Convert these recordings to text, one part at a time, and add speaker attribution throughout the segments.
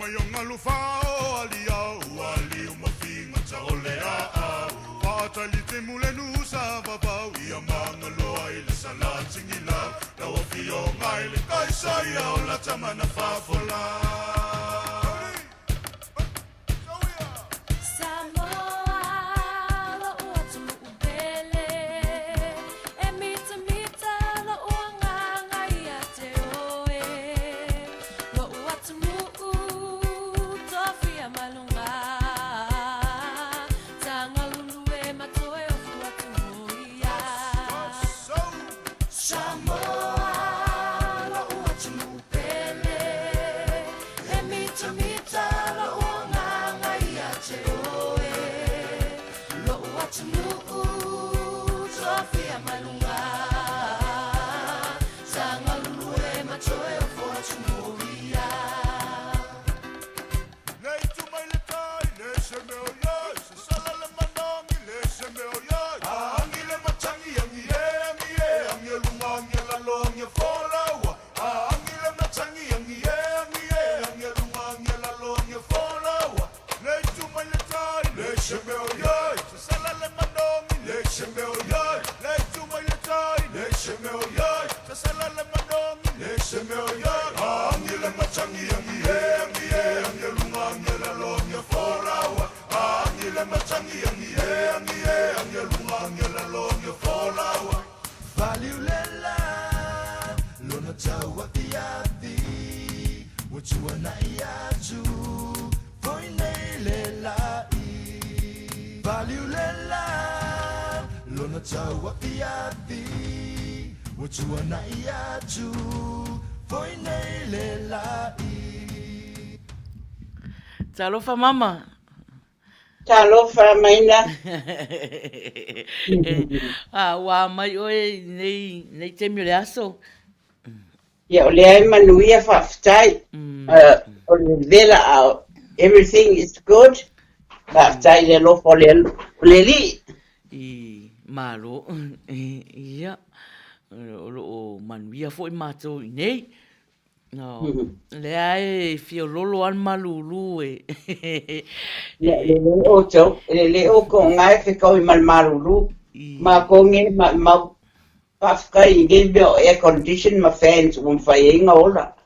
Speaker 1: mai o galu fao aliao ua liu ma figata o le aau faatali timu le nusa vavau ia magaloa i le salatigilau lau afioga i le Kaisaia o la tamana faafola.
Speaker 2: Talofa mama.
Speaker 3: Talofa maina.
Speaker 2: Ah, ua mai oe nei nei taimi o le aso.
Speaker 3: Ia o lea e manuia faafetai. O le vela a everything is good. Faafetai i le alofa o le o le Alii.
Speaker 2: I malo. Ia, o lo o manuia foi matou i nei. No, lea e fiololo a le malulu e.
Speaker 3: Ia, e lelei outou, e lelei outou nga e fetaui ma le malulu. Matou nei maumau faafetai i nei mea o air condition ma fans ua mafai ai ona ola.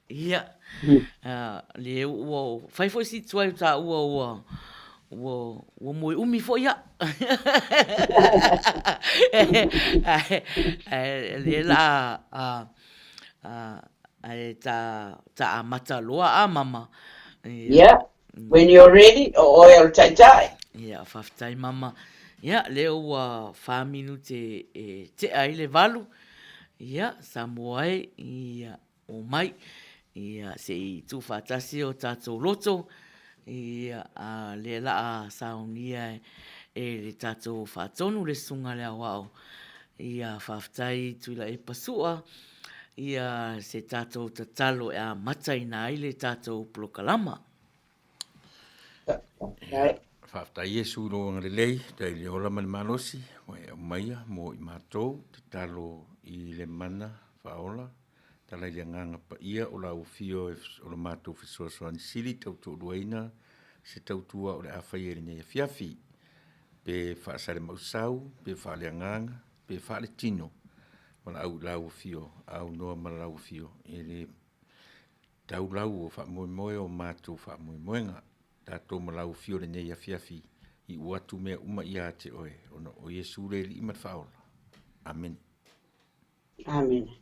Speaker 2: Ia, lea ua fai foi si tuai o taua ua Ua, ua moe umi foi au. Ae lea la a, a, ae ta, ta amata loa a mama.
Speaker 3: Yeah, when you're ready, o oe o le taitai.
Speaker 2: Ia, faafetai mama. Ia, lea ua wha minute e tea ai le valu. Ia, Samoa e, ia, Omai, ia, se i tuufaatasi o tatou loto, ia, a lea la a saonia e le tatou faatonu le Susuga i le Aoao, ia, faafetai Tuilaepa Sua, ia, se tatou tatalo e amataina ai le tatou polokalama.
Speaker 1: Faafetai Iesu i lou agalelei, faafetai i le ola ma le malosi ua e aumaia mo i matou, tatalo i le mana faaola, tala i le Agaga Paia o lau Afio o lo matou fesoasoani sili tautoaluaina se tautua o le a faia i lenei afiafi, pe faasalemausau, pe faaleagaga, pe faaletino, valaau i lau Afio, aunoa ma lau Afio e le Tau lau o faamoemoe o matou faamoemoega, tatou ma lau afio lenei afiafi i ua atu mea uma ia te oe, ona o Iesu le Alii ma le Faaola. Amene.
Speaker 3: Amene.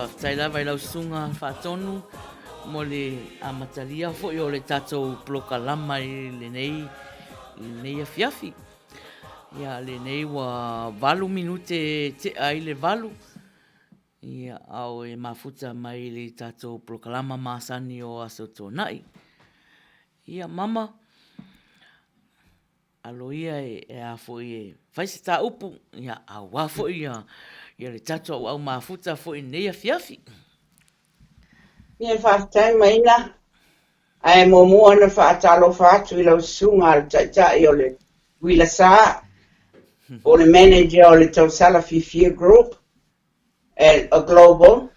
Speaker 2: Faafetai lava i lau susuga Faatonu mo le amatalia foi o le tatou polokalama i lenei, lenei afiafi. Ia, lenei ua 8 minute tea ai le 8. Ia, a o e mafuta mai i le tatou polokalama masani o Aso Toonai. Ia, mama, alo ia e a foi e fai se ta upu, ia, aua foi ia, ia le tatou auau mafuta foi i lenei afiafi.
Speaker 3: Ia, faafetai Maina. Ae muamua ona faatalofa atu i lau susuga a le Taitai o le Uila Sa, o le manager o le Tausala Fiafia Group and a Global,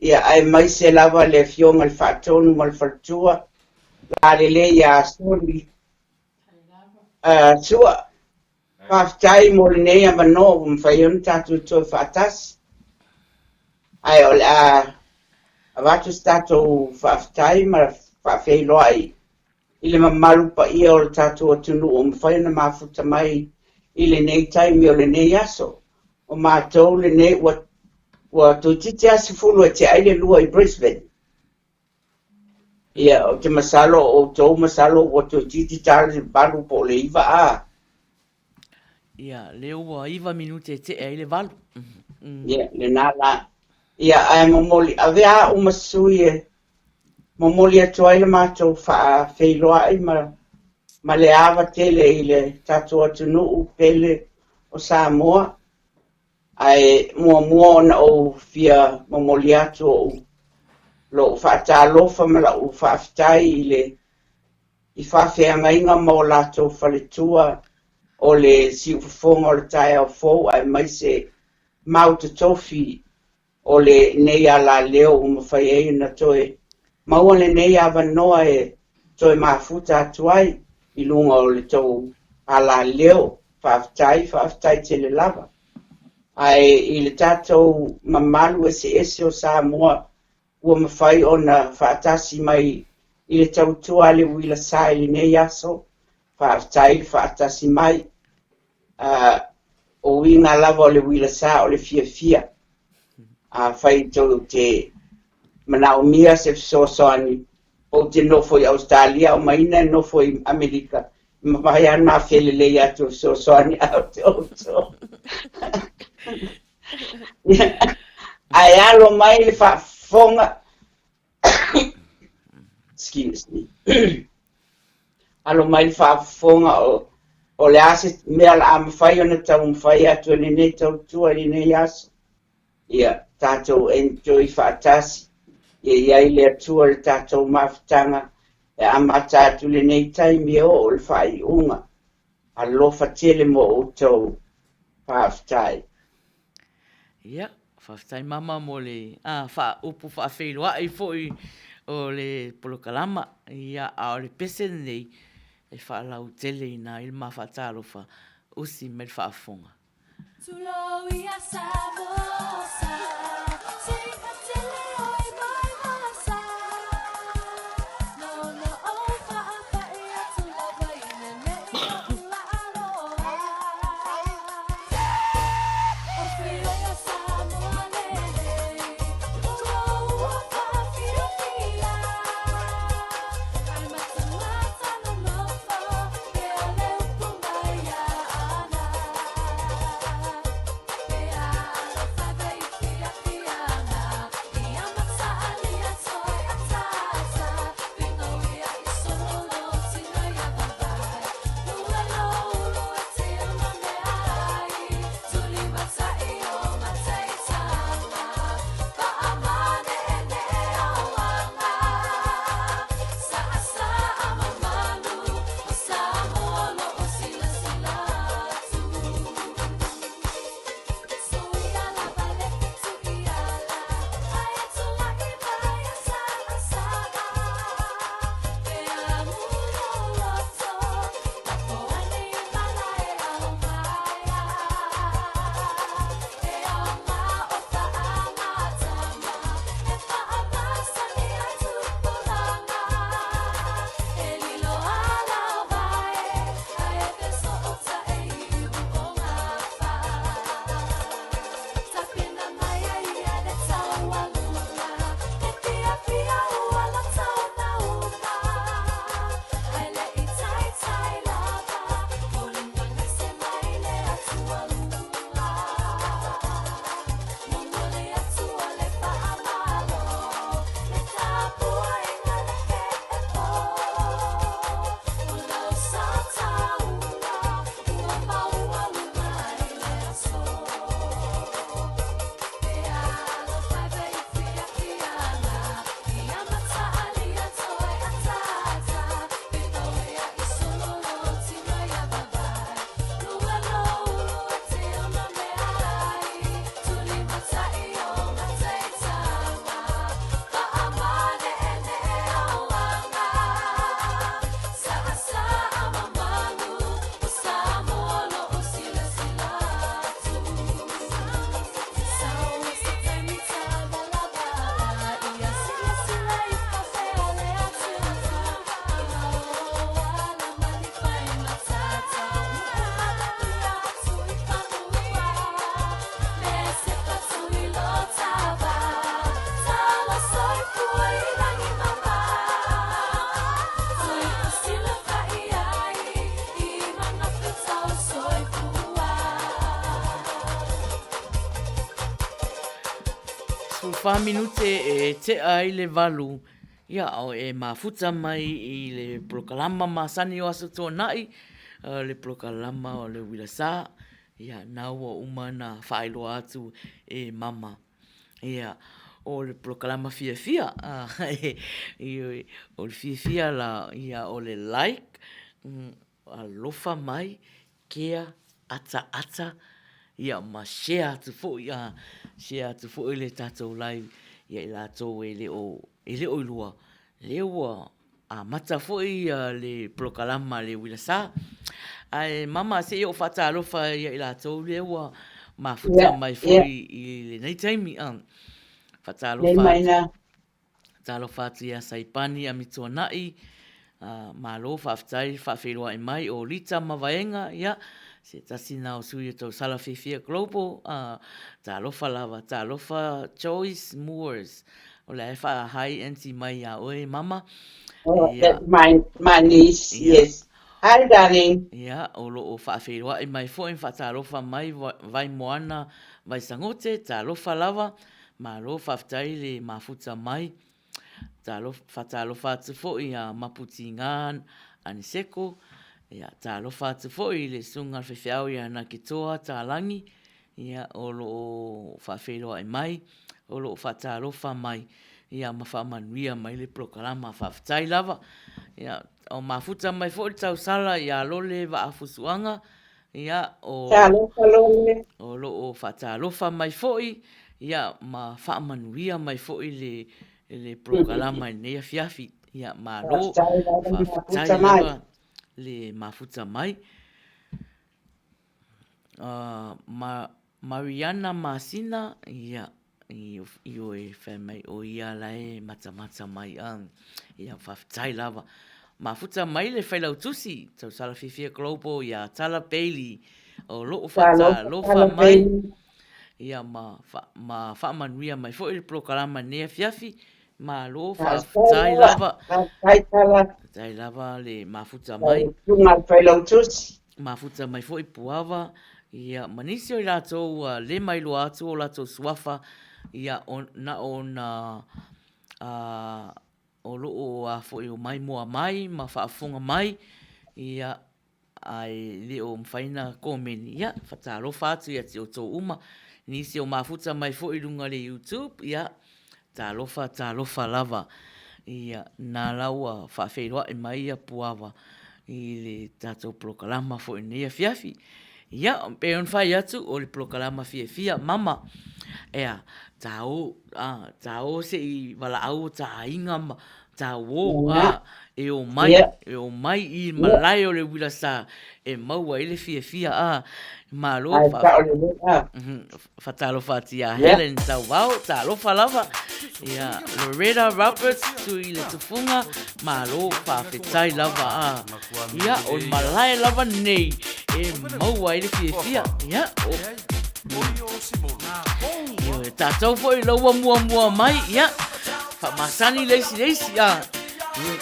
Speaker 3: ia aemaise lava le Afioga i le Faatonu ma le Faletua, lalelei ia Soli Sua. Faafetai mo lenei avanoa ua mafai ona tatou toe faatasi. Ae o le a avatu se tatou faafetai ma faafeiloai i le mamalu paia o le tatou atunuu ua mafai ona mafuta mai i lenei taimi o lenei aso. O matou lenei ua, ua toeitiiti lava 10 e tea ai le 2 i Brisbane. Ia, ou te masalo o outou masalo ua toeitiiti ta le 8 po o le 9 a.
Speaker 2: Ia, lea ua 9 minute e tea ai le 8.
Speaker 3: Ia, lena la. Ia, ae momoli, avea au ma sui e momoli atu ai le matou faafeiloai ma, ma le ava tele i le tatou atunuu pele o Samoa. Ae muamua ona ou fia momoli atu ou lou faatalofa ma lau faafetai i le i faafeagaiga ma o latou faletua o le siufofoga o le taeao fou aemaise mau totofi o lenei alaleo ua mafai ai ona toe maua lenei avanoa e toe mafuta atu ai i luga o le tou alaleo. Faafetai, faafetai tele lava. Ae i le tatou mamalu eseese o Samoa ua mafai ona faatasi mai i le tautua a le uila sa i lenei aso, faafetai le faatasi mai. O uiga lava o le uila sa o le fiafia. Afai tou te manaomia se fesoasoani, ou te nofo i Ausetalia, o Maina e nofo i Amerika, e mafai lava ona felelei atu e fesoasoani ia te outou. Ae alo mai le faafofoga excuse me alo mai le faafofoga o, o le a se mea o le a mafai ona taumafai atu e lenei tautua i lenei aso. Ia, tatou enjoy faatasi, ia i ai le Atua i le tatou mafutaga e amata atu lenei taimi e oo i le faaiuga. Alofa tele mo outou. Faafetai.
Speaker 2: Ia, faafetai mama mo le upu faafeiloai foi o le polokalama. Ia, a o le pese lenei e faalauteleina ai le ma faatalofa usi mai le faafofoga. Tulou ia Samoa sa, sika tele oi mai masa. No no o faapai atu lava i lenei oʻu laaloa. O feiloai Samoa lenei, tulou ua faafiafia. Ai matamata nonofo, pea le upu mai ana. Pea 14 minute e tea ai le 8, ia, o e mafuta mai i le polokalama masani o Aso Toonai, le polokalama o le Uila Sa, ia, na ua uma ona faailoa atu e Mama. Ia, o le polokalama fiafia, ioe, o le fiafia la, ia, o le like, alofa mai, kea, ataata, ia ma share atu foi, a, share atu foi le tatou live ia i latou e le o, e le o iloa, lea ua amata foi le polokalama a le Uila Sa. Ae mama, se i ou faatalofa ia i latou lea ua mafuta mai foi i lenei taimi. Faatalofa atu. Talofa atu ia Saipani Amituanai, malo faafetai le faafeiloai mai, o Lita Mavaega, ia, se tasi na o sui o Tausala Fiafia Global, talofa lava, talofa Joyce Moores, o la e faa-hi aunty mai ia oe mama.
Speaker 3: Oh, that's my niece, yes. Hi darling.
Speaker 2: Ia, o lo o faafeiloai mai foi ma faatalofa mai Vaimoana Vaisagote, talofa lava. Malo faafetai le mafuta mai. Talofa, faatalofa atu foi ia Maputigā Aniseko. Ia, talofa atu foi i le Susuga i le Faifeau ia Nakitoa Tālagi, ia, o lo o faafeiloai mai, o lo o faatalofa mai, ia, ma faamanuia mai le polokalama. Faafetai lava. Ia, o mafuta mai foi le tausala ia Lole Vaafusuaga, Ia, o,
Speaker 3: Talofa Lole.
Speaker 2: O lo o faatalofa mai foi, ia, ma faamanuia mai foi le, le polokalama i lenei afiafi. Ia, malo,
Speaker 3: Faafetai lava le
Speaker 2: faafetai
Speaker 3: mafuta mai.
Speaker 2: lava le mafuta mai. Ma, Mariana Masina, ia, Ioe, fai mai o ia la e matamata mai a. Ia, faafetai lava. Mafuta mai le Failautusi, Tausala Fiafia Global ia Tala Bailey, o loo faatalofa mai, ia ma, ma faamanuia mai foi le polokalama i lenei afiafi. Malo, faafetai lava.
Speaker 3: Faafetai Tala.
Speaker 2: Faafetai lava le mafuta mai.
Speaker 3: Susuga i le Failautusi.
Speaker 2: Mafuta mai foi Puava, ia, ma nisi o i latou ua le mailoa atu o latou suafa, ia, o, na o na, a, o lo o a foi o maimoa mai ma faafofoga mai, ia, ae le o mafai na komeni, ia, faatalofa atu ia te outou uma. Nisi o mafuta mai foi i luga o le YouTube, ia, talofa, talofa lava. Ia, na la ua faafeiloai mai ia Puava i le tatou polokalama foi i lenei afiafi. Ia, pei ona fai atu, o le polokalama fiafia, mama, ea, ta o, a, ta o se i valaau o ta aiga ma ta uō, a, e omai, e omai i malae o le uila sa e maua ai le fiafia, a, malo, fa, fatalofa atu iā Helen Tauvao, talofa lava, ia, Loretta Roberts, tui i le tufuga, malo, faafetai lava, a, ia, o le malae lava nei e maua ai le fiafia, ia, o, Ioe, tatou foi lau ua muamua mai, ia, faamasani le isi le isi, a. Ioe.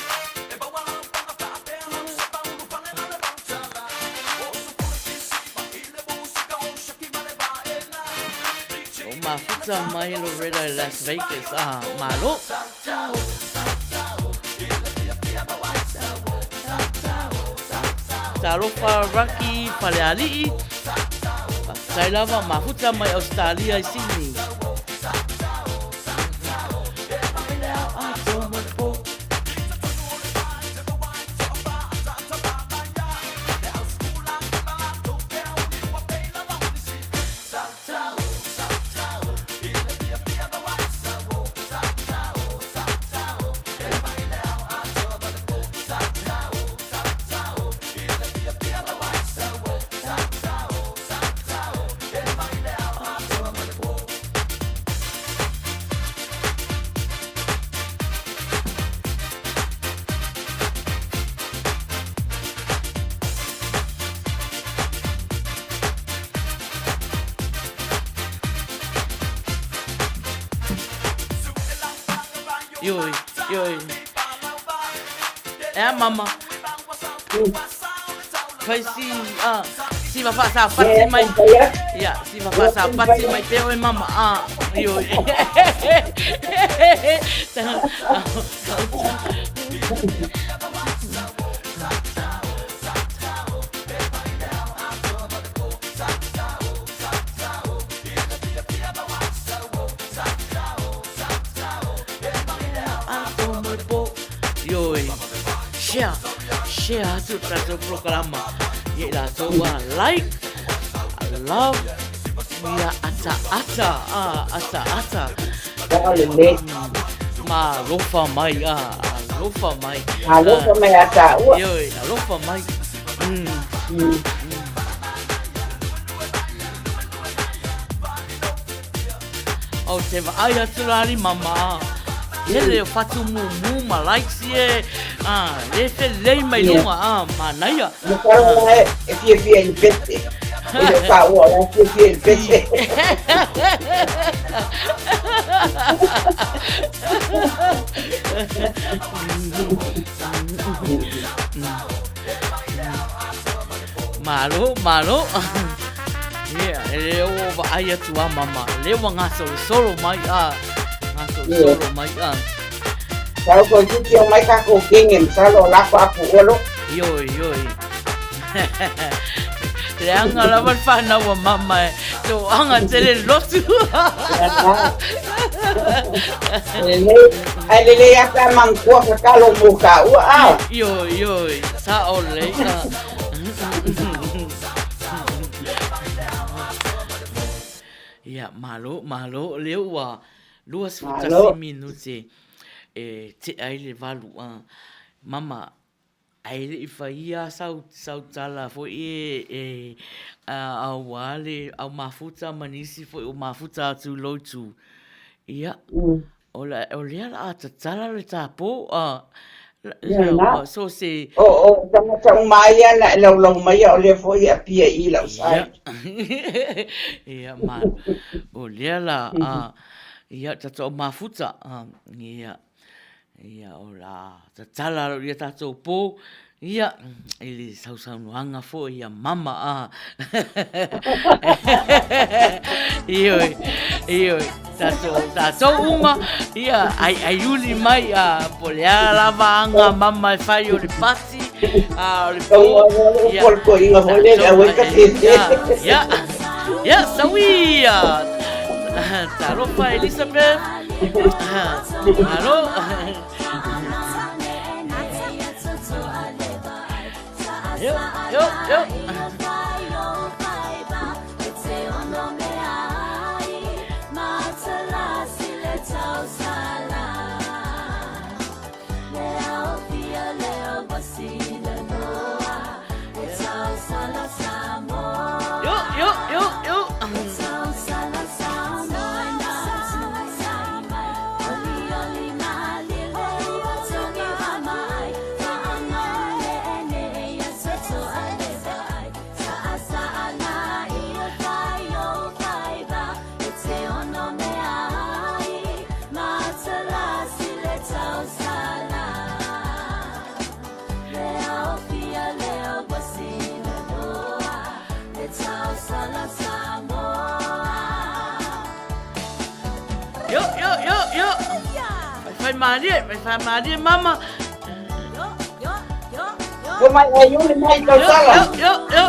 Speaker 2: O mafuta mai Loretta i Las Vegas, a, malo. Talofa Raki Falealii. Faafetai lava, mafuta mai Ausetalia i Sydney. Ioe, ioe. E a mama. Fai si, a, Siva faasapati mai. Ia, siva faasapati mai pea oe mama. Ah, ioe. Ioe. Share, share atu le tatou polokalama ia i latou ua like, love, ia ataata, ah, ataata. Ma alofa mai, ah, alofa mai.
Speaker 3: Alofa mai a tāua.
Speaker 2: Ioe, alofa mai. Ou te vaai atu la ali mama. Hele o whatu mumu ma likes ie. Ah, le felei mai lunga ah, manaia.
Speaker 3: Masalo la e fiafia i le pese. E le o tāua la e fiafia i le pese.
Speaker 2: Malo, malo. Yeah, e le o vaai atu a mama. Le ua gasolosolo mai a. Gasolosolo mai a.
Speaker 3: Sau ko titi o mai kako kenge masalo o lako apu olo.
Speaker 2: Ioi, ioi. Leaga lava le whanau a mama e. Tō anga tele lotu.
Speaker 3: Lelei, ai lelei a ka mangkua ka kalo mo ka ua a.
Speaker 2: Ioi, ioi. Sa o lei. Ia, malo, malo. Lea ua 21 minute e tea ai le 8. Mama, Ae le i faia sau, sau tala foi e, e aua le au mafuta ma nisi foi o mafuta atu i lou itu. Ia, o, la, o lea la a tatala le tapo, a, la, so se...
Speaker 3: O, o, tagata uma ai ia na e laulau mai o lea foi e apia i lau side.
Speaker 2: Ia, ma, o lea la, a, ia, tatou mafuta, a, ia. Ia, o la tatala alo ia tatou po, ia, i le sausaunoaga foi ia mama a. Ioe, ioe, tatou, tatou uma, ia, ai, ai uli mai, a, po le a lava anga mama e fai o le pati, a, o le po,
Speaker 3: ia, tatou,
Speaker 2: ia, ia, ia, sauia, talofa Elizabeth, Malo. Yo, yo, yo. Yo, yo, yo, yo. Yo, yo, yo, yo. Whai mārie, whai mārie, mama.
Speaker 3: Ko mai ai ole mai tau tala.
Speaker 2: Yo, yo, yo.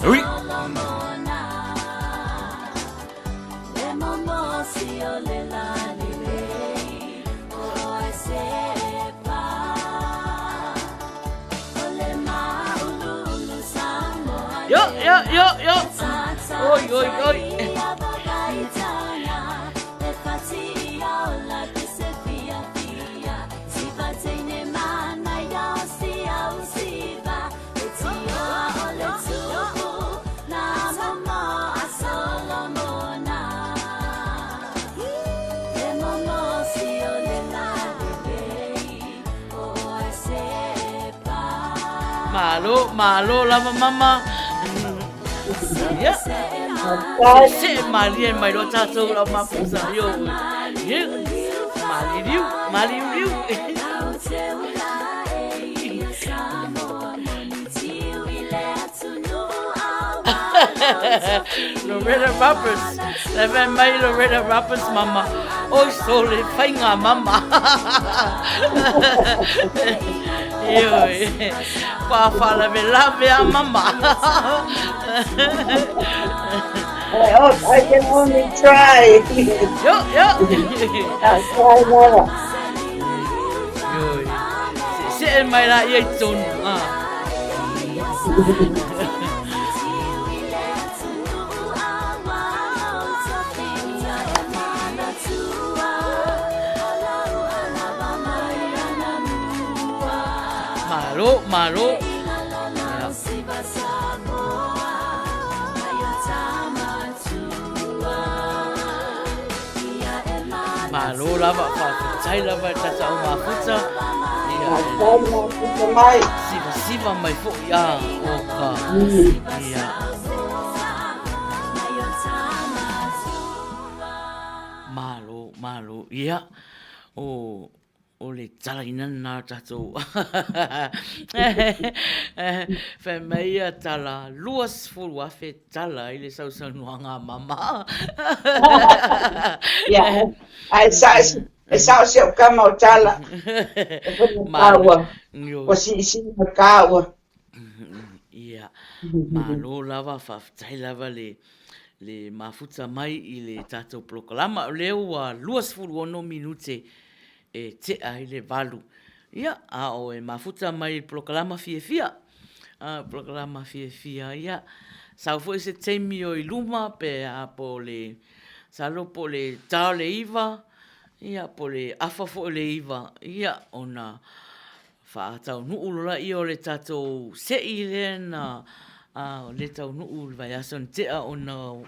Speaker 1: Ui!
Speaker 2: Yo, yo, yo, yo. Oi, oi, oi. Malo, malo lava mama. Ia. Se malie mai loa tātou lau mafuta. Io. Ia. Maliliu, maliliu. Loretta Roberts. Le mai Loretta Roberts mama. Oi sole whainga mama. Ioe. Kua whalavelave a mama.
Speaker 3: I, I can only try.
Speaker 2: Yo, yo.
Speaker 3: I try lava.
Speaker 2: Ioe. Se, se mai la ia i tonu. Ah. Malo, malo. Malo lava, faafetai lava i tātou mafuta. Ia,
Speaker 3: mai.
Speaker 2: Siva siva mai foi a o ka. Ia. Malo, malo. Ia. O, o le talaina lena o tatou. Fai mai ia tala, 20,000 tala i le sausaunoaga a mama.
Speaker 3: Ia, ae sa, e sao si au kama o tala. E
Speaker 2: Malo.
Speaker 3: Ua siisii ma kāua.
Speaker 2: Ia, malo lava, faafetai lava le le mafuta mai i le tatou polokalama. O lea ua 26 minute e tea i le valu. Ia, a o e mafuta mai i le polokalama fiafia. A, polokalama fiafia, ia. Sau foi se taimi o i luma pe a po o le, masalo po o le ta o le iva, ia, po o le afa foi o le iva, ia, ona Faataunuu loa ia o le tatou se'i lea na le taunuu i le vaiaso na tea ona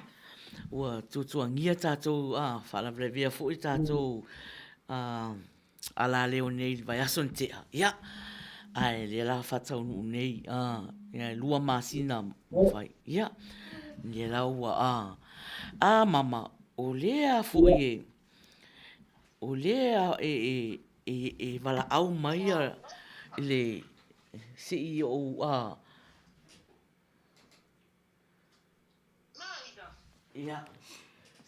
Speaker 2: ua tuatuagia tatou faalavelavea foi tatou alaleo nei i le vaiaso na tea. Ia, ae lea la faataunuu nei, e 2 masina ua fai. Ia, lea la ua, a mama, o lea foi e, O lea e valaau mai le CEO a. Ia.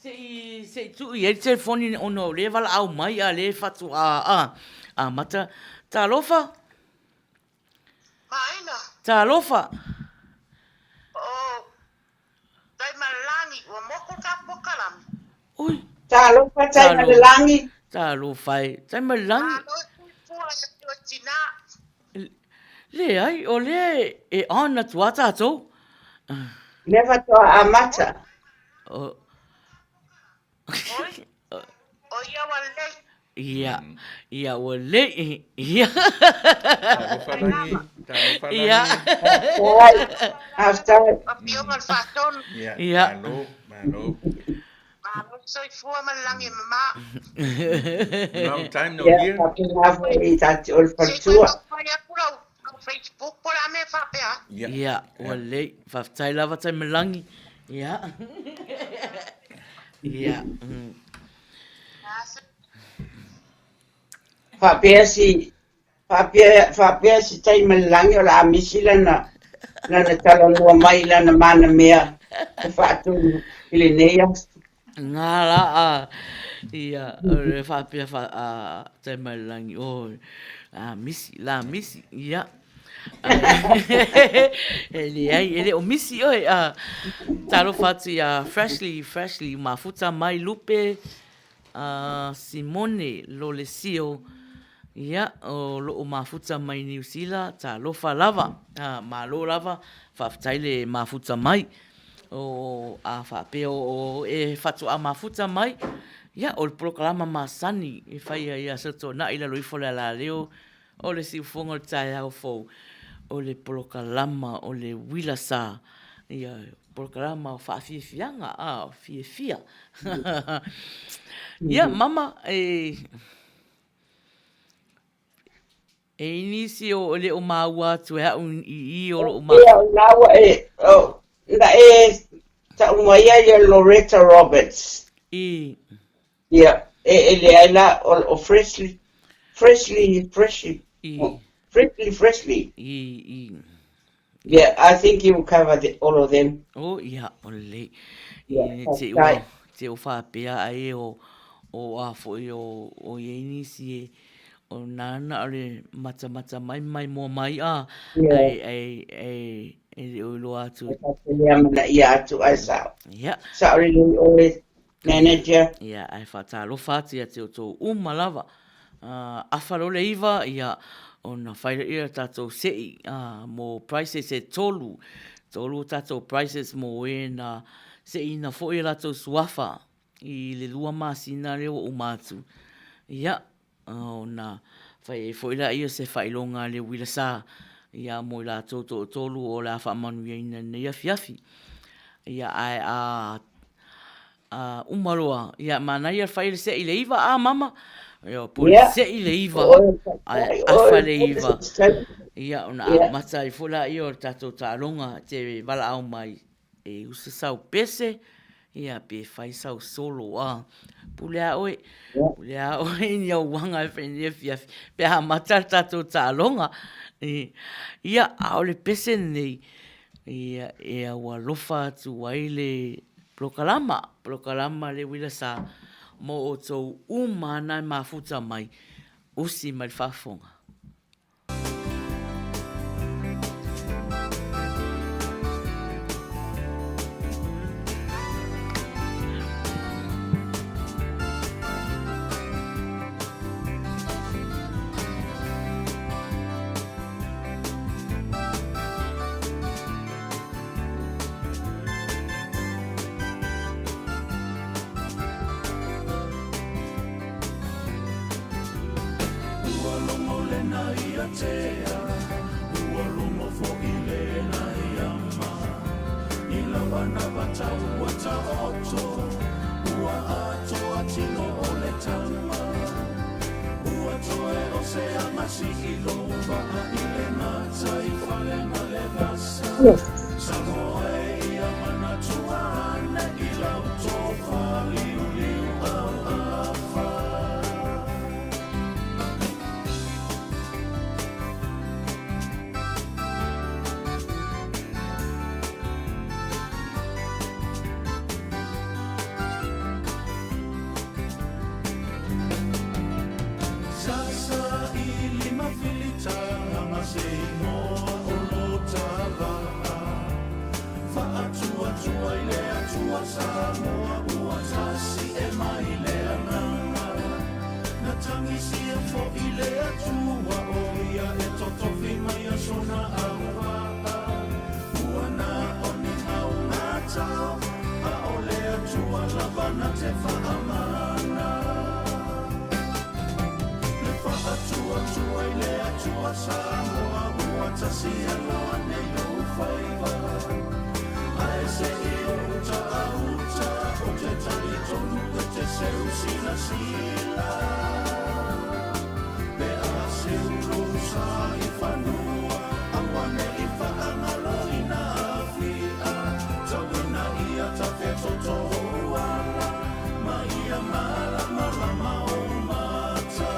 Speaker 2: Se i, se i tuu i ai le telefoni ona o lea e valaau mai a lea e faatoa amata. Talofa!
Speaker 4: Maina.
Speaker 2: Talofa!
Speaker 4: Oh, Taimalelagi, ua moku le tatou polokalame.
Speaker 2: Ui.
Speaker 3: Talofa Taimalelagi.
Speaker 2: Talofa e. Taimalelagi.
Speaker 4: Malo e fuifua e atu e tina.
Speaker 2: Leai, o lea e on atu a tatou.
Speaker 3: Lea faatoa amata.
Speaker 2: O.
Speaker 4: Oi, o ia ua lelei.
Speaker 2: Ia, ia ua lei, ia.
Speaker 1: Talofa lagi, talofa lagi.
Speaker 2: Ia.
Speaker 3: Faafetai.
Speaker 4: Afioga le Faatonu.
Speaker 1: Ia,
Speaker 2: Ia.
Speaker 1: malo, malo.
Speaker 4: Malo le soifua ma le lagi e mama.
Speaker 1: Long time no
Speaker 3: Ia,
Speaker 1: hear.
Speaker 3: faapena foi i tati o le
Speaker 4: Se i toe
Speaker 3: faletua.
Speaker 4: taumafai atu lau lau Facebook po o le a mea e faapea ai.
Speaker 1: Ia.
Speaker 2: Ia, ua lei. Faafetai lava Taimalangi. Ia. Ia.
Speaker 3: Faapea si faapea faapea si Taimalelagi o le a misi lana lana talanoa mai i lana mana mea e faatonu i lenei aso.
Speaker 2: Ngā la a ia o le faapea fa a Taimalelagi o a misi la misi ia e leai e le o misi oe a talofa atu ia Freshly Freshly mafuta mai Lupe a Simone Lolesio ia o loo mafuta mai Niu Sila talofa lava a malo lava faafetai le mafuta mai o a faapea o e faatoa mafuta mai ia o le polokalama masani e fai ai ia Sotonai i lalo ifo o le alaleo O le siufofoga o le taeao fou, o le polokalama o le uila sa, ia, polokalama o faafiafiaga, a, fiafia. Ia, mama, e... E i nisi o le o maua atu e au i i o loo ma.
Speaker 3: Ia, na ua e, oh, na e tau mai ai ia Loretta Roberts.
Speaker 2: I.
Speaker 3: Ia, e, e leai la, o, o Fresley, Fresley, Fresley,
Speaker 2: I.
Speaker 3: Fresley, Fresley.
Speaker 2: I, i.
Speaker 3: Yeah, I think you will cover the, all of them.
Speaker 2: Oh, ia, o lelei.
Speaker 3: Yeah,
Speaker 2: I, te
Speaker 3: faafetai.
Speaker 2: ua, te ua faapea ai o, o a foi o, o i ai nisi e, o nāna o le matamata mai mai mua mai a,
Speaker 3: Yeah.
Speaker 2: ai, ai, ai, e le o iloa atu.
Speaker 3: E faapelea manaia atu ai sao.
Speaker 2: Ia.
Speaker 3: Sao lelei oe, manager.
Speaker 2: Ia, ae faatalofa atu ia te outou uma lava. Afa loa le iva, ia, ona fai lea o tatou sei mo prizes e tolu. Tolu o tatou prizes mo e na seiina foi e latou suafa i le lua masina lea ua uma atu. Ia, ona fai ai foi lea o se faailoga a le uila sa, ia, mo i latou toatolu o le a faamanuiaina i lenei afiafi. Ia, ae a a uma loa, ia, manaia le fai le sei le iva, a mama? Ia, po le sei le iva, ae afa le iva. Ia, ona amata ai foi lea o le tatou taaloga te valaau mai e usa sau pese, ia, pe fai sau solo, a. Pule a oe, pule a oe i ni auaga e fai nei afiafi, pe amata le tatou taaloga. Ia, a o le pese lenei, ia, e aualofa atu ai le polokalama, polokalama le uila sa mo outou uma ana e mafuta mai, usi mai le faafofoga.
Speaker 5: Ua logo lena ia tea, ua logo foi lena ia ma. I lau anava tau ua taoto, ua atoa tino o le tama. Ua toe o se amasi i lou vaa i le mata i fale ma le vasa. Samoa e ia manatua ane i lau tofa liuliu au afa. Sasa i lima filitaga ma se ingoa o lo tava'a. Faatuatua i le Atua Samoa ua tasi e mai le agaga. Na tagisia fo'i le Atua o ia e totofi mai a sona auva'a. Ua na o ni mau matao, a o le Atua lava na te faamana. Le faatuatua i le Atua Samoa ua tasi aloa nei ou faiva. Ae se i o uta a uta, o te talitonu e te seu silasila. Pe a seu lou sa i fanua, auane'i faagaloina afia. Tauina ia tafea toto ou ala, ma ia malamalama ou mata.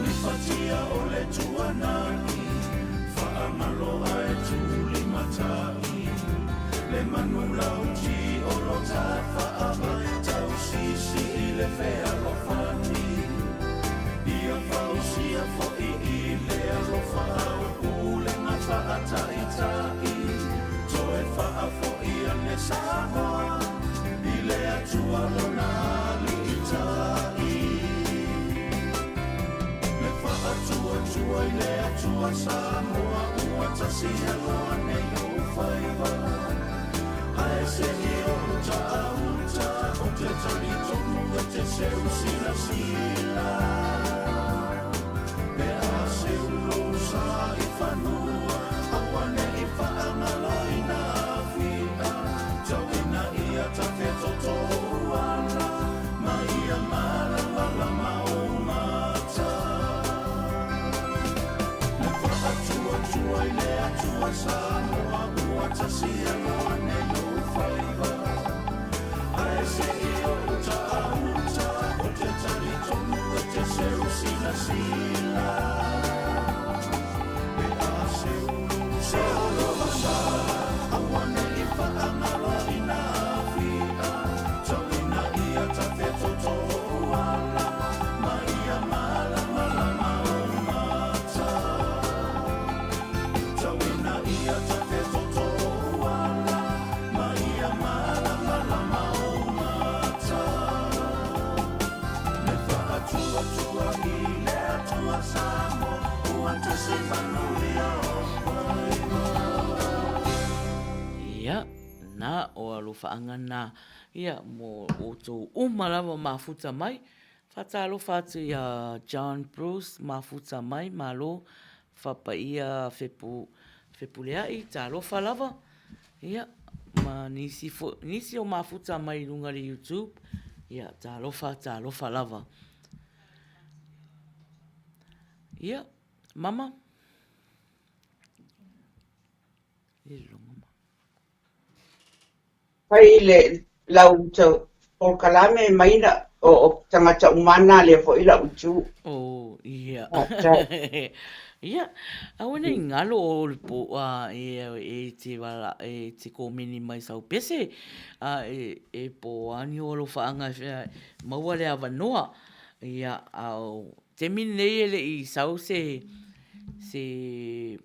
Speaker 5: Lifatia o le tuanai, faamaloa e tulimatai. Le manu lauti o lo tafaava, tausisi i le fealofani. Ia fausia foi i le alofa au pulega faataitai. Toe faafoi ane Samoa i le Atua lona aliitai. Le faatuatua i le Atua Samoa ua tasi aloa nei ou faiva. Ae se i o uta a uta, o te talitonu e te seu silasila. Pe
Speaker 2: Ia, na o alofaaga na, ia, mo outou uma lava mafuta mai. Faatalofa atu ia John Bruce mafuta mai, malo faapaia Fepu, Fepuleai, talofa lava, ia, ma nisi foi, nisi o mafuta mai i luga i le YouTube, ia, talofa, talofa lava. Ia, mama.
Speaker 3: Fai le lau polokalame mai na o tagata uma na lea foi lau itu.
Speaker 2: Oh, ia. Ia, aua nei ngalo o le po a e e te wala e te komeni mai sau pese a e e po ani o alofaanga e maua le avanoa. Ia, a o taimi lenei e le i sau se se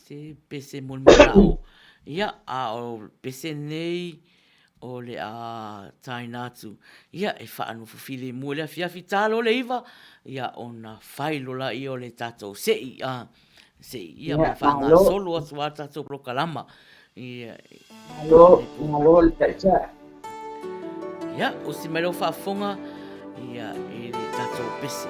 Speaker 2: Se pese mo le manao. Ia, a o le pese nei o le a taina atu, ia, e faanofo filemu i le afiafi talo le iva, ia, ona fai lola ia o le tatou se'i, a, se'i, ia, ma faagasolo atu lava le tatou polokalama. Ia,
Speaker 3: Malo, malo le taitai.
Speaker 2: Ia, usi mai lau faafofoga, ia, i le tatou pese.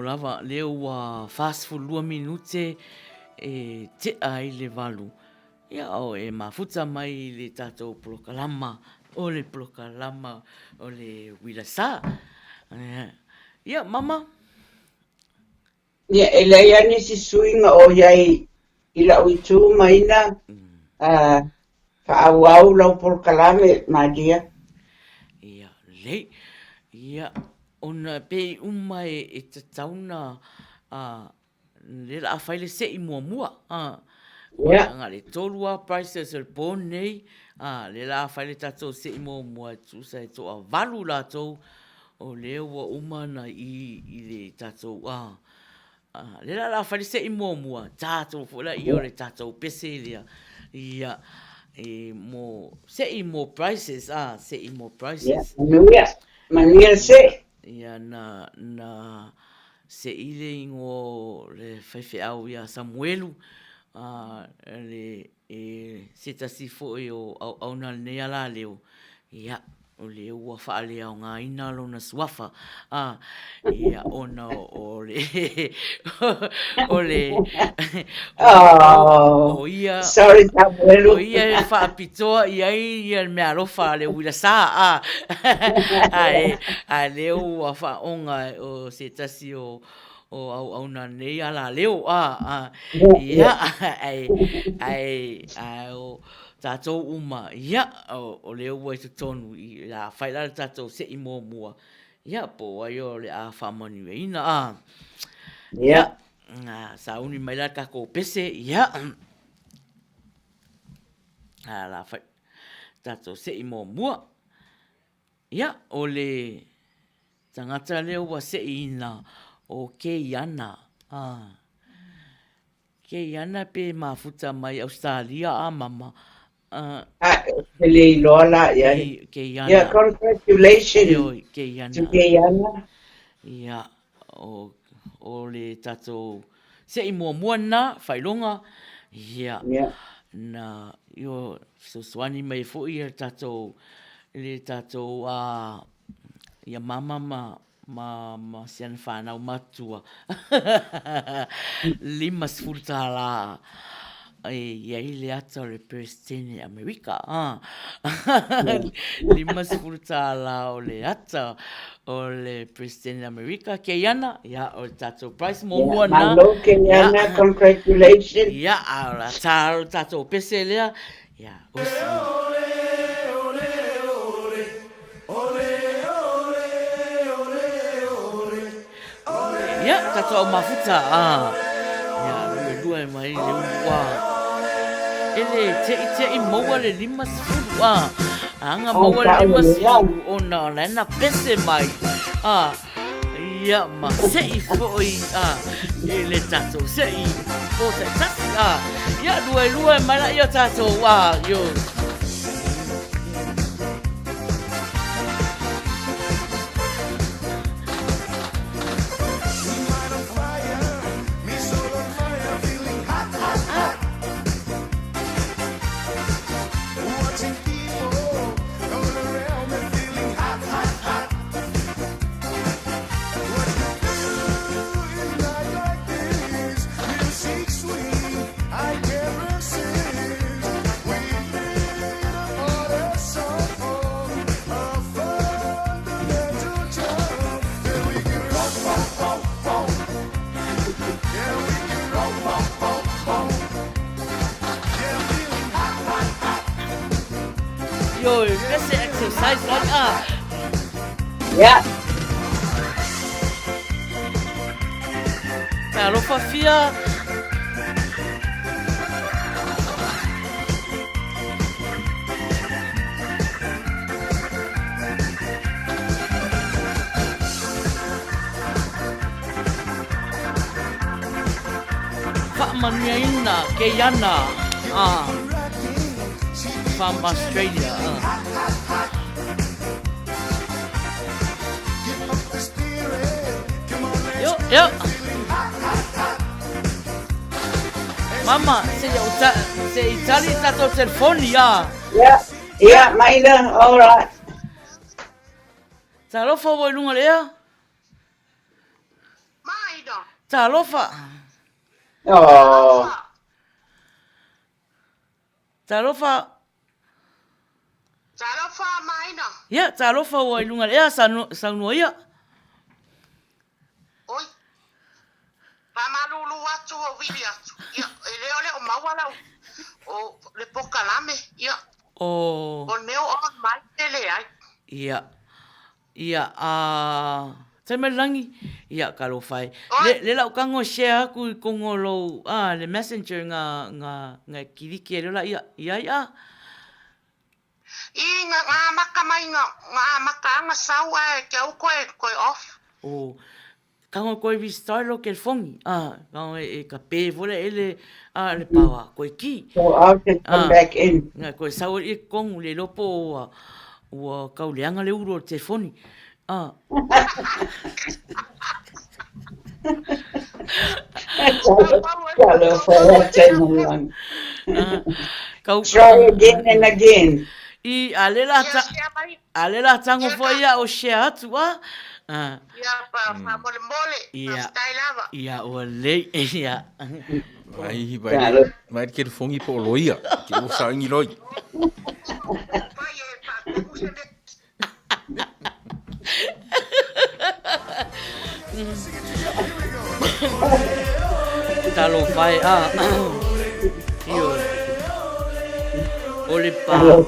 Speaker 2: lava, lea ua 42 minute e tea ai le 8. Ia, o e mafuta mai i le tatou polokalama, o le polokalama o le Uila Sa. Ia, mama?
Speaker 3: Ia, e leai lava nisi suiga o i ai i la'u itu maina, a faaauau lau polokalame, Malia.
Speaker 2: Ia, lelei. Ia, ona pei uma e tatau na lea la a fai le se'i muamua.
Speaker 3: Ia.
Speaker 2: Na o le 3 lava prizes o le po lenei, lea la a fai le tatou se'i muamua e tusa e toavalu latou o lea ua uma ona i i le tatou lea la o le a fai le se'i muamua, tatou foi laia o le tatou pese lea, ia, e mo, se'i mo prizes, se'i mo prizes.
Speaker 3: Ia, manuia, manuia le se'i.
Speaker 2: Ia, na, na se'i le igoa o le faifeau ia Samuelu, le E se tasi foi o auauna a lenei alaleo, ia, o lea ua faaleaogaina lona suafa, a, ia, ona o le, o le,
Speaker 3: o
Speaker 2: ia,
Speaker 3: Sorry, Samuelu.
Speaker 2: o ia e faapitoa i ai ia le meaalofa a le uila sa, a, ae, a lea ua faaoga o se tasi o, o auauna nei alaleo, a, a, ia, ae, ae, ae o tatou uma, ia, o lea ua i totonu, i la fai la le tatou se'i muamua, ia, po o ai o le a faamanuiaina, a, ia, a, sauni mai la le tatou pese, ia, a la fai tatou se'i muamua. Ia, o le tagata lea ua seiina o Keiana. Ah. Keiana pe mafuta mai Australia a mama.
Speaker 3: Ah. Ah, ou te le iloa la i ai.
Speaker 2: Keiana.
Speaker 3: Yeah, congratulations
Speaker 2: Ioe, Keiana.
Speaker 3: to Keiana.
Speaker 2: Ia, o, o le tatou se'i muamua lena, faailoga, ia,
Speaker 3: yeah.
Speaker 2: na, io, fesoasoani mai foi ia tatou, le tatou, a, ia mama ma, ma, ma si ana whanau matua. $50 e i ai le ata o le Peresetene Amerika. Ah. $50 o le ata o le Peresetene Amerika. Keiana, ia, o le tatou prize muamua
Speaker 3: yeah, na. Malo Keiana, yeah. Congratulations.
Speaker 2: Ia, a o la tā o le tatou pese lea. Ia, osi. Ia, tatou au mafuta, ah. Ia, lua lua e mai le ulu, ah. E le te'i te'i maua le 50, ah. Anga maua le 50 ona o lana pese mai, ah. Ia, ma se'i foi, ah, i le tatou se'i po taitasi, ah. Ia, lua lua e mai la ia tatou, ah, yo. Yo, best exercise like ah.
Speaker 3: Yeah.
Speaker 2: Talofa fia. Faamanuiaina Keiana ah, from Australia. Ah. Yo, yo. Mama, se ia se i tali tatou telefoni ah.
Speaker 3: Yeah, yeah, Maila, all right.
Speaker 2: Talofa ua i luga le ea.
Speaker 4: Mai.
Speaker 2: Talofa.
Speaker 3: Oh.
Speaker 2: Talofa.
Speaker 4: Talofa Maina.
Speaker 2: Ia, talofa ua i luga le ea, saunoa ia.
Speaker 4: Oi. Faamalulu atu o vili atu. Ia, e le o le o maua lau o le pokalame. Ia.
Speaker 2: O.
Speaker 4: O le mea o on mai te leai.
Speaker 2: Ia. Ia, a tai mai le lagi, ia, talofa e. Le, le lau kago e share aku i kongo lou, a, le messenger nga, nga, nga kiliki e leo la ia, ia ai a.
Speaker 4: I nga, nga amaka mai nga, nga amaka anga sau ae ke au koe, koe off.
Speaker 2: O, Kago koe restart lo kelefongi, a, kago e ka pe fole e le, a, le pawa, koe ki.
Speaker 3: Go out and come back in.
Speaker 2: Nga, koe sau e kongu le lopo ua, ua kau leanga le ulu o le telefoni. A. Kau,
Speaker 3: Try again and again.
Speaker 2: I, a le la ta, A le la tango foi ia o share atu a.
Speaker 4: Ia pa faamolemole, faafetai lava.
Speaker 2: Ia ua lelei, ia.
Speaker 1: Vai, vai, vai le kelefongi po o loia, ke ua saingi loi.
Speaker 4: Pai e faatonu se mea.
Speaker 2: Talofa e a. Ioe. O le pāanga.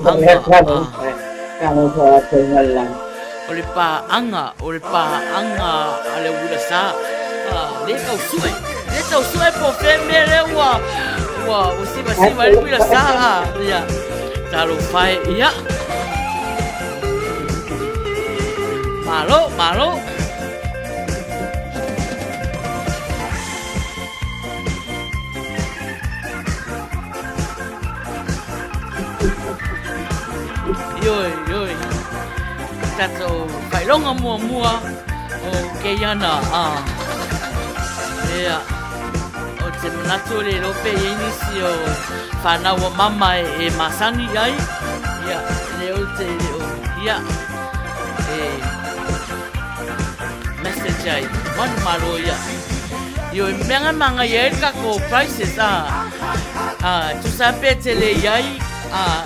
Speaker 2: O le pāanga, o le pāanga a le uila sā. Le tau sue, le tau sue po whea mea le ua, ua, ua siva siva le uila sā. Ia, talofa e, ia. Malo, malo. Ioe, ioe. Tatou whaironga muamua o Keiana. Ah. Ea. O te manatu o le lope i nisi o whanau o mama e, e masani ai. Ia, le o te le o. Ia. E message ai. Manu malo ia. Io e mea nga manga i ai ka ko prices a. A tusa pe tele i ai a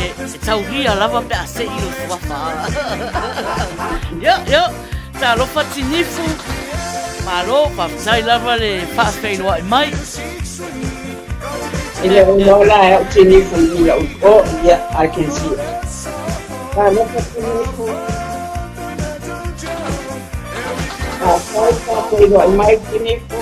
Speaker 2: e, e tauhia lava pe a se i lo suafa. Yo, yo, talofa tinifu. Malo, whawhetai lava le whaawheiloai mai.
Speaker 3: E le o lola e au tinifu i lau. Oh, yeah, I can see it. Talofa tinifu. Whawhetai whaawheiloai mai tinifu.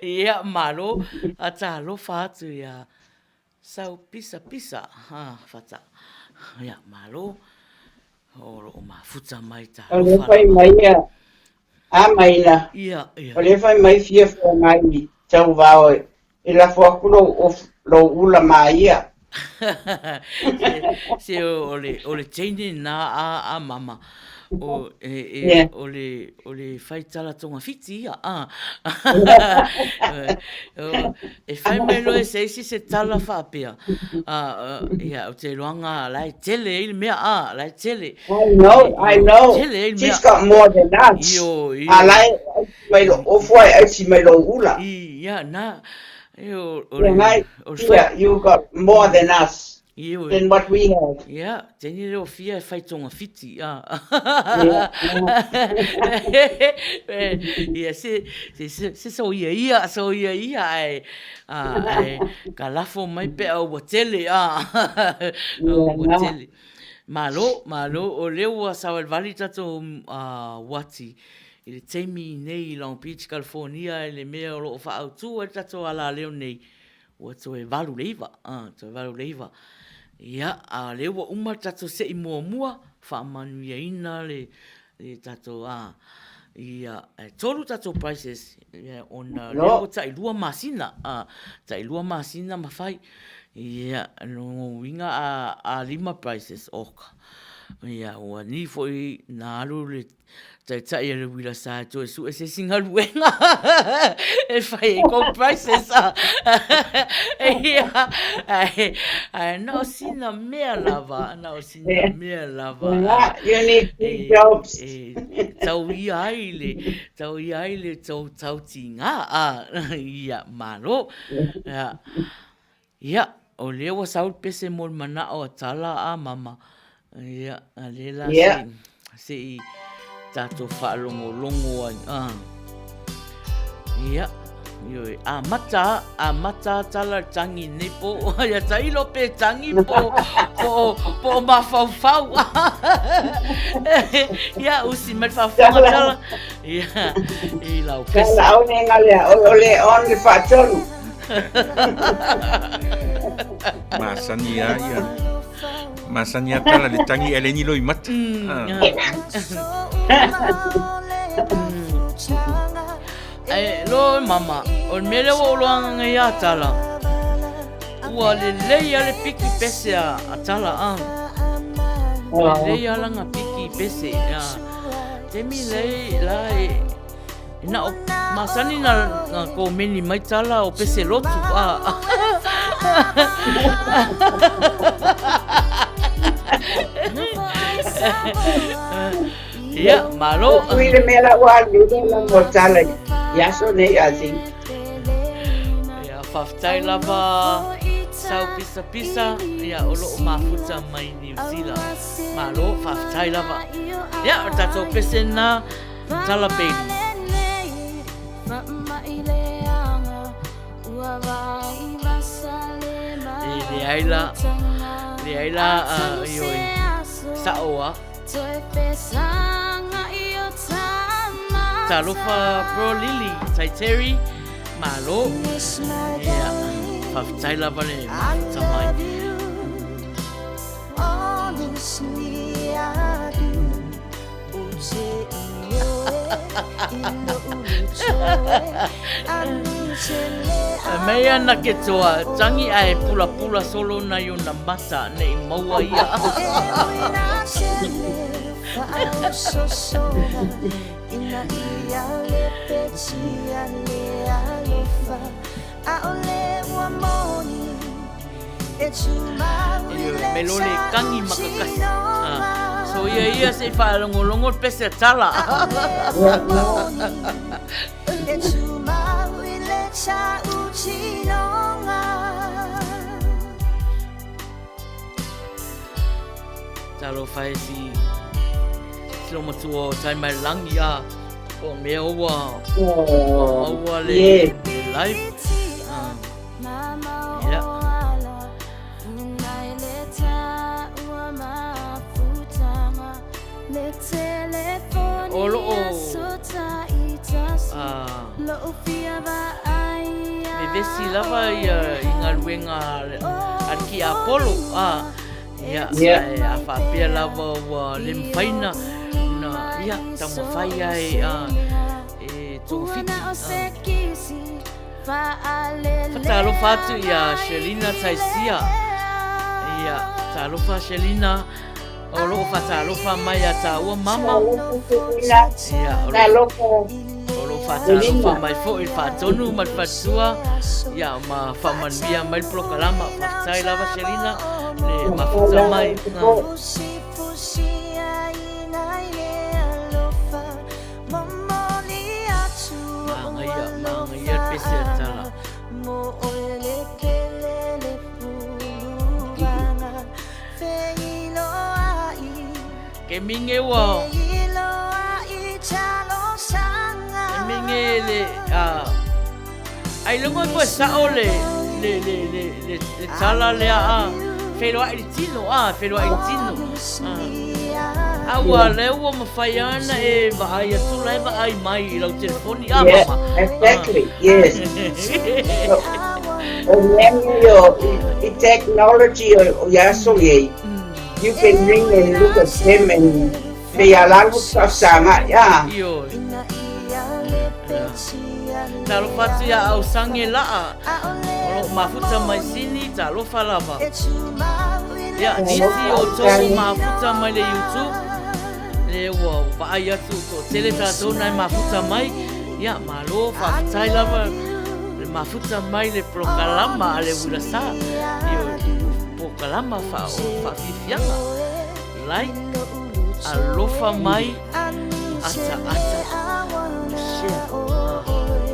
Speaker 2: Ia, malo, a talofa atu ia Sau pisa pisa, ha, whata. Ia, malo, o loo mafuta mai
Speaker 3: talofa. O le fai mai ia, a maina.
Speaker 2: Ia, ia.
Speaker 3: O le fai mai fia fua mai tau vao e lafo atu lou off, lou ula ma ia.
Speaker 2: Se o le, o le teine na a, a mama. O, e, e, yeah. o le, o le whai tala tonga whiti ia. Ah. e whai mai loe se isi se tala whaapea. Uh, ia, o te roanga lai tele i le mea, ah, lai tele.
Speaker 3: I know, I know.
Speaker 2: Tele i le mea.
Speaker 3: She's got more than us.
Speaker 2: Io, io.
Speaker 3: A lai, mai lo, ofu ai aisi mai lo ula.
Speaker 2: I, ia, na, io,
Speaker 3: o le, o le whai. You got more than us.
Speaker 2: Ioe.
Speaker 3: Than what we have.
Speaker 2: Ia, tēnei reo whia e whai tonga whiti. Ah. Ia, se, se, se, se so ia ia, so ia ia, ai, ah, ai, ka lafo mai pea ua tele, ah, ua tele. Malo, malo, o lea ua savalivali tatou uh, uati i le taimi nei i Long Beach, California, i le mea o loo whaautū ai le tatou alaleo nei, Ua toe 8 le 9, ā, toe 8 le 9. Ia, a lea ua uma le tatou se'i muamua, faamanuiaina le, le tatou, ā, Ia, e tolu tatou prices, ia, ona lea ua tailua masina, a, tailua masina ma fai. Ia, lona uiga a, a lima prices, oka. Ia, ua ni foi na alu le taitai a le uila sa e toe sue se isi galuega e fai ai kou prices. Ia, ae, ae na o sina mea lava, na o sina mea lava.
Speaker 3: You need three jobs.
Speaker 2: E, tau ia ai le, tau ia ai le tau tautiga, a, ia, malo. Ia, Ia, o lea ua sau le pese mo le manao a Tala a Mama. Ia, a lea la yeah. se, se i tatou faalogologo ai. Ah. Ia, ioe, a mata, a mata Tala le tangi nei po, ia tailo pe tangi po, po, po mafaufau. Ia, usi mai le faafofoga Tala. Ia, i lau pese.
Speaker 3: Tala, o ne ngale, o le on le faatonu.
Speaker 1: Masani a ia. Masani a tala le tangi e le ni loi mata.
Speaker 2: Ai, lo mama, o le mea lea ua ou loaga nei ia Tala, ua lelei a le piki pese a, a Tala a. Ua lelei a lana piki pese. A. Taimi lei la e, Na o masani na, na komeni mai tala o pese lotu. Ah. Ia, malo.
Speaker 3: Ui le mea la ua alu le la mo tala i aso nei I think.
Speaker 2: Ia, faafetai lava sau pisa pisa, ia o loo mafuta mai New Zealand. Malo, faafetai lava. Ia, o tatou pese na. Tala Bailey. E leai la, leai la, uh, ioi, sa'o a. Talofa bro Lily, tai Terry, malo. Ia, faafetai lava le mafuta mai. Mei ana ke toa, tangi ae pulapula solo nai ona mata nei maua ia. Me lo le kangi makakasi. Ah, so ia ia se i whaalongolongo le pese a tala. Talofa e si si lo matua o tai mai langi a o mea ua ua le, yeah. le live. Ah. Yeah. O loo ah, vevesi lava ia i galuega a le kiapolo a ia yeah. ae a faapea lava ua le mafai na na ia taumafai ai a e togafiti Whakaalofa atu i a Shelina Taisia. Ia, talofa Shelina. O loo whakaalofa mai a tāua mama. Ia, o loo whakaalofa mai fo'i le whaatonu ma le whatua. Ia, ma whaamanuia mai le polokalama. Whafetai lava Shelina, le mafuta mai. Māngaia, māngaia le pese a Tala. Ke minge ua Ke minge le a Ai longo e koe sa'o le le le le le le tala lea a wheloa'i le tino a wheloa'i le tino a a ua lea ua mawhai ana e vaai atu la e vaai mai i lau telefoni a
Speaker 3: yeah,
Speaker 2: mama
Speaker 3: exactly yes o mea nei o i technology o i aso iei you can ring and look at them and. Pei a lalo faafesagai a.
Speaker 2: Ioe. Talofa atu ia Ausange laa o loo mafuta mai Sini, talofa lava. Ia, nisi o outou mafuta mai le YouTube, le ua vaai atu toatele tatou na e mafuta mai. Ia, malo, faafetai lava le mafuta mai le polokalama a le Uila Sa. Ioe, polokalama faafiafiaga. Like, alofa mai, ata ata, share,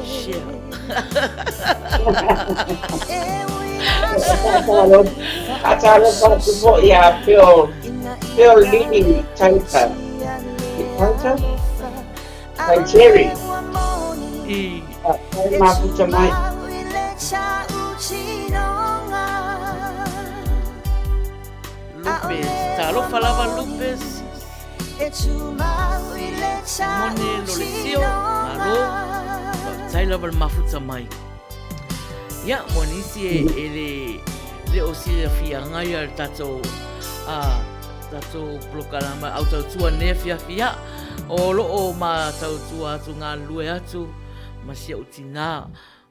Speaker 2: share.
Speaker 3: Faatalofa atu foi ia Phil, Phil Lee Taita. Taita? Tai Jerry.
Speaker 2: I.
Speaker 3: Tai mafuta mai.
Speaker 2: Lupes. Talofa lava Lupes. Simone Lolesio. Malo. Faafetai lava le mafuta mai. Ia, mo nisi e, e le, le o silafiaga ia le tatou, a, tatou polokalama au tautua nei afiafi, ia, o loo ma tautua atu galulue atu ma si au tinā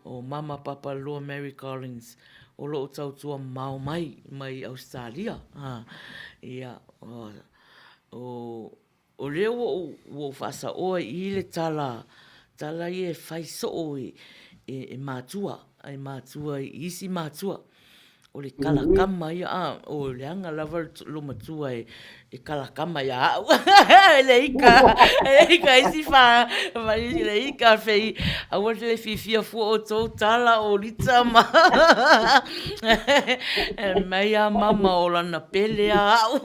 Speaker 2: o Mama Papa Loa Mary Collins o loo tautua mamao mai mai Ausetalia. Ia, o, o lea ua ou, ua ou faasaoa i i le tala, tala ia e fai soo e, e matua, e matua i isi matua. O le kalakama ia, a, o leaga lava lo matua e kalakama ia au. E le ika, e le ika isi fa, e le ika fei, aua te le fiafia fua o tou tala o Lita ma. E mai a mama o lana pele a au.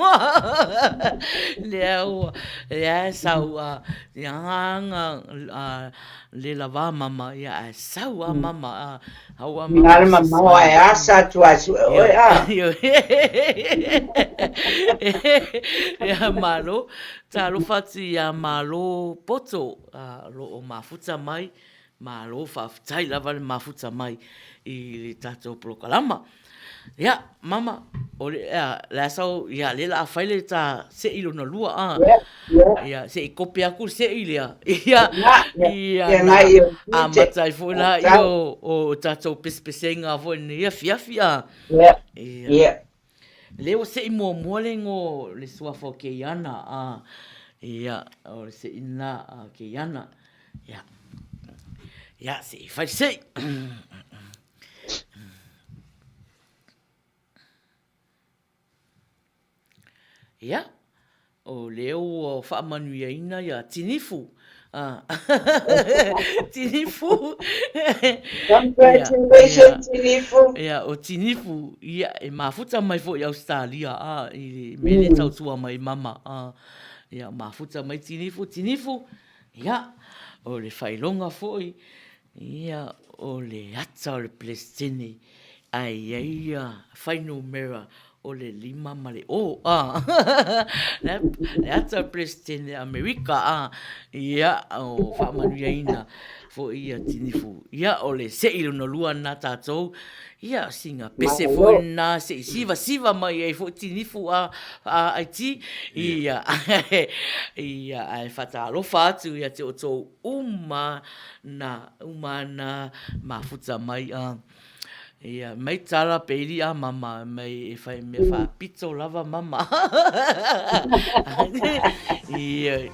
Speaker 2: Lea ua, lea e sau a, ia anga a, le lava mama, ia ae sau a mama a.
Speaker 3: Nā le mamao ae asa atu a sue oe a.
Speaker 2: Ia malo, talofa atu ia Malo Poto lo o mafuta mai, malo faafetai lava le mafuta mai i le tatou polokalama. Ia, mama, o le, a, le a sau, ia, le la a fai le ta se'i lona lua, a. Ia, se'i kope aku le se'i lea. Ia, ia, na, amata ai foi la ia o, o tatou pesepesega foi nei afiafi, a. Ia. Le ua se'i muamua le igoa o le suafa o Keiana, a. Ia, o le se'i lena a Keiana. Ia, ia, se'i fai le se'i. Ia, o lea ua faamanuiaina ia Tinifu. Tinifu.
Speaker 3: Congratulations, Tinifu.
Speaker 2: Ia, o Tinifu, ia, e mafuta mai foi i Ausetalia, a, i le mea lea e tautua mai mama. A, ia, mafuta mai Tinifu, Tinifu, ia, o le faailoga foi, Ia, o le ata o le Peresetene, ae i ai ia fuainumera o le lima ma le o, a. Le ata o le Peresetene Amerika, a. Ia, o faamanuiaina foi ia Tinifu. Ia, o le se'i lona lua lena tatou, ia, sina pese foi lena se'i sivasiva mai ai foi Tinifu a, a IT. Ia, ia, ae faatalofa atu ia te outou uma na uma ana mafuta mai a ia mai tala peili a mama mai e fai mea faapito lava mama ia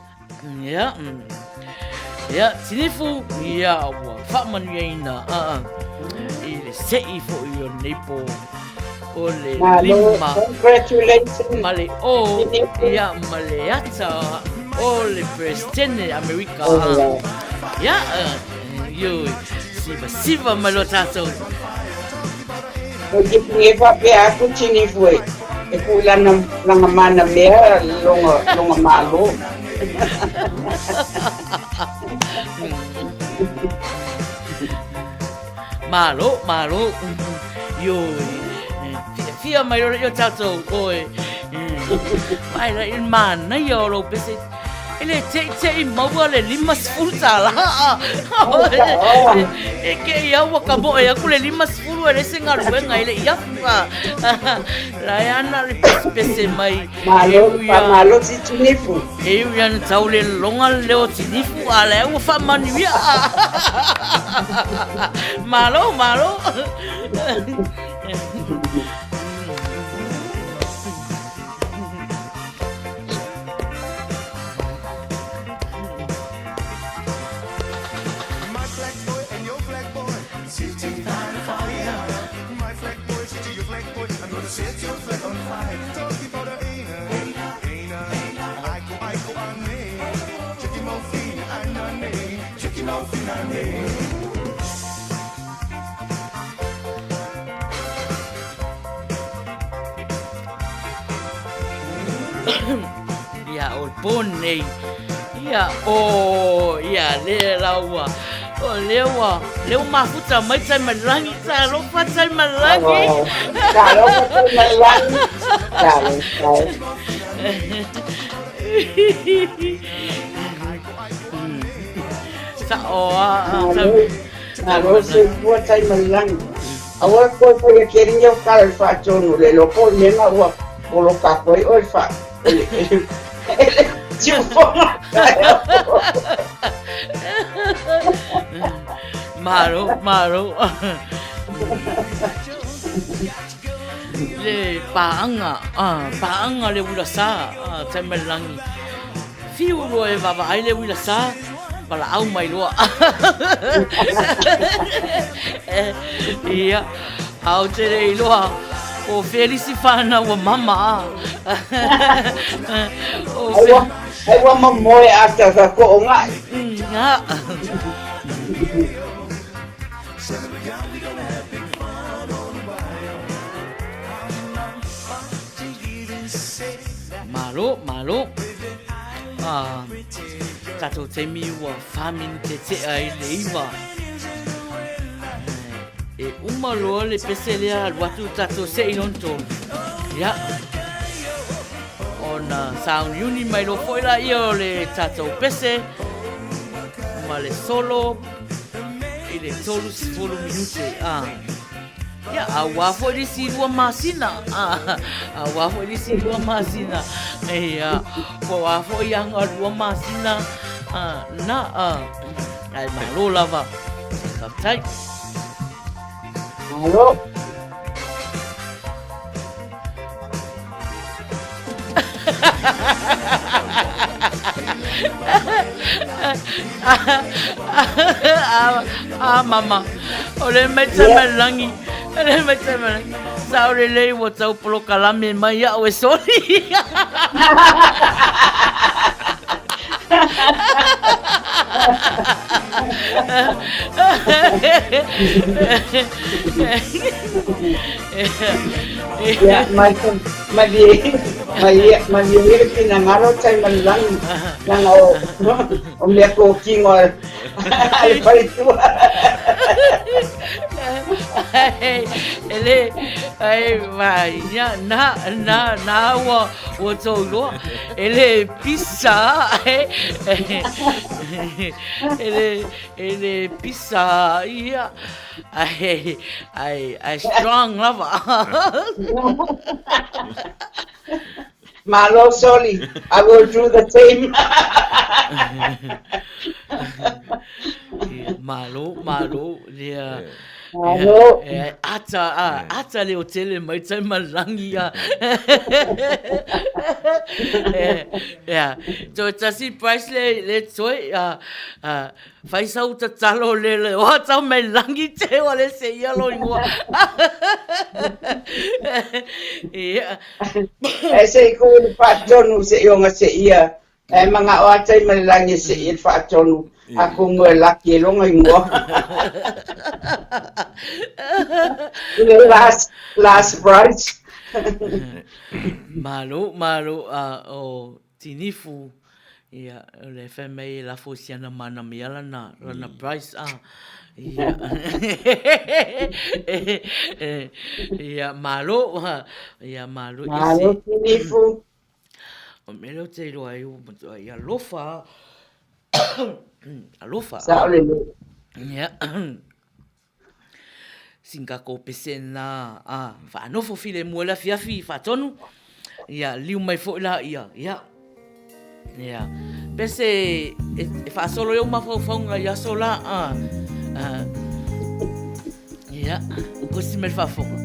Speaker 2: ia ia tinifu ia ua faamanuiaina a i le se'i foi o lenei po o le lima
Speaker 3: Congratulations.
Speaker 2: ma le o ia ma le ata o le Presidente Amerika. Ia, ioe, sivasiva mai loa tatou.
Speaker 3: Ko te puni e faapea atu tinifu e, e ku lana, langa mana mea longa, longa malo.
Speaker 2: Malo, malo, ioe, fiafia mai loa ia tatou, oe. Mai la i le manaia o lou pese. E le teʻiteʻi maua le $50. E ke ia ua ka moe aku le 50 e le se galuega e le i afu. La e ana le pesepese mai.
Speaker 3: Malo, malo si tinifu.
Speaker 2: E ui ana tau le longa le leo tinifu a le ua faamanuia. Malo, malo. Ia o le po nei, ia o ia le laua. O lea ua lea ua mafuta mai Taimalagi, talofa Taimalagi.
Speaker 3: Talofa Taimalagi. Talofa.
Speaker 2: Sa o a
Speaker 3: Malo soifua Taimalagi. Aua koe faia keringi o kala le faatonu le loko i mea ua poloka aku ai oe fa ele tiufoga.
Speaker 2: Malo, malo. Le paaga, ah, paaga le uila sa, ah, Taimalagi. Fiu loa e vaavaai le uila sa, valaau mai loa. Ia, a ou te le iloa, o fea le isi whanau a mama a. O fea...
Speaker 3: Ai ua mamoe ata ka ko o ngai.
Speaker 2: Nga. Malo, malo. Ah, tatou taimi ua 4 minute tea i le 9. E uma loa le pese lea alu atu tatou se i lona tolu. Ia. Ona sauniuni mai loa foi laia o le tatou pese ma le solo i le 30 minute. Ah. Ia, auā foi le isi 2 masina. Ah, auā foi le isi 2 masina. Ia, po o a foi aga 2 masina. Ah, na, ah, ae malo lava. Faafetai.
Speaker 3: Malo.
Speaker 2: A mama, o le mai Taimalagi, o le mai Taimalagi. Sa o lelei ua tau polokalame mai au e soli.
Speaker 3: Ia, mai, malie, malie, malie le finagalo Taimalagi, leaga o, o mea kokino a le faletua.
Speaker 2: E le, ai, vai, ia, na, na, na ua, ua tou iloa. E le pisa, e le, e le pisa, ia, ai, ai, ai strong lava.
Speaker 3: Malo Soli, I will do the same.
Speaker 2: Ia, malo, malo, ia,
Speaker 3: Malo.
Speaker 2: ia, ata, a, ata le o tele mai Taimalagi a. Ia, toe tasi price le, le toe, a, a, fai sau tatalo le le oa tau mai lagi te o le se ia lo ingoa. Ia.
Speaker 3: E se i ku le faatonu se i onga se ia. E manga o atai ma le lagi se i le faatonu. A ku ngwe laki e longa ingoa. Le last, last price.
Speaker 2: Malo, malo, a, o Tinifu, ia, o le fai mai e lafo i siana manamia lana, lana price, a, ia, ia, malo, ia, malo,
Speaker 3: Malo, Tinifu.
Speaker 2: O le mea lea ou te iloa ai ua matuai alofa alofa.
Speaker 3: Sao lelei.
Speaker 2: Ia. Sina tatou pese lena a faanofo filemu ai le afiafi faatonu. Ia liu mai foi laia. Ia. Ia. Pese e faasolo i ou mafaufauga i aso la. A. Ia, kosi mai le faafofoga.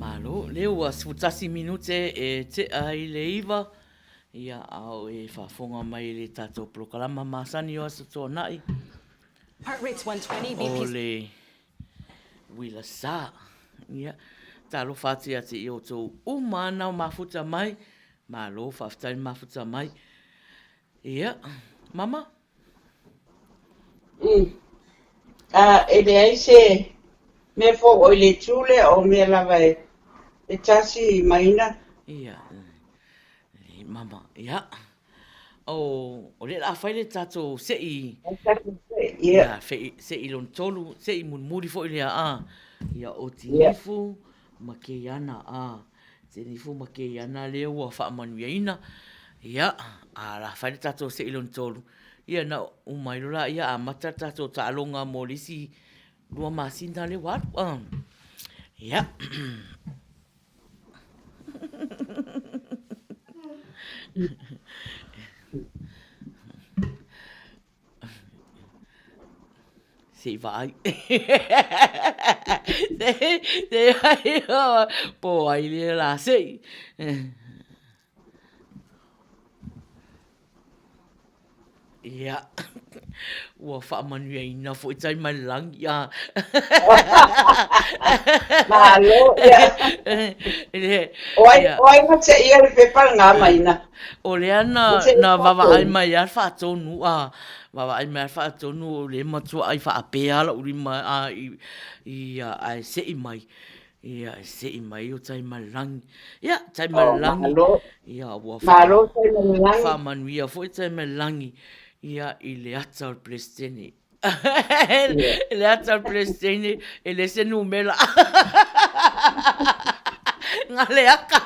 Speaker 2: Malo, lea ua 11 minute e tea ai le 9. Ia, a o e faafofoga mai i le tatou polokalama masani o Aso Toonai, o le uila sa. Ia, talofa atu ia te i outou uma ana o mafuta mai, malo faafetai le mafuta mai. Ia, mama?
Speaker 3: A e leai se mea fou o i le itu lea o mea lava e tasi maina.
Speaker 2: Ia, le mama, ia. O, o lea la fai le tatou se'i.
Speaker 3: Ia.
Speaker 2: Ia, se'i lona tolu, se'i mulimuli foi lea, a. Ia, o Tinifu ma Keiana, a. Tinifu ma Keiana lea ua faamanuiaina. Ia, a la fai le tatou se'i lona tolu. Ia, na uma ai loa lea amata le tatou taaloga mo le isi 2 masina lea ua alu. A. Ia. Se i vaai. Se i vaai. Po o ai lea la se i. Ia, ua faamanuiaina foi tai mai le lagi. A.
Speaker 3: Malo, ia. O ai, o ai na seia le pepa lena maina?
Speaker 2: O lea na, na vaavaai mai a le faatonu, a, vaavaai mai a le faatonu o lea matua ai faapea lou lima a, i, i, ae sei mai. Ia, e sei mai o tai ma le lagi. Ia, tai ma le lagi. Ia, ua
Speaker 3: Malo tai ma le lagi.
Speaker 2: Faamanuia foi tai ma le lagi. Ia, i le ata o le Peresetene. I le ata o le Peresetene, e le se numera. Nga le aka.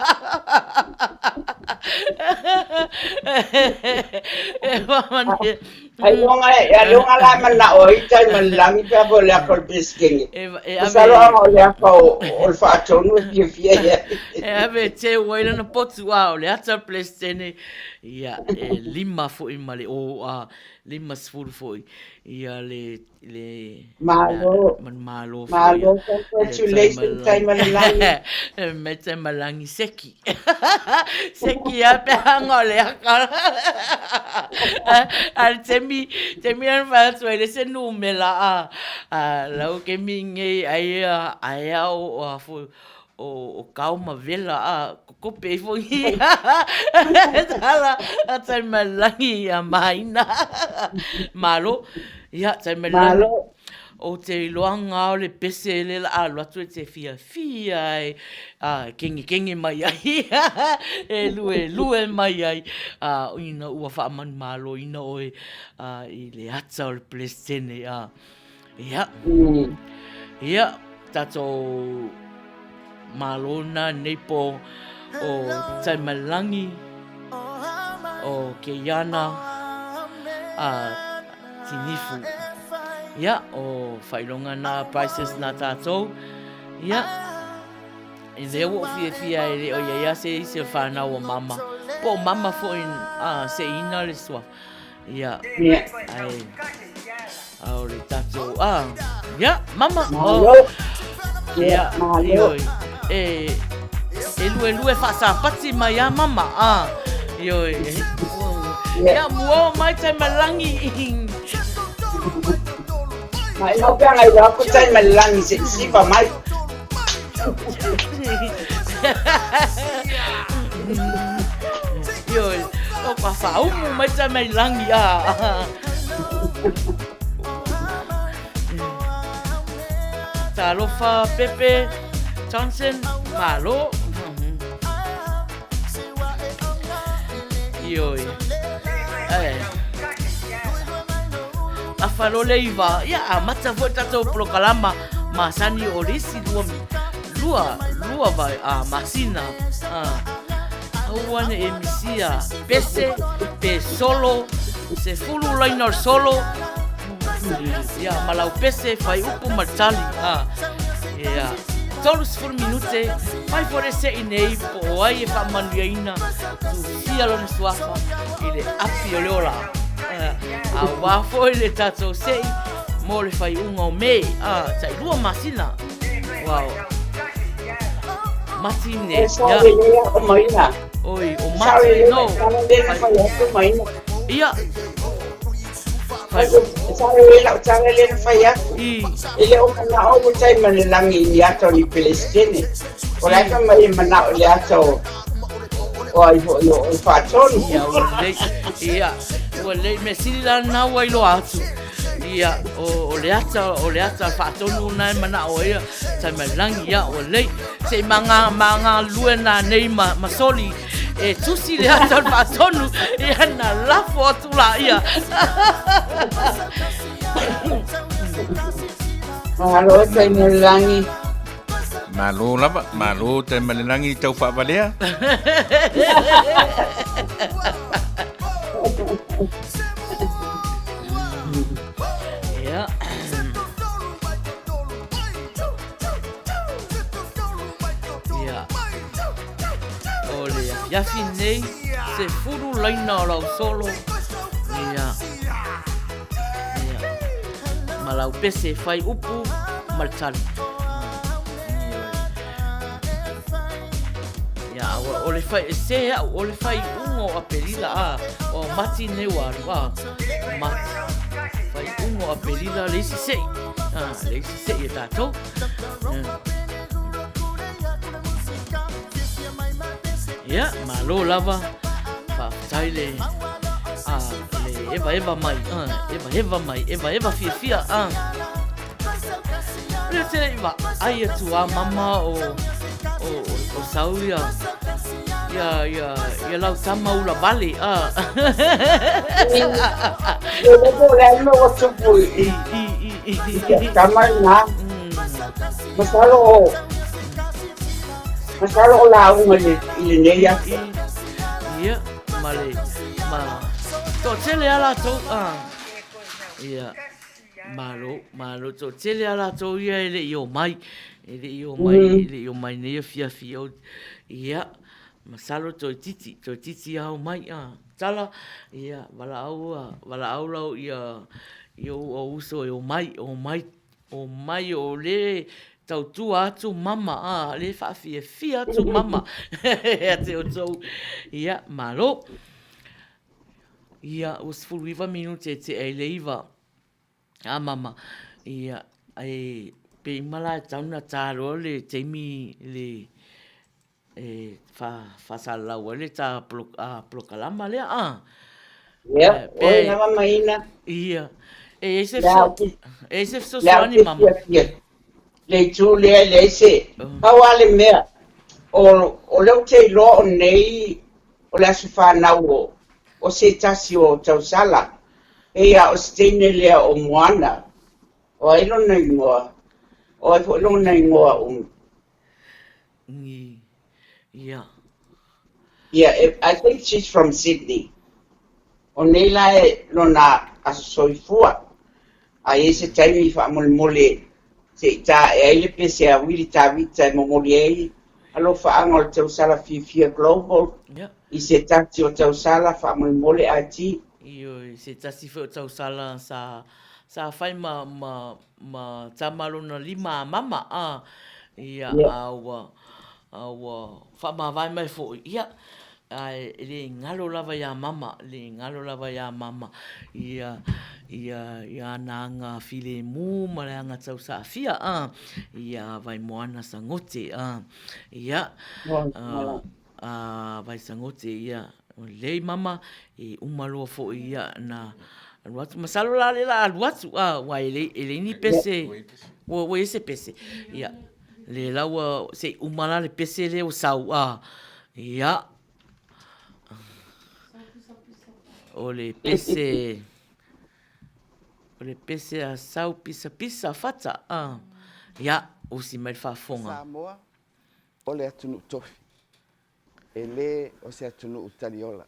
Speaker 2: E faamanuia.
Speaker 3: Ailoga ailoga la manao ai tai ma le lagi pe a foi o le aka o le Peresetene. Masalo aga o le aka o le faatonu e fiafia i ai.
Speaker 2: E ave e teu ai lana potu a o le ata o le Peresetene, ia e 5 foi ma le o a 50 foi ia le le
Speaker 3: Malo.
Speaker 2: Malo
Speaker 3: foi. Malo, congratulations Taimalelagi.
Speaker 2: Me Taimalelagi seki. Seki a pe hanga o le aka. A le temi, temi ana whai atu ai le se numela a, a lau ke mi ngei ai a ai a o a fo o o kao ma vela a kokope ifo i tala a Taimalelagi a maina. Malo. Ia, Taimalelagi.
Speaker 3: Malo.
Speaker 2: O te iloaga o le pese le la alu atu e te fiafia e kengekenge mai ai, e luelue mai ai, ina ua faamanumaloina oe i le ata o le Peresetene. Ia, ia, tatou Malo na nei po o Taimalelagi, o Keiana, a Tinifu. Ia, o whaironga nā prizes nā tātou. Ia, i lea ua fiafia e le o ia ia se isi o whānau o mama. Po o mama foi a se ina le sua. Ia.
Speaker 3: Ia.
Speaker 2: Ai. A o le tatou. Ah. Ia, mama.
Speaker 3: Malo.
Speaker 2: Oh.
Speaker 3: Ia, malo.
Speaker 2: Ioi. E, e lue lue whaasapati mai a mama. Ah. Ioi. Ia, mua mai tai malangi.
Speaker 3: Mai mau pe ngai wa ko tai malangi se sifa mai.
Speaker 2: Ioi, o ka whaaumu mai tai mai langi a. Talofa Pepe Johnson, malo. Ioi. Eh. Afa lo le iva, ia amata foi tatou polokalama masani o le isi lua, lua, lua vai, a masina. A, aua ne e misia pese, pe solo, se fulu laina o le solo, ia, ma lau pese, fai upu ma le tali. A, ia, 30 minute, fai fo le se'i nei, po o ai e faamanuiaina, tusia lona suafa i le api o le ola. Auā foi le tatou se'i mo le faaiuga o Me, a, tailua masina. Wow. Mati ne.
Speaker 3: E sao lelei a o maina.
Speaker 2: Oi, o Mati, no.
Speaker 3: Sao lelei fai atu maina.
Speaker 2: Ia.
Speaker 3: Fai sao lelei lau tala lea na fai atu. E le o manao ua tai ma le lagi i ni ata o ni Pelesitene. O la e fai mai e manao i le ata o o ai foi o o Faatonu.
Speaker 2: Ia, ua lelei. Ia, ua lelei. Mea sili la lena ua iloa atu. Ia, o, o le ata, o le ata Faatonu na e manao ai ia Taimailangi. Ia, ua lelei. Se i ma galulue na nei ma, ma soli e tusi le ata o le Faatonu. Ia, na lafo atu la ia.
Speaker 3: Malo Taimailangi.
Speaker 1: Malo lava, malo Taimailangi i tau faavalea.
Speaker 2: Ia. Ia. O le afiafi nei, se fulu laina o lau solo. Ia. Ia. Ma lau pese e fai upu ma le tali. Ia, o le fai, se au, o le fai unga o Aperila, a, o Mati nei ua alu, a, Mati. Fai unga o Aperila le isi sei, a, le isi sei e tātou. Ia, malo lava, faafetai le, a, le evaeva mai, a, evaeva mai, evaeva fiafia, a. Le te i vaai atu a mama o, o, o, o sau ia, ia, ia, ia lau tama ula vale, a.
Speaker 3: Ia le po le ai ua tupu i, i, i, i tama i ngā. Masalo o, masalo o lauga i lenei aso.
Speaker 2: Ia, ma le, ma, toatele a latou, a. Ia. Malo, malo, toatele a latou ia e le i omai, e le i omai, e le i omai nei afiafi o, ia, masalo toeititi, toeititi a omai, a, tala, ia, valaau, valaau lau ia, i ou au uso e omai, omai, omai o le tautua atu mama, a, le faafiafia atu mama, ia te outou, ia, malo. Ia, ua 19 minute e tea i le 9. A mama, ia, e pe ima la e tau na tā loa le taimi le e whasalalau ai le tā polokalama lea, a?
Speaker 3: Ia, oe lava maina.
Speaker 2: Ia, e ai se e ai se fesoasoani mama.
Speaker 3: Le itu lea e leai se, pau lava le mea, o, o lea ou te iloa o nei o le aso fanau o, o se tasi o tausala, pei lava o se teine lea o Moana, o ai lona igoa, o ai foi lona igoa o.
Speaker 2: Ia.
Speaker 3: Ia, I think she's from Sydney. O nei la e lona aso soifua, a i ai se taimi faamolemole se i tae ai le pese a Wili Tavita e momoli ai alofaaga o le tausala fiafia Global i se tasi o tausala faamolemole IT.
Speaker 2: Ioe, se tasi foi o tausala sa sa fai ma ma ma tama lona lima a mama a ia a ua a ua faamavae mai foi ia ae e le galo lava iā mama le galo lava iā mama ia ia ia ana aga filemu ma le aga tausaafia a ia Vaimoana Sagote a ia a a Vaisagote ia lelei mama e uma loa foi ia na alu atu masalo la le la alu atu a ua e le e leai ni pese ua ua i ai se pese ia le la ua se i uma la le pese lea ua sau a ia o le pese o le pese a sau pisapisa fata a ia usi mai le faafofoga.
Speaker 6: Samoa, o le atunuu tofi, e le o se atunuu taliola.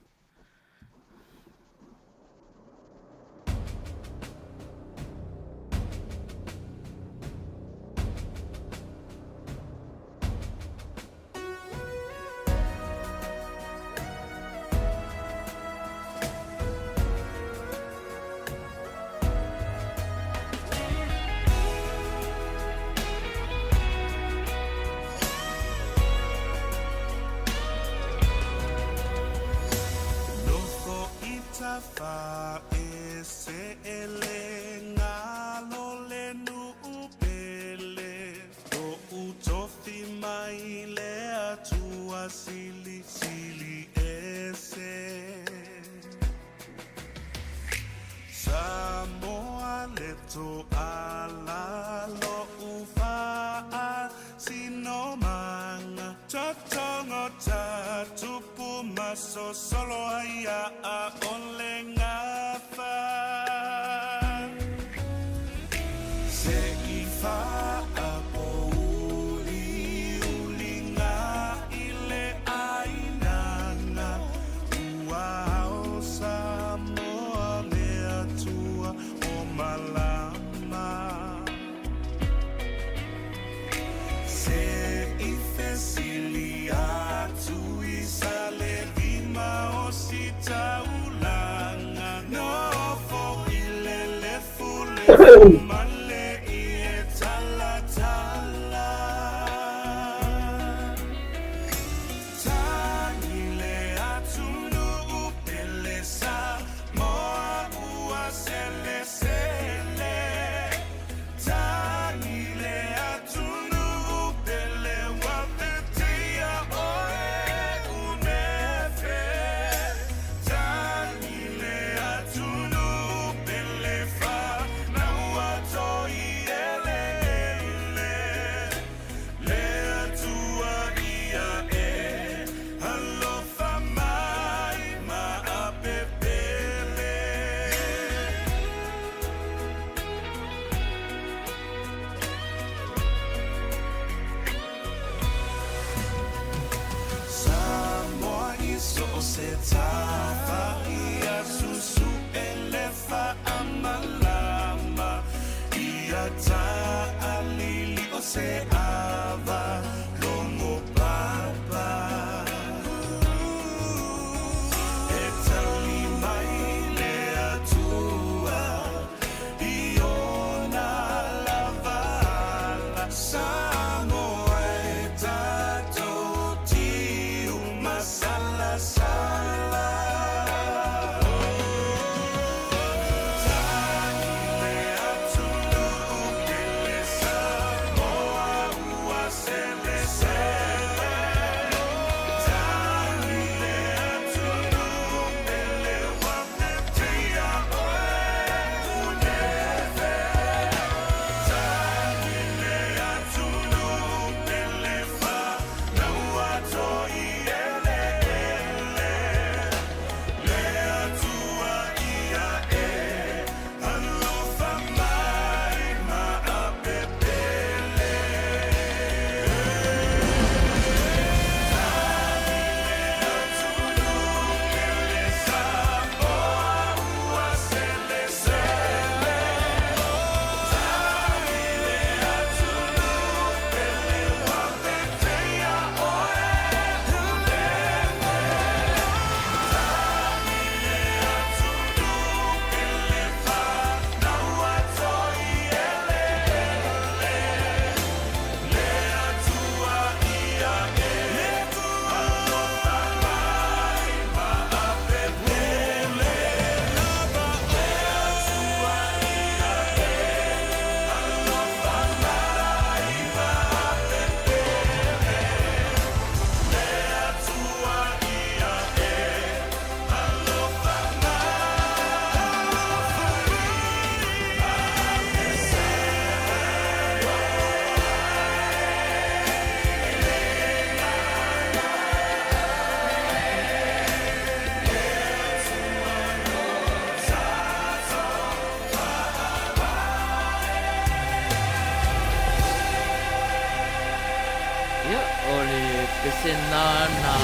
Speaker 2: Ia, o le pese na na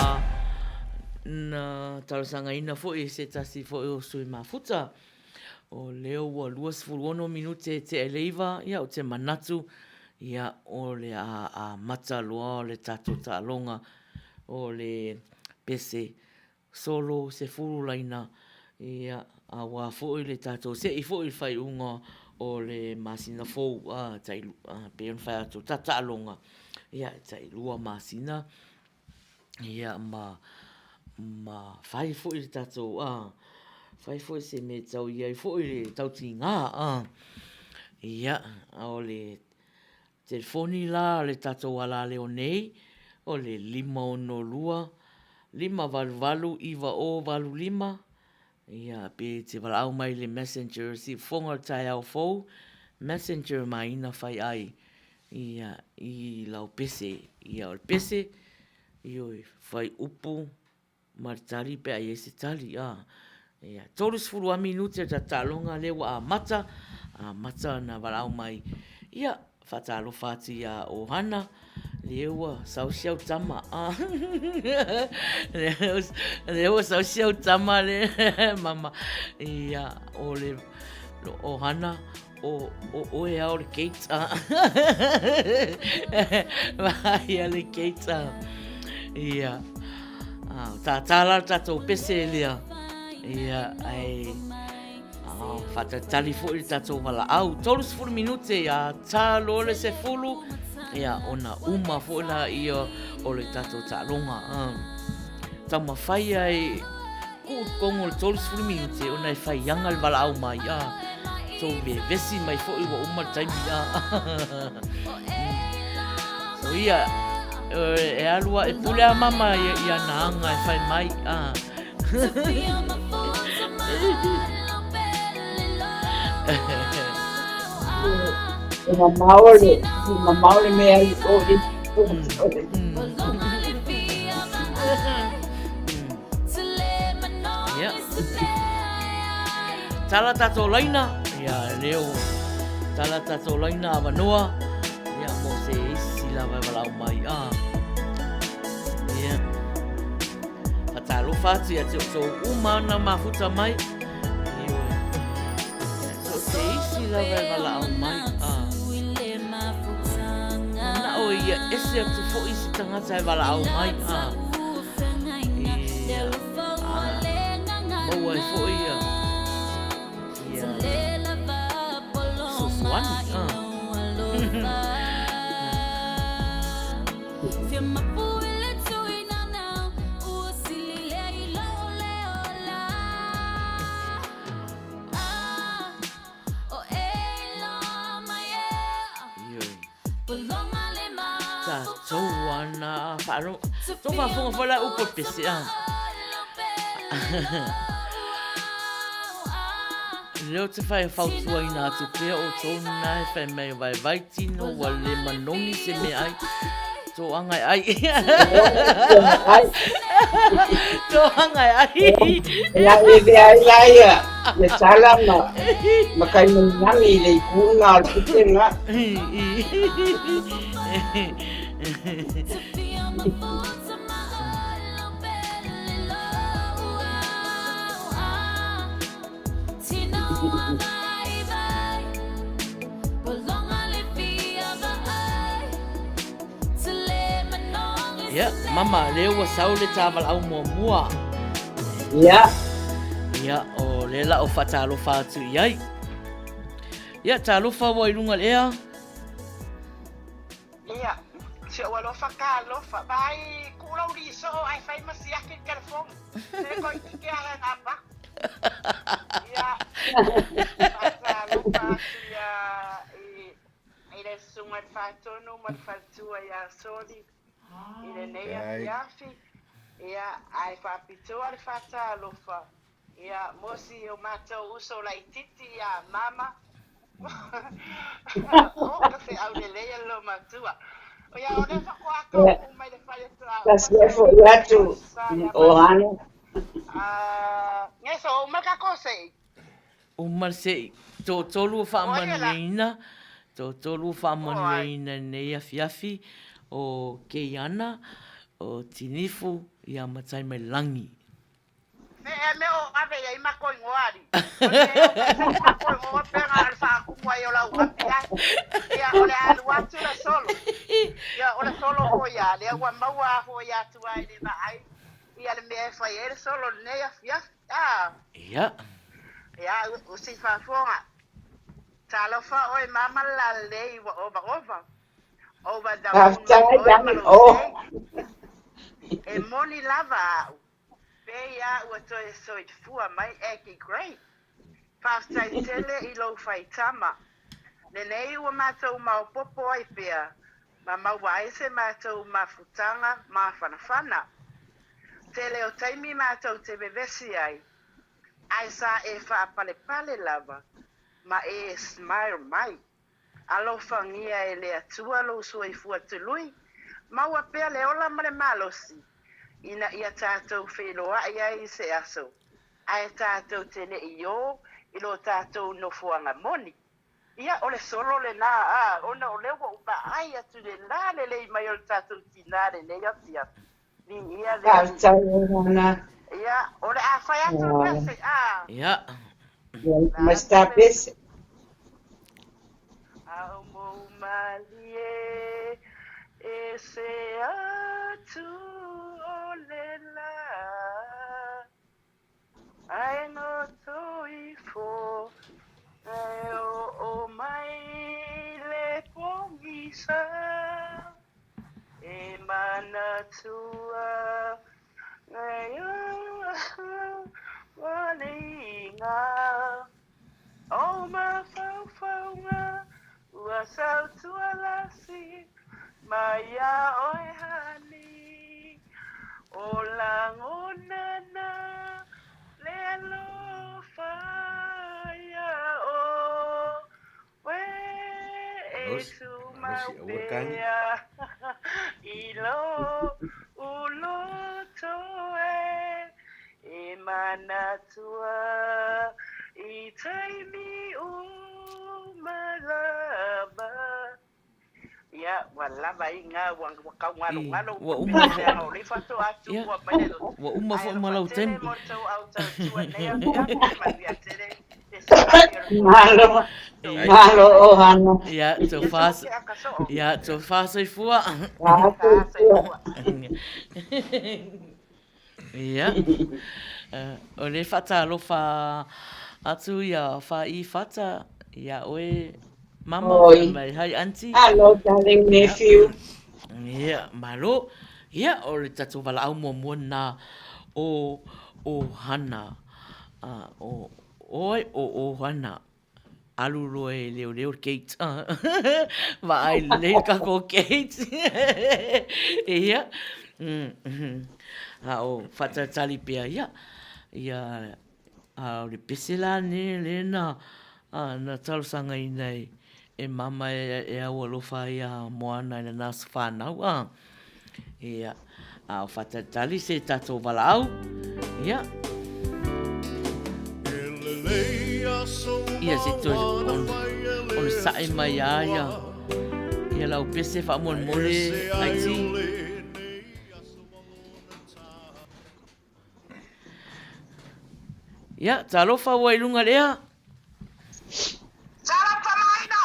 Speaker 2: na talosagaina foi e se tasi foi o sui mafuta. O lea ua 26 minute tea i le 9, ia ou te manatu, ia o le a amata loa o le tatou taaloga o le pese solo 10 laina, ia aua foi le tatou se'i foi i le faaiuga o le masina fou, a tai pei ona fai atu ta taaloga, ia e tai 2 masina. Ia ma ma fai foi le tatou a. Fai foi se mea tau i ai foi le tautiga a. Ia, o le telefoni la a le tatou alaleo nei, o le 562 588 9085, ia, pe te valaau mai i le messenger siufofoga o le taeao fou, messenger maina fai ai, ia, i lau pese. Ia, o le pese, ioe, fai upu ma le tali pe a i ai se tali, a. Ia, 30 lava minute o le tatou taaloga lea ua amata, amata ona valaau mai. Ia, faatalofa atu ia Ohana, lea ua sau si au tama, a. Lea ua sau si au tama le mama. Ia, o le Ohana, O oe a o le Kate a. Vaai a le Kate a. Ia. Tātā la le tātou pese lea. Ia, ai whātatali foi le tātou walaau. 30 minute ia tā loa le sefulu. Ia, ona uma foi la ia o le tātou tālonga. Taumawhai ai Kuu tonu o le 30 minute ona e whai anga le valaau mai a tou vevesi mai foi ua uma le taimi a. So ia e alu a e pule a mama ia ia na anga e whai mai a.
Speaker 3: E mamao le, e mamao le mea i o i.
Speaker 2: Ia. Tala tātou laina, ia leo, tala tātou laina awanoa, ia mo se isi lava e walau mai. Ah. Ia. Whatalofa atu ia te o tō uma ana mafuta mai. Ioe. Ia, so se isi lava e walau mai. Ah. Na o ia ese atu foi si tangata e walau mai. Ah. Ia, maua ai foi ia, ia fesoasoani. Ioe. Tatou ana whaaro. Tō whaafonga whai la upo pese a. Leo te whai whautuaina atu pea o tōna e whai mei vai vai tino wa le manongi se me ai. Tō angai ai. Tō angai ai.
Speaker 3: La e ve ai la ia. Le tala ma ma kai manangi i le ikunga o le putenga.
Speaker 2: Ia, mama, lea ua sau le tāwalaau muamua.
Speaker 3: Ia.
Speaker 2: Ia, o le la o whaatalofa atu i ai. Ia, talofa ua i lunga le ea.
Speaker 4: Ia, si ou alofa ka alofa. Vai, ku lau liso o ai fai ma siaki le telefoni. Se ko ike ala na pa. Ia, faatalofa atu ia i, i le susuga i le Faatonu ma le faletua ia Soli i lenei afiafi. Ia, ae faapitoa le faatalofa Ia mo si o matou uso laititi ia Mama. O ka feau lelei a lo matua. Ia o lea faatoa taunuu mai le fai atu a
Speaker 3: Ka sia foi atu o Hana.
Speaker 4: Nge so uma ka ko sei.
Speaker 2: Uma le sei. Toatolu o faamanuiaina, toatolu o faamanuiaina i lenei afiafi, o Keiana, o Tinifu, ia Mataimailangi.
Speaker 4: Me e mea o ave i ai matou ingoa alii. O le mea o ave matou ingoa pe na o le faatumu ai o lau api ai. Ia o le alu atu le solo. Ia o le solo foi a lea ua maua a foi atu ai le vaai ia le mea e fai ai le solo lenei afiafi. A.
Speaker 2: Ia.
Speaker 4: Ia u si faafofoga. Talofa oe mama lalelei ua ovaova. Over the moon mai
Speaker 3: Faafetai
Speaker 4: oe ma
Speaker 3: Dani.
Speaker 4: lou
Speaker 3: Oh.
Speaker 4: sei. E moni lava au. Pei a ua toe soifua mai Aggie Gray. Faafetai tele i lou faitama. Lenei ua matou maopopo ai pea ma maua ai se matou mafutaga mafanafana. Tele o taimi matou te vevesi ai, ae sa e faapalepale lava ma e smile mai. Alofagia e le Atua lou soifua tului, maua pea le ola ma le malosi, ina ia tatou feiloai ai i se aso, ae tatou te le i ō i lo tatou nofoaga moni. Ia, o le solo lena, a, ona o lea ua ou vaai atu i le lalelei mai o le tatou tinā lenei afiafi. Viia le Alii.
Speaker 3: Faafetai Ohana.
Speaker 4: Ia, o le a fai atu le pese, a.
Speaker 2: Ia.
Speaker 3: Ma sta pese.
Speaker 4: Ao mou malie e se atu o le la. Ae noto ifo e oo mai le pogisa e manatua Ualiga o mafaufauga ua sautualasi mai ia oe hani o lagona na le alofa ia oe e
Speaker 1: Malosi,
Speaker 4: tumau
Speaker 1: malosi aua le tagi.
Speaker 4: pea i lou loto e e manatua i taimi uma lava. Ia, ua lava ai nga ua ua taugalogalo
Speaker 2: Ua
Speaker 4: upu
Speaker 2: uma
Speaker 4: pele
Speaker 2: foi
Speaker 4: leaga o lea faatoa
Speaker 2: ia
Speaker 4: tuua mai le loto.
Speaker 2: ua uma
Speaker 4: Ae
Speaker 2: foi ma
Speaker 4: alofa
Speaker 2: lau
Speaker 4: tele
Speaker 2: taimi.
Speaker 4: mo le tou au tautua i lenei afiafi, manuia tele le savali o le Fono.
Speaker 3: Malo,
Speaker 2: Ia
Speaker 3: malo Ohana.
Speaker 2: ia
Speaker 4: Ia
Speaker 2: tofa
Speaker 4: soo ke aka soo.
Speaker 2: ia tofa soifua.
Speaker 4: Ka soifua.
Speaker 2: Ia o le faatalofa atu ia Fa'i Fata ia oe mama
Speaker 3: Oi.
Speaker 2: mai hi aunty.
Speaker 3: Hello darling nephew.
Speaker 2: Ia malo. Ia o le tatou valaau muamua lena o Ohana. O oe o Ohana. Alu loa e leoleo le gate. Vaai lelei le tatou gate. Ia. A o faatalitali pea ia. Ia, a o le pese la lenei lea na, na talosagaina e mama e au alofa ai ia Moana i lana aso fanau. Ia, a o faatalitali se tatou valaau. Ia. Ia, se toe onosai mai lava ia, ia lau pese faamolemole, Aiti. Ia, talofa ua i luga le ea.
Speaker 4: Talofa maina!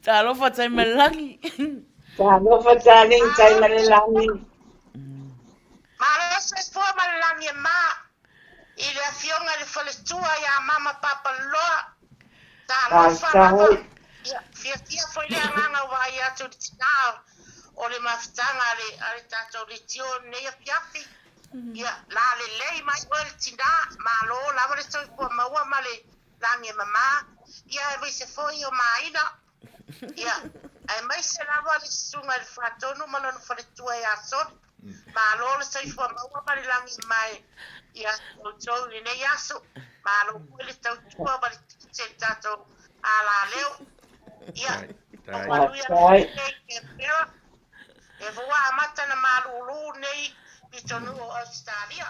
Speaker 2: Talofa Taimalelagi.
Speaker 3: Talofa darling Taimalelagi.
Speaker 4: Malo soifua ma le lagi e ma i le afioga i le faletua ia Mama Papaliloa. Talofa lava. Ia, fiafia foi le agaga ua vaai atu i le tina o le mafutaga a le, a le tatou leitio i lenei afiafi. Ia, lalelei mai oe le tina, malo lava le soifua maua ma le lagi e mama, ia aemaise foi o Maina, ia, aemaise lava le susuga i le Faatonu ma lona faletua ia Soli. Malo le soifua maua ma le lagi mae ia outou i lenei aso. Malo foi le tautua ma le tiute i le tatou alaleo. Ia, o manuia nei Canberra. E ua amata na malūlū nei pitonuu o Ausetalia.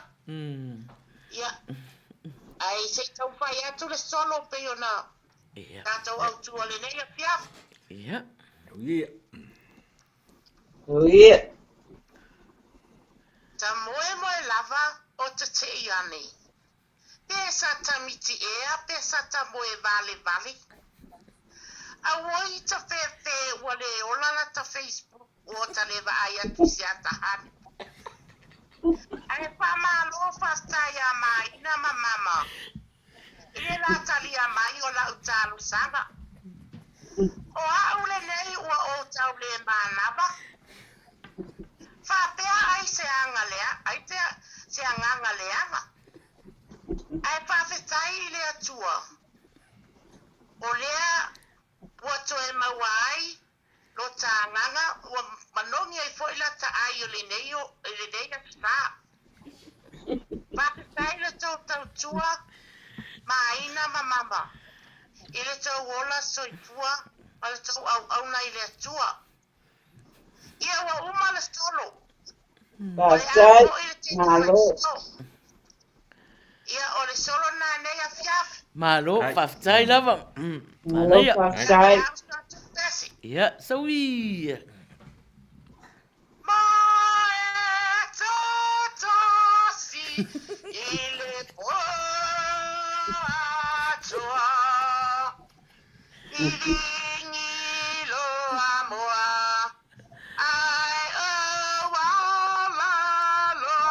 Speaker 4: Ia, ae se i taumafai atu le solo pei ona tatou autu o lenei afiafi.
Speaker 2: Ia.
Speaker 1: Ia.
Speaker 3: Ia.
Speaker 4: Ta moemoe lava o tetei ane. Pe sa tamiti ea pe sa ta moe valevale. Auoi ta fefe ua le ola la ta Facebook ua ta le vaai atu i se ata hani. Ae faamalo faafetai ia Maina ma Mama i le la talia mai o la'u talosaga. O a'u lenei ua ou tau le manava. Faapea ai se aga lea, ai pea se agaga leaga. Ae faafetai i le Atua, o lea ua toe maua ai lota agaga, ua manogi ai foi lata ai o lenei, i lenei aso sa. Faafetai le tou tautua ma Aina ma Mama i le tou ola soifua ma le tou auauna i le Atua. Ia ua uma le solo. O le a
Speaker 3: Faafetai,
Speaker 4: foi le tino
Speaker 3: malo.
Speaker 4: faitio. Ia o le solo lena nei afiafi.
Speaker 2: Malo,
Speaker 1: Ai.
Speaker 2: faafetai lava.
Speaker 3: Malo,
Speaker 2: Manaia.
Speaker 3: faafetai.
Speaker 4: Ia uso atu tasi.
Speaker 2: Ia, saui.
Speaker 4: Ma e totasi i le po atoa. I ligiloa moa ae o Alaloa.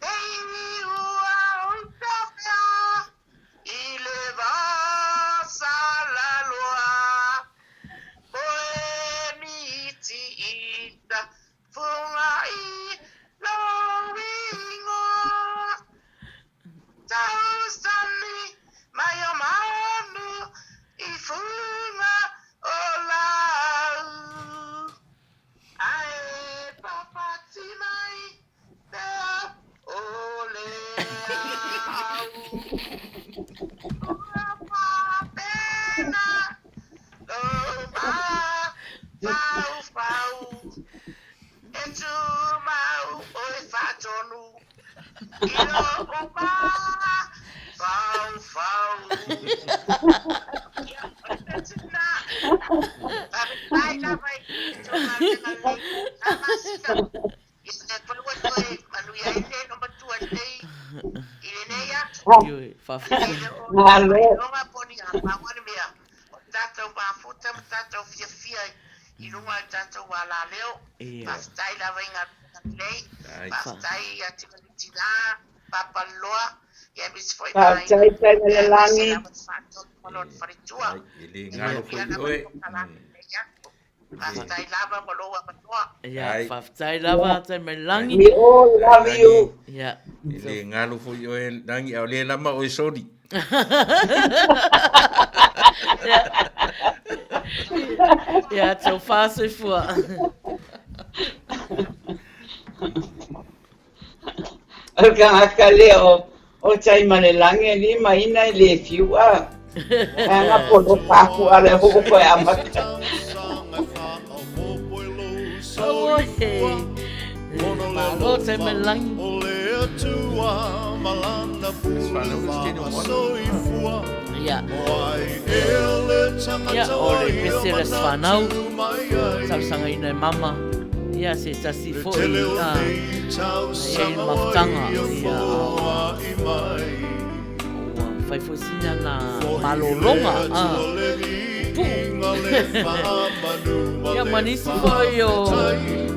Speaker 4: Ei ua utafea i le vasalaloa. Oe miti ita funga i lou ingoa. Tausani mai o manu i fuga o lau. Ae papati mai pea o le au. Ua faapena lou mafaufau e tumau oe faatonu. I lou mafaufau. Ia, o le mea lena. Faafetai lava i tou galuega lelei na masina. Ia lea foi ua toe manuia ai le matua lenei i lenei aso.
Speaker 2: Ioe, faafetai.
Speaker 4: E le o
Speaker 3: Malo.
Speaker 4: iloga po o ni a pau le mea o tatou mafuta ma tatou fiafia i luga o le tatou alaleo.
Speaker 2: Ia.
Speaker 4: Faafetai lava i galuega lelei.
Speaker 1: Ai.
Speaker 4: Faafetai ia te tina, Papaliloa, ia aemaise foi
Speaker 3: Faafetai
Speaker 4: Maina,
Speaker 3: tai
Speaker 4: ia aemaise
Speaker 3: le lagi.
Speaker 4: lava le faatonu ma lona faletua.
Speaker 1: Ai, e le
Speaker 4: E
Speaker 1: galo
Speaker 4: manuia
Speaker 1: foi
Speaker 4: lava
Speaker 1: oe.
Speaker 4: le kokalana lenei aso. Faafetai lava mo lou avanoa.
Speaker 2: Ia,
Speaker 1: Ai.
Speaker 2: faafetai lava tai mai le lagi.
Speaker 3: We all love you.
Speaker 2: Ia.
Speaker 1: E le galo foi oe Lagi, a o le lama oe soli.
Speaker 2: Ia. Ia, tau whāsoifua.
Speaker 3: O le tagata lea o o Taimalelagi alii ma ina e le fiu a. Ae po loka aku a le hoo koe amata.
Speaker 2: Auē. Malo Taimalelagi. Ia. Ia, o le pese o le aso fanau, talosagaina e mama, ia se tasi foi a e ai le mafutaga, ia, a ua fai foi sina na malologa, a puu. Ia ma nisi foi o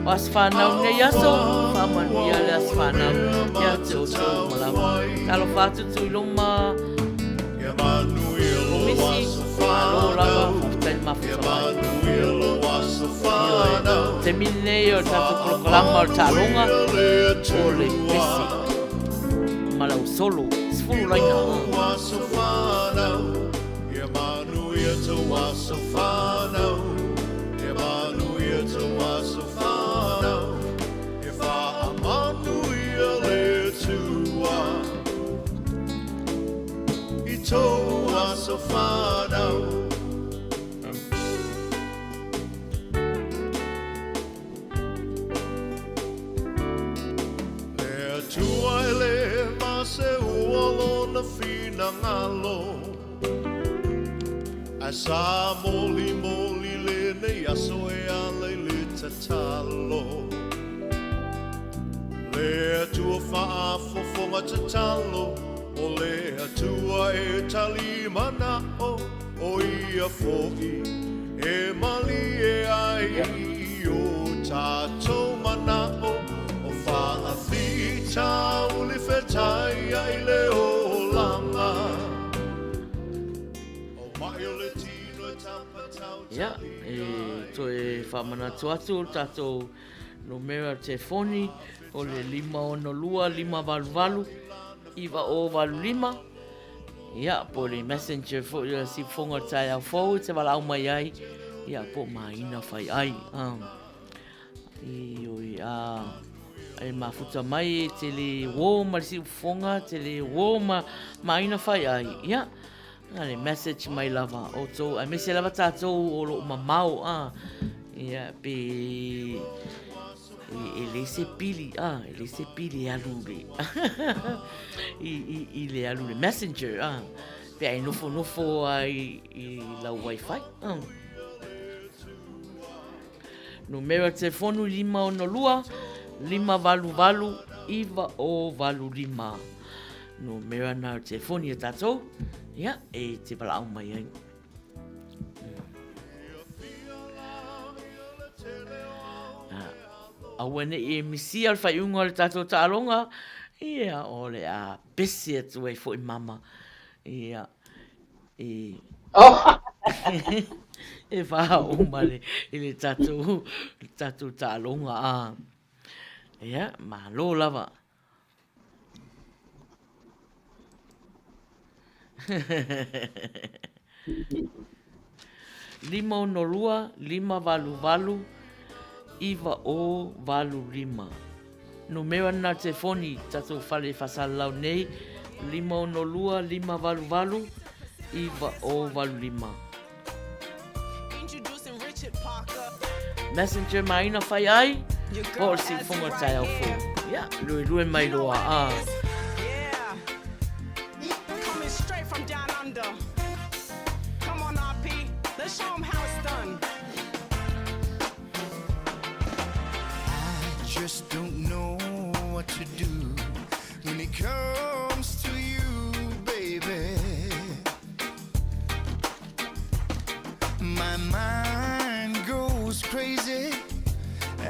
Speaker 2: o aso fanau i nei aso, faamanuia le aso fanau ia te outou uma lava. Talofa atu Tuiloma. Komisi, malo lava, faafetai le mafuta mai. Ioe, taimi lenei o le tatou polokalama o le taaloga, o le pese ma lau solo, 10 laina.
Speaker 5: I tou aso whanau. Le Atua e le ma seua lona finagalo. Ae sa molimoli lenei aso e ala i le tatalo. Le Atua faafofoga tatalo, o le Atua e tali mana'o, o Ia fo'i e malie ai i o tatou mana'o, o faafitauli fetaia i le olaga. O ma'i o le tino e
Speaker 2: Ia, e
Speaker 5: tapatautalia ai.
Speaker 2: Toe faamanatu atu le tatou numera telefoni o le 562 588 9085. Ia, po o le messenger foi o le siufofoga o le taeao fou e te valaau mai ai, ia, po o Maina Faiai. Ioe, a e mafuta mai e te le uō ma le siufofoga, te le uō ma Maina Faiai, ia, Na le message mai lava outou, aemaise lava tatou o loo mamao a, ia, pe e leai se pili a, e leai se pili e alu le i le alu le messenger a, pe a e nofonofo a i lau wifi a. Numera telefonu 562 588 9085. Numera na o telefoni a tatou, ia, e te valaau mai ai. Aua ne i e misia le faaiuga o le tatou taaloga, ia, o le a pese atu ai foi mama. Ia, e...
Speaker 3: Oh.
Speaker 2: e whahaoma le, i le tatou, le tatou taaloga. A. Ia, malo lava. 562 588 9085. Numera na telefoni tatou fale faasalalau nei, 562 588 9085. Messenger Maina whai ai, po o le siufofoga o taeao fou. Ia, luelue mai loa, a.
Speaker 5: I just don't know what to do when it comes to you, baby. My mind goes crazy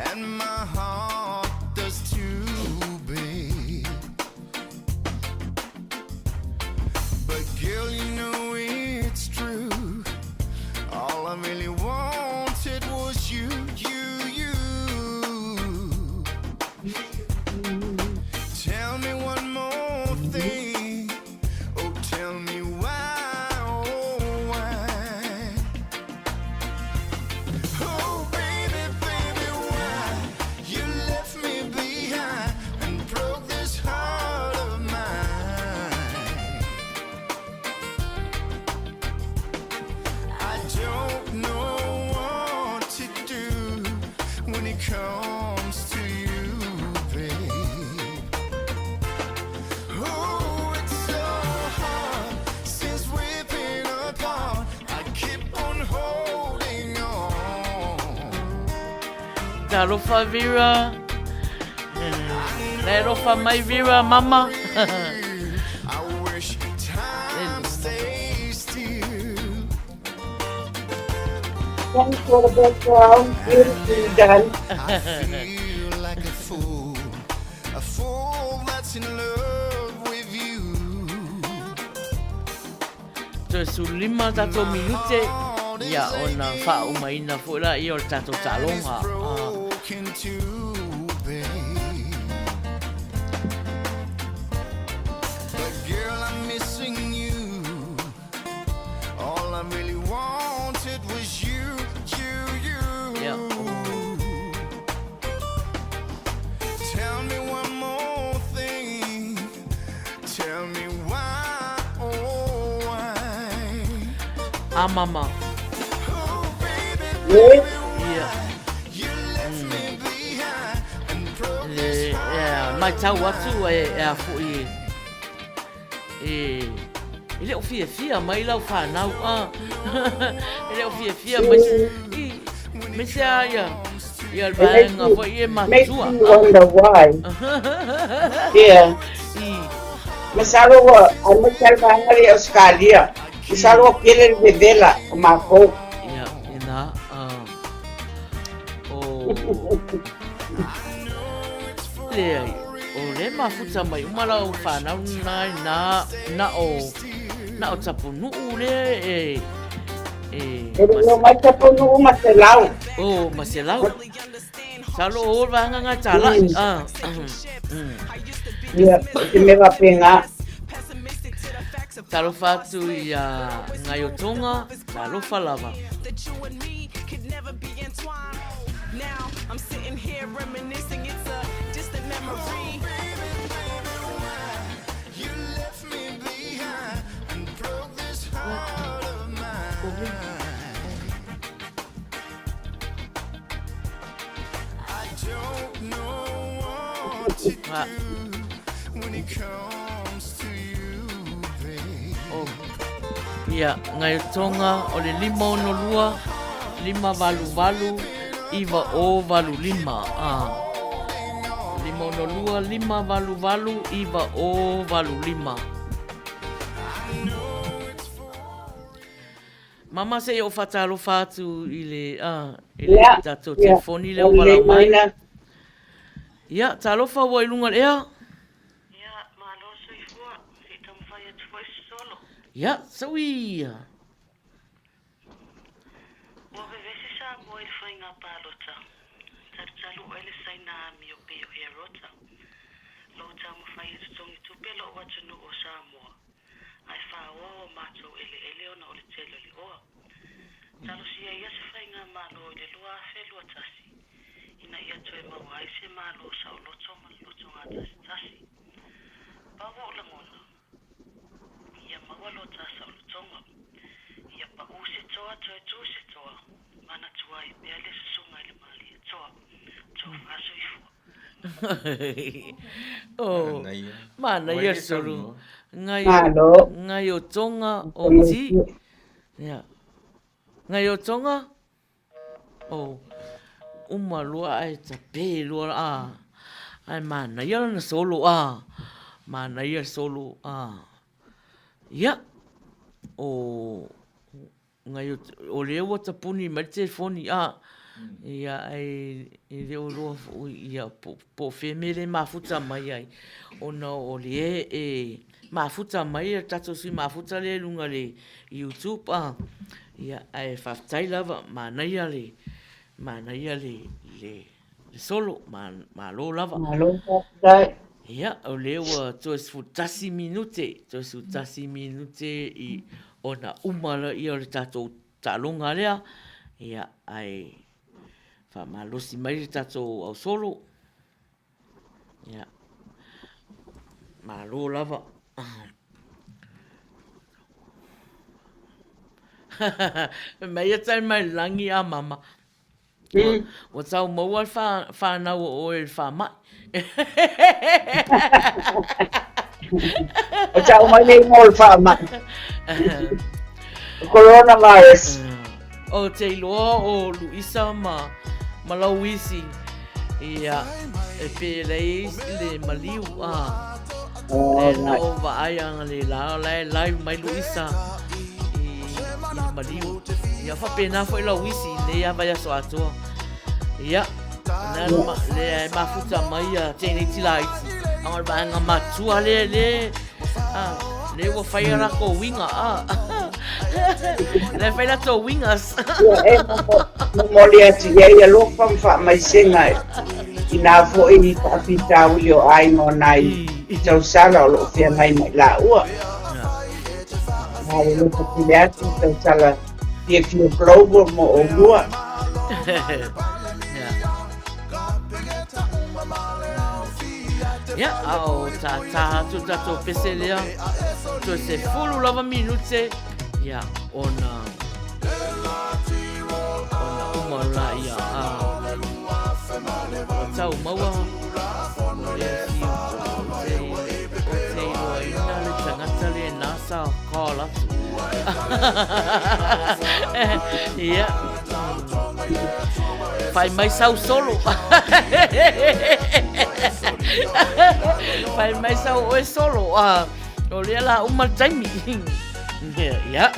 Speaker 5: and my heart does too, babe. But girl, you know it's true. All I really wanted was you, you, you. Tell me one more thing. Oh, tell me why, oh, why? Oh, baby, baby, why you left me behind and broke this heart of mine? I don't know what to do when it comes to you, babe. Oh, it's so hard since we've been apart. I keep on holding on.
Speaker 2: Talofa Vera. Le alofa mai Vera mama.
Speaker 5: I wish time stays still.
Speaker 3: Thanks for the background. Beautifully done.
Speaker 5: I feel like a fool, a fool that's in love with you.
Speaker 2: Toe 15 tatou minute, ia ona faaumaina foi la ia o le tatou taaloga.
Speaker 5: It's broken too, babe. But girl, I'm missing you. All I really wanted was you, you, you.
Speaker 2: Ia,
Speaker 5: Tell me one more thing. Tell me why, oh why.
Speaker 2: A mama.
Speaker 5: Oh baby,
Speaker 3: Yes.
Speaker 2: Ia.
Speaker 5: you left me behind and broke
Speaker 2: Le,
Speaker 5: this
Speaker 2: ia, matau atu e, e a foi e, e le o fiafia mai lau whanau, a. E le o fiafia mai, i, me se a ia, ia le vaega foi e
Speaker 3: Makes
Speaker 2: matua.
Speaker 3: you wonder why. Yeah.
Speaker 2: I,
Speaker 3: Masalo ua, aemaise lava le vaega lea i Ausetalia, masalo ua tele le vevela o matou.
Speaker 2: Ia, ina, a, o, leai, o le mafuta mai uma lau whanau na, na, na o, na o Tapunuu le e, E,
Speaker 3: E le o mai Tapunuu ma Selau.
Speaker 2: Oh, ma Selau. Sa lo o vaega ngā tāla'i. Ah.
Speaker 3: Ia, te mea whapenga.
Speaker 2: Talofa atu i a Ngaio Tonga, talofa lava. Ia, Ngaio Tonga, o le 562, 588, 9085. Ah. 562, 588, 9085. Mama se i ou faatalofa atu i le, ah, i le
Speaker 3: Ia,
Speaker 2: tatou
Speaker 3: ia.
Speaker 2: telefoni lea ua valaau mai.
Speaker 3: Lena.
Speaker 2: Ia, talofa ua i luga o le ea.
Speaker 7: Ia, malo soifua, se i taumafai atu foi se solo.
Speaker 2: Ia, sau ia.
Speaker 7: Ua vevesi Samoa i le faiga palota, talutalu oe le saina amio pei o Herota. Lou taumafai e totogi tupe lou atunuu o Samoa, ae faoa o matou eleele ona o le tele o le oa. Talosia ia se faigamalo i le 2021 ina ia toe maua ai se Malo saoloto ma le lotogatasitasi. Pau ou lagona, ia maua lo ta saolotoga. Ia pau se toa toe tu se toa, manatua ai pea le susuga i le Malietoa. Tofa soifua.
Speaker 2: Oh,
Speaker 1: Manaia.
Speaker 2: manaia solo. Ngai
Speaker 3: Malo.
Speaker 2: ngai o Tonga o ti. Ia. Ngai o Tonga o uma loa ae tape loa a. Ae manaia lana solo a. Manaia solo a. Ia. O Ngai o lea ua tapuni mai le telefoni a ia ae e le o iloa foi ia po o fea mea le mafuta mai ai ona o lea e mafuta mai le tatou sui mafuta lea i luga o le YouTube a ia ae faafetai lava manaia le manaia le le le solo malo lava.
Speaker 3: Malo faafetai.
Speaker 2: Ia, o lea ua toe 11 minute, toe 11 minute i ona uma lea o le tatou taaloga lea. Ia, ae faamalosi mai le tatou ausolo. Ia, malo lava. Fai mai ia tae mai le lagi a mama. Ua tau maua le whanau o oe i le whamai.
Speaker 3: O tau mai nei mo le whamai. Coronavirus.
Speaker 2: O te iloa o Luisa ma, ma Lauisi. Ia, e pēlei le maliu. Ah.
Speaker 3: Oh,
Speaker 2: Le na o vaai anga le la, la e live mai Luisa i, i le maliu. Ia faapena foi Lauisi i nei lava vaiaso atoa. Ia, na ma, le e mafuta mai ia tēnei laiti. Anga o le vaega matua le, le, ah, le ua whai a rākou winga. Ah. Le whai rātou wingers.
Speaker 3: Ia, e momoli atu i ai alofa ma faamaisega inā foi i faafitauli o aiga o nai tausala o lo o feagai ma i laua. Ma le alofa tele atu i tausala fiafia global mo oulua.
Speaker 2: Ia, a o tātā atu tātou pese lea, toe 10 lava minute, ia, ona, ona uma la ia, a, ua tau maua, o le afio, o te, o te iloaina le tangata le nā sa call atu. Ia, Fai mai sau solo. Fai mai sau oe solo. Ah, o lea la uma le taimi. Ia.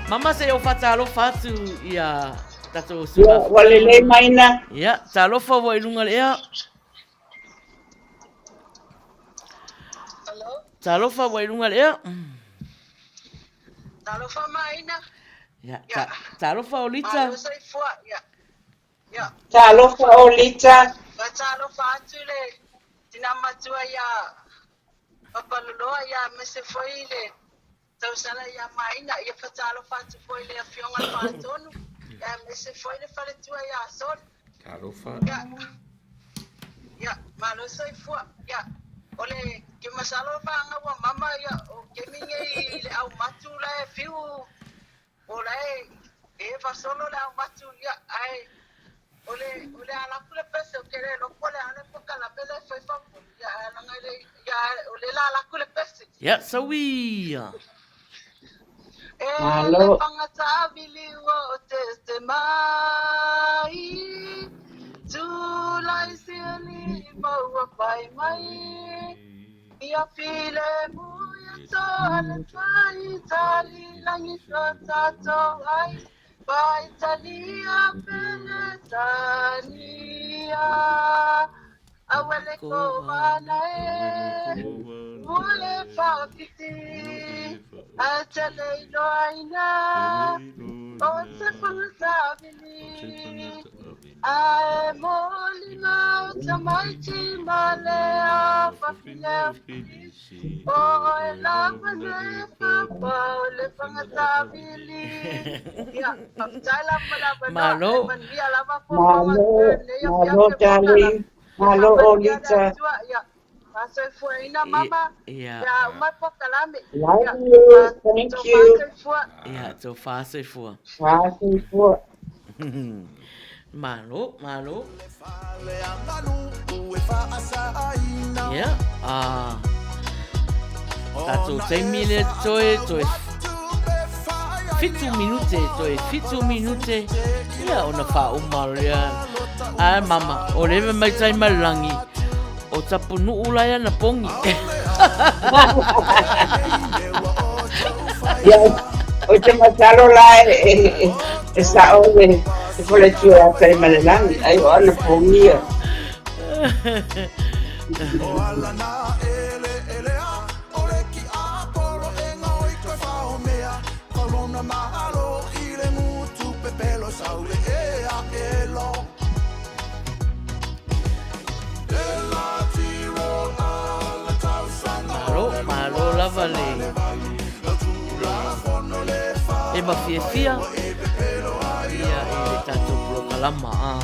Speaker 2: Mama se o whatalofa atu ia tatou
Speaker 3: Ia, ua lelei mai na.
Speaker 2: Ia, talofa ua i lunga le ea. Talofa ua i luga le ea.
Speaker 4: Talofa Maina.
Speaker 2: Ia, ta, talofa Olita.
Speaker 4: Malo soifua, ia. Ia.
Speaker 3: Talofa Olita.
Speaker 4: Talofa atu le tina matua ia Papaloloa ia aemaise foi le tausala ia Maina. Ia fatalofa atu foi le afioga le Faatonu ia aemaise foi le faletua ia Soli.
Speaker 1: Talofa.
Speaker 4: Ia. Ia, malo soifua. Ia, o le ke masalo vaega ua mama ia o kemi nei i le au matu la e fiu o la e e fasolo le au matu ia ae o le o le ala atu le pese o ke le loko le ale pokalame le fai fa Ia, leaga e le, ia, o lea la alu atu le pese.
Speaker 2: Ia, sau ia.
Speaker 4: E
Speaker 3: Malo.
Speaker 4: le fagata vili ua o te te mai Tulai siali maua pai mai Ia file mu ia toa le fai tali langi to tatou ai Pai talia Peretania Awele ko mana e Ua e whawhiti A te leilo aina O te whangatawili A e mōlina o tamaiti ma le a whawhine o Filisi O e lava le papa o le whangatawili Ia, whawhitai lava lava noa
Speaker 2: Malo.
Speaker 4: E manuia lava fuafuaga
Speaker 3: Malo,
Speaker 4: lenei
Speaker 3: malo,
Speaker 4: afiafi e pokalame
Speaker 3: darling. Malo,
Speaker 4: Faamanuia le
Speaker 3: Olita.
Speaker 4: Atua, ia. Faasoifuaina mama,
Speaker 2: Ia.
Speaker 4: ia uma pokalame.
Speaker 3: Love
Speaker 4: Ia,
Speaker 3: you. Thank
Speaker 4: tofa
Speaker 3: you.
Speaker 4: soifua.
Speaker 2: Ia, tofa soifua.
Speaker 3: Soifua.
Speaker 2: Malo, malo. Ia, a tatou taimi lea toe, toe 7 minute, toe 7 minute, ia ona faauma lea. Ae mama, o leva mai tai ma le lagi, o Tapunuu la ia na pongi.
Speaker 3: Ia, o te masalo la e, e, e sa'o le, le faletua ia Taimalelagi, ai o ana pogia.
Speaker 2: Malo, malo lava le, le e mafiafia ia i le tatou polokalama. Ah.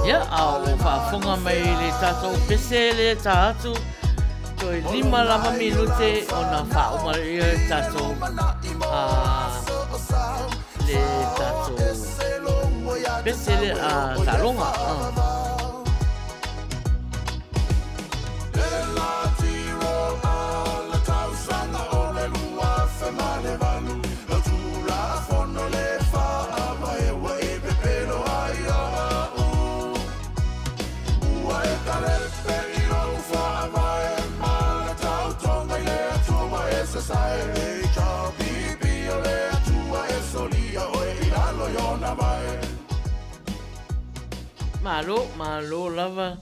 Speaker 2: Ia, a o faafofoga mai le tatou pese le ta atu, toe lima lava minute ona faauma lea le tatou, a, le tatou pese le a taaloga. A. Malo, malo lava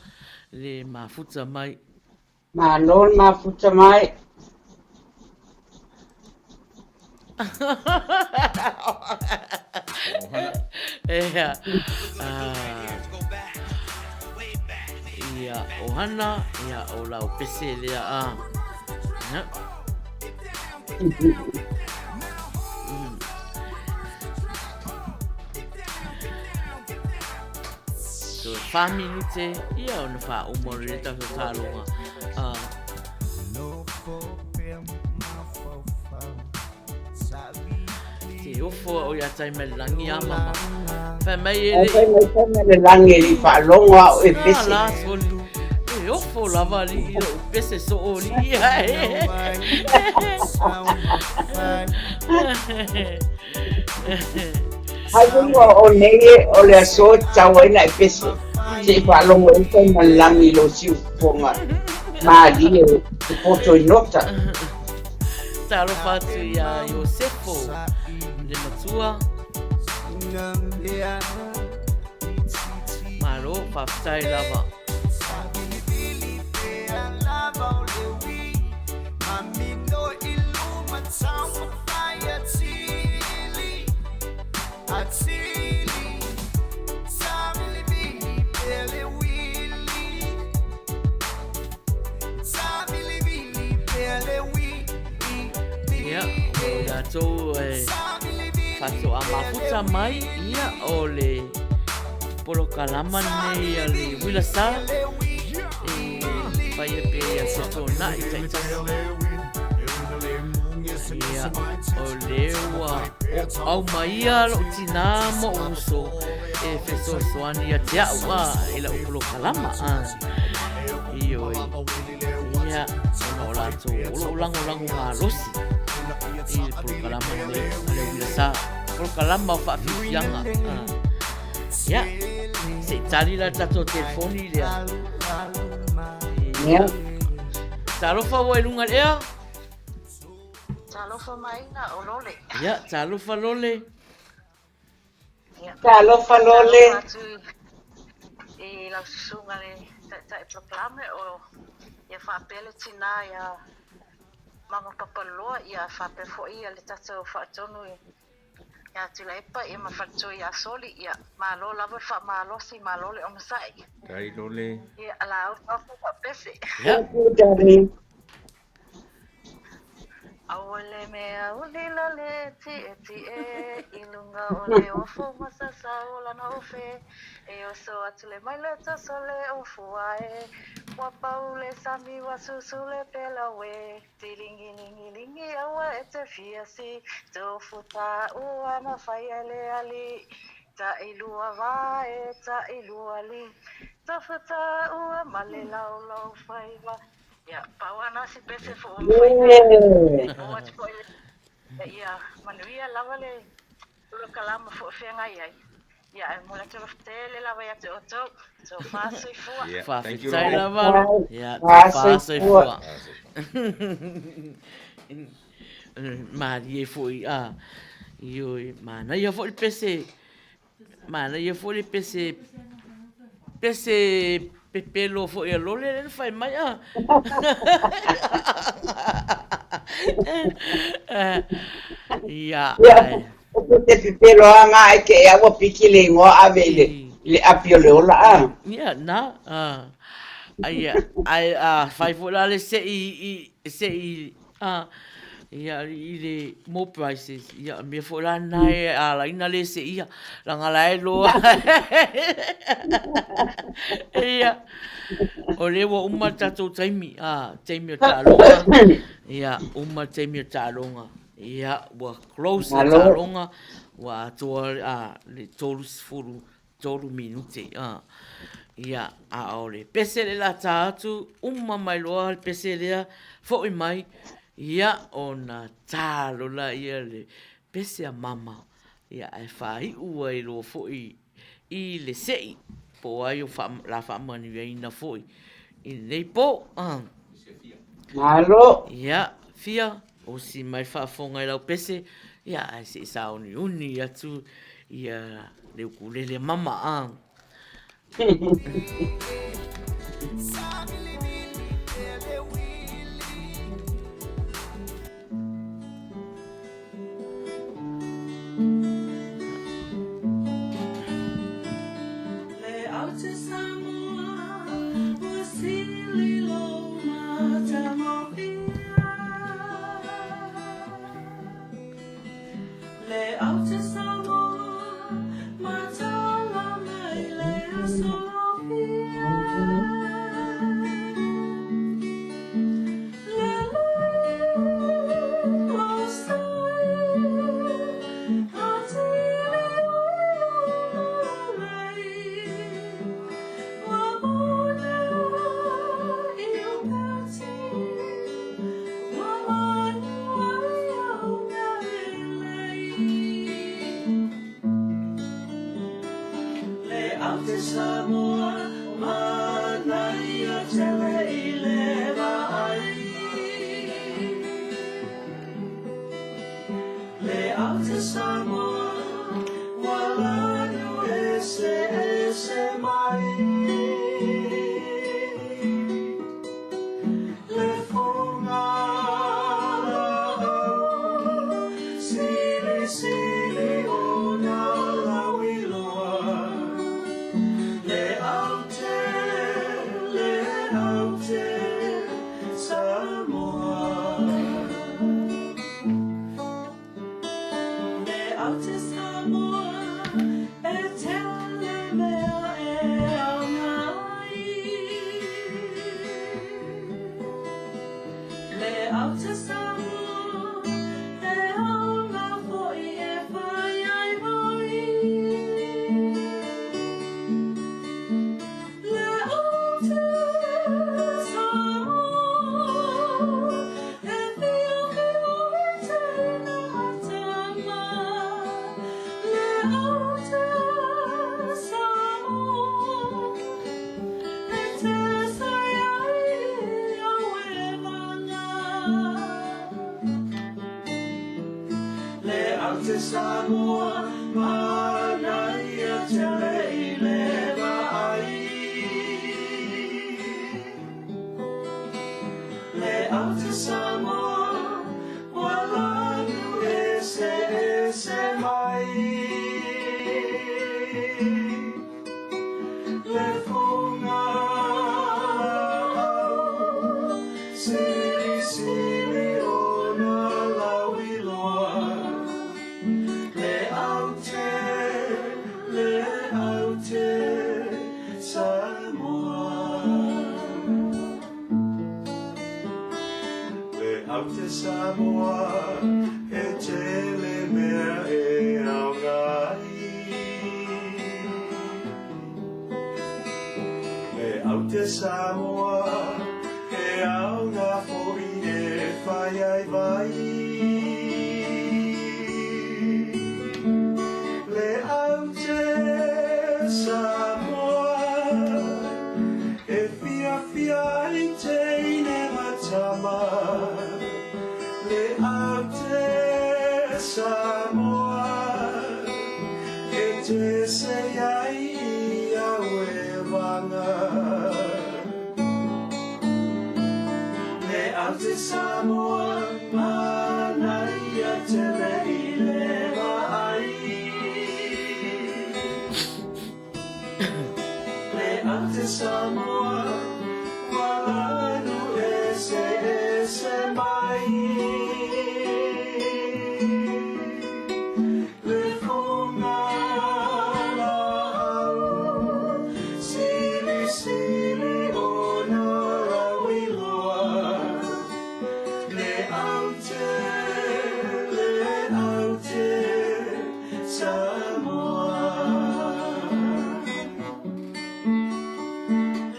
Speaker 2: le mafuta mai.
Speaker 3: Malo le mafuta mai.
Speaker 2: Ea. Ah. Ia. Ia, ohana, ia, o lau pese lea a. Ia. So, whā minute, ia, ona whā uma o le tatou tāloga. Te ofo o ia tai mai le langi a mama. Fai mai e le...
Speaker 3: Fai mai fai mai le langi e le faalogo a o e pese.
Speaker 2: La soli. E ofo lava li i lou pese so o li ia e.
Speaker 3: Hai lunga o nei e o le aso e tau ai na e pese. Se i faalogo e fai mai le langi i lou siufofoga. Malie e poto i nota.
Speaker 2: Talofa atu iā Iosefo, le matua. Malo, faafetai lava. Ia, o latou e faatoa mafuta mai, ia, o le polokalama nei a le Uila Sa, e whaia pe ia Sotonai taitasi. Ia, o le ua o au mai ia lou tinā ma ou uso e fesoasoani ia te au a i lau polokalama. A. Ioe. Ia, ona o latou o loo lagolago malosi i le polokalama lenei a le Uila Sa. Polokalama o faafiafiaga. A. Ia, se i tali la le tatou telefoni lea.
Speaker 3: Ia.
Speaker 2: Talofa ua i luga i le ea.
Speaker 7: Talofa maina o Lole.
Speaker 2: Ia, talofa Lole.
Speaker 7: Ia.
Speaker 3: Talofa Lole.
Speaker 7: Talofa atu i lau susuga le taitai polokalame o ia faapea le tinā ia Mama Papaloloa ia faapea foi ia le tatou faatonu ia Tuilaepa ia ma Faletoi ia Soli ia malo lava le faamalosi malo le onosai.
Speaker 1: Tai Lole.
Speaker 7: Ia la au faapese.
Speaker 2: Ia.
Speaker 3: Thank you, darling.
Speaker 7: Aua le mea uli la le tietie i luga o le ofo masasa o lana ofe e oso atu le maile toso le ofua e ua pau le sami ua susu le pelau e Tilingilingilingi aua e te fia si tofu taua na fai e le alii Tailua va e tailua li tofu taua ma le laulau faiva Ia, pau ana si pese fo o mafaina.
Speaker 3: Yeah.
Speaker 7: O atu foi le ia manuia lava le polokalama fo feagai ai. Ia, e momoli atu alofa tele lava ia te outou. Tofa soifua.
Speaker 1: Yeah, thank you,
Speaker 2: Faafetai
Speaker 1: Lole.
Speaker 2: lava.
Speaker 3: Vai,
Speaker 2: Ia,
Speaker 3: vai,
Speaker 2: tofa
Speaker 3: soifua.
Speaker 2: soifua. Malie foi a. Ioe, manaia foi le pese. Manaia foi le pese pese pepelo foi a Lole lea na fai mai a. Ia,
Speaker 3: Ia,
Speaker 2: ai.
Speaker 3: o te pepelo a ngā e ke e aua piki le ingoa ave i le, i le api o le ola a.
Speaker 2: Ia, na, a. Ai, ai, a fai foi la le se'i i, se'i, a, ia, i le more prices, ia, mea foi la na e alaina le se'ia, leaga la e loa. Ia, o lea ua uma le tatou taimi, a, taimi o taaloga, ia, uma le taimi o taaloga, ia, ua close le
Speaker 3: Malo.
Speaker 2: taaloga, ua atoa, a, le 33 minute, a. Ia, a o le pese le la tā atu, uma mai loa le pese lea, fo'i mai, ia, ona tā loa laia le pese a mama, ia, ae faai'u ai loa fo'i i le se'i, po o ai o la faamanuiaina foi i lenei pō. A.
Speaker 3: Malo.
Speaker 2: Ia, fia, osi mai le faafofoga i lau pese, ia, ae se i sauniuni atu ia le ukulele a mama, a.
Speaker 5: Samoa, manaia tele i le vaai. Le aute Samoa, ua lanu eseese mai. Le fogalaau, silisili ona lauiloa. Le aute, le aute, Samoa. Le aute Samoa, e tele mea e aoga ai. Le aute Samoa, e aoga foi e fai ai vai. Le aute Samoa, e fiofio i teina a tama. Le aute Samoa, e te sai ai au e vanga. Le aute Samoa, manaia tele i le vaai. Le aute Samoa, ua lanu eseese mai. Le fogalaau, silisili ona lauiloa. Le aute, le aute, Samoa. Le aute Samoa, e tele mea e aoga ai. Le aute Samoa, e aoga foi e fai ai vai. Le aute Samoa, e fiafia ai teine ma tama. Le aute Samoa, e te se ai i au e vanga. Le aute Samoa, manaia tele i le vaai. Le aute Samoa, ua lanu eseese mai. Le fogalaau, silisili ona lauiloa. Le aute, le aute, Samoa.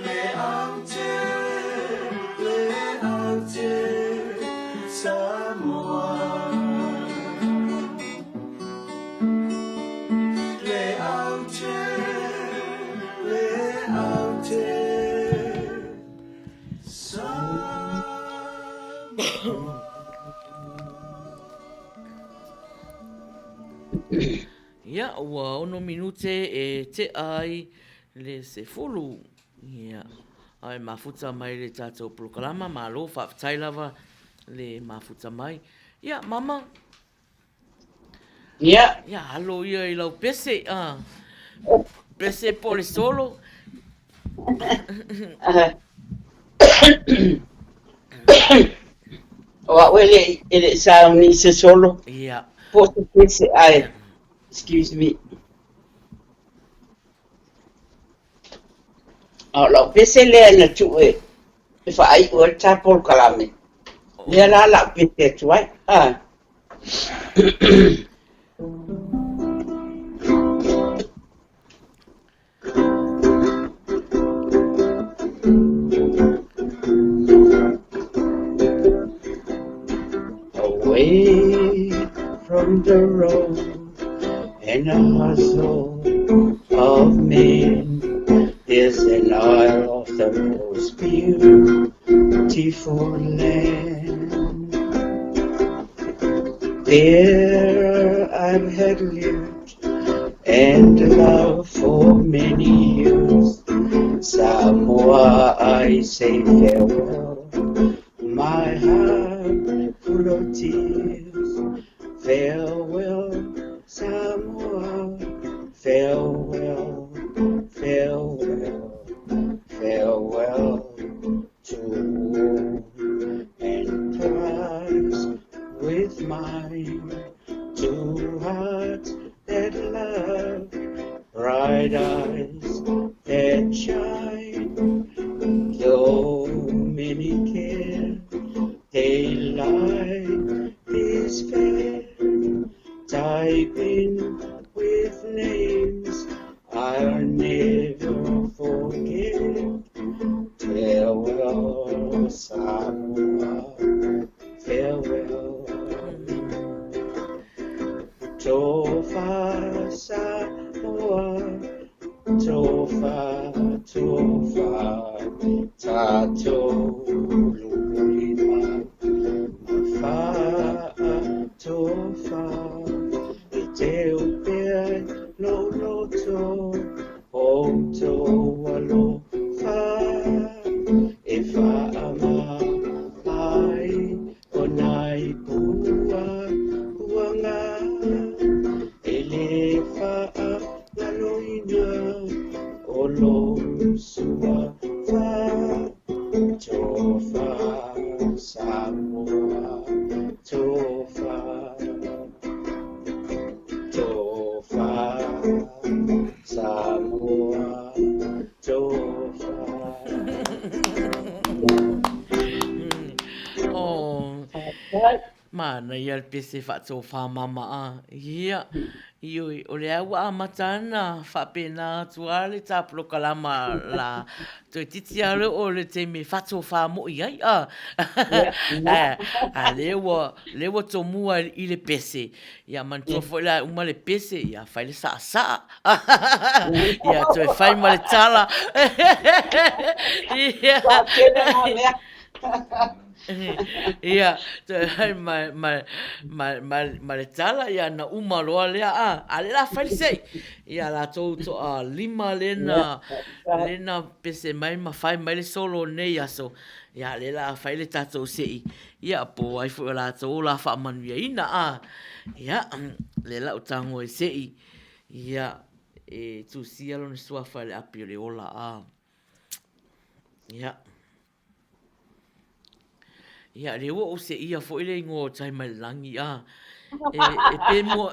Speaker 5: Le aute, le aute, Samoa. Le aute, le aute, Samoa.
Speaker 2: Ia, ua ono minute e tea ai le 10. Ia, a e mafuta mai le tatou polokalama, malo, faafetai lava le mafuta mai. Ia, mama.
Speaker 3: Ia.
Speaker 2: Ia, alo ia i lau pese, a. Pese po o le solo.
Speaker 3: O au e le, e le sauni i se solo.
Speaker 2: Ia.
Speaker 3: Po o se pese, ae, excuse me. A o lau pese lea na tuu e, e faaiu ai le ta polokalame. Lea la lau pese atu ai. Ah. Away from the road and the hustle of men. Is an isle of the most beautiful land. There I've had lived and loved for many years. Samoa, I say farewell, my heart full of tears. Farewell, Samoa, farewell, farewell, farewell to warm and prize with mine, two hearts that love, bright eyes that shine, though many care, they lie is fair, typing with names I'll never forget. Farewell, Samoa, farewell. Tofa, Samoa, tofa, tofa, tato, lulima, mafa, tofa, e te upea lo loto, o to alofa, e whaama ai o nai pua puanga, e le whaangaloina o lo sua fa, tofa, Samoa, tofa, tofa, Samoa, tofa.
Speaker 2: Oh, manaia le pese faatofa mama a. Ia, ioe, o lea ua amata ana faapena atu lava le tā polokalama la toeitiiti lava lea o le taimi e faatofa moi ai a. A lea ua, lea ua tomua i le pese. Ia manatua foi la e uma le pese, ia fai le saasaa. Ia toe fai ma le tala. Ia.
Speaker 3: Tele ngā mea.
Speaker 2: Ia, toe fai ma, ma, ma, ma, ma le tala, ia na uma loa lea, a, a le la fai le sei. Ia latou toa lima lena, lena pese mai ma fai mai le solo nei aso. Ia, le la fai le tatou sei. Ia, po ai foi o latou la faamanuiaina, a. Ia, le lau tago e sei. Ia, e tusia lona suafa i le api o le ola, a. Ia. Ia, lea ua ou seia foi le igoa o Taimailelangi, a. E, e pe mua,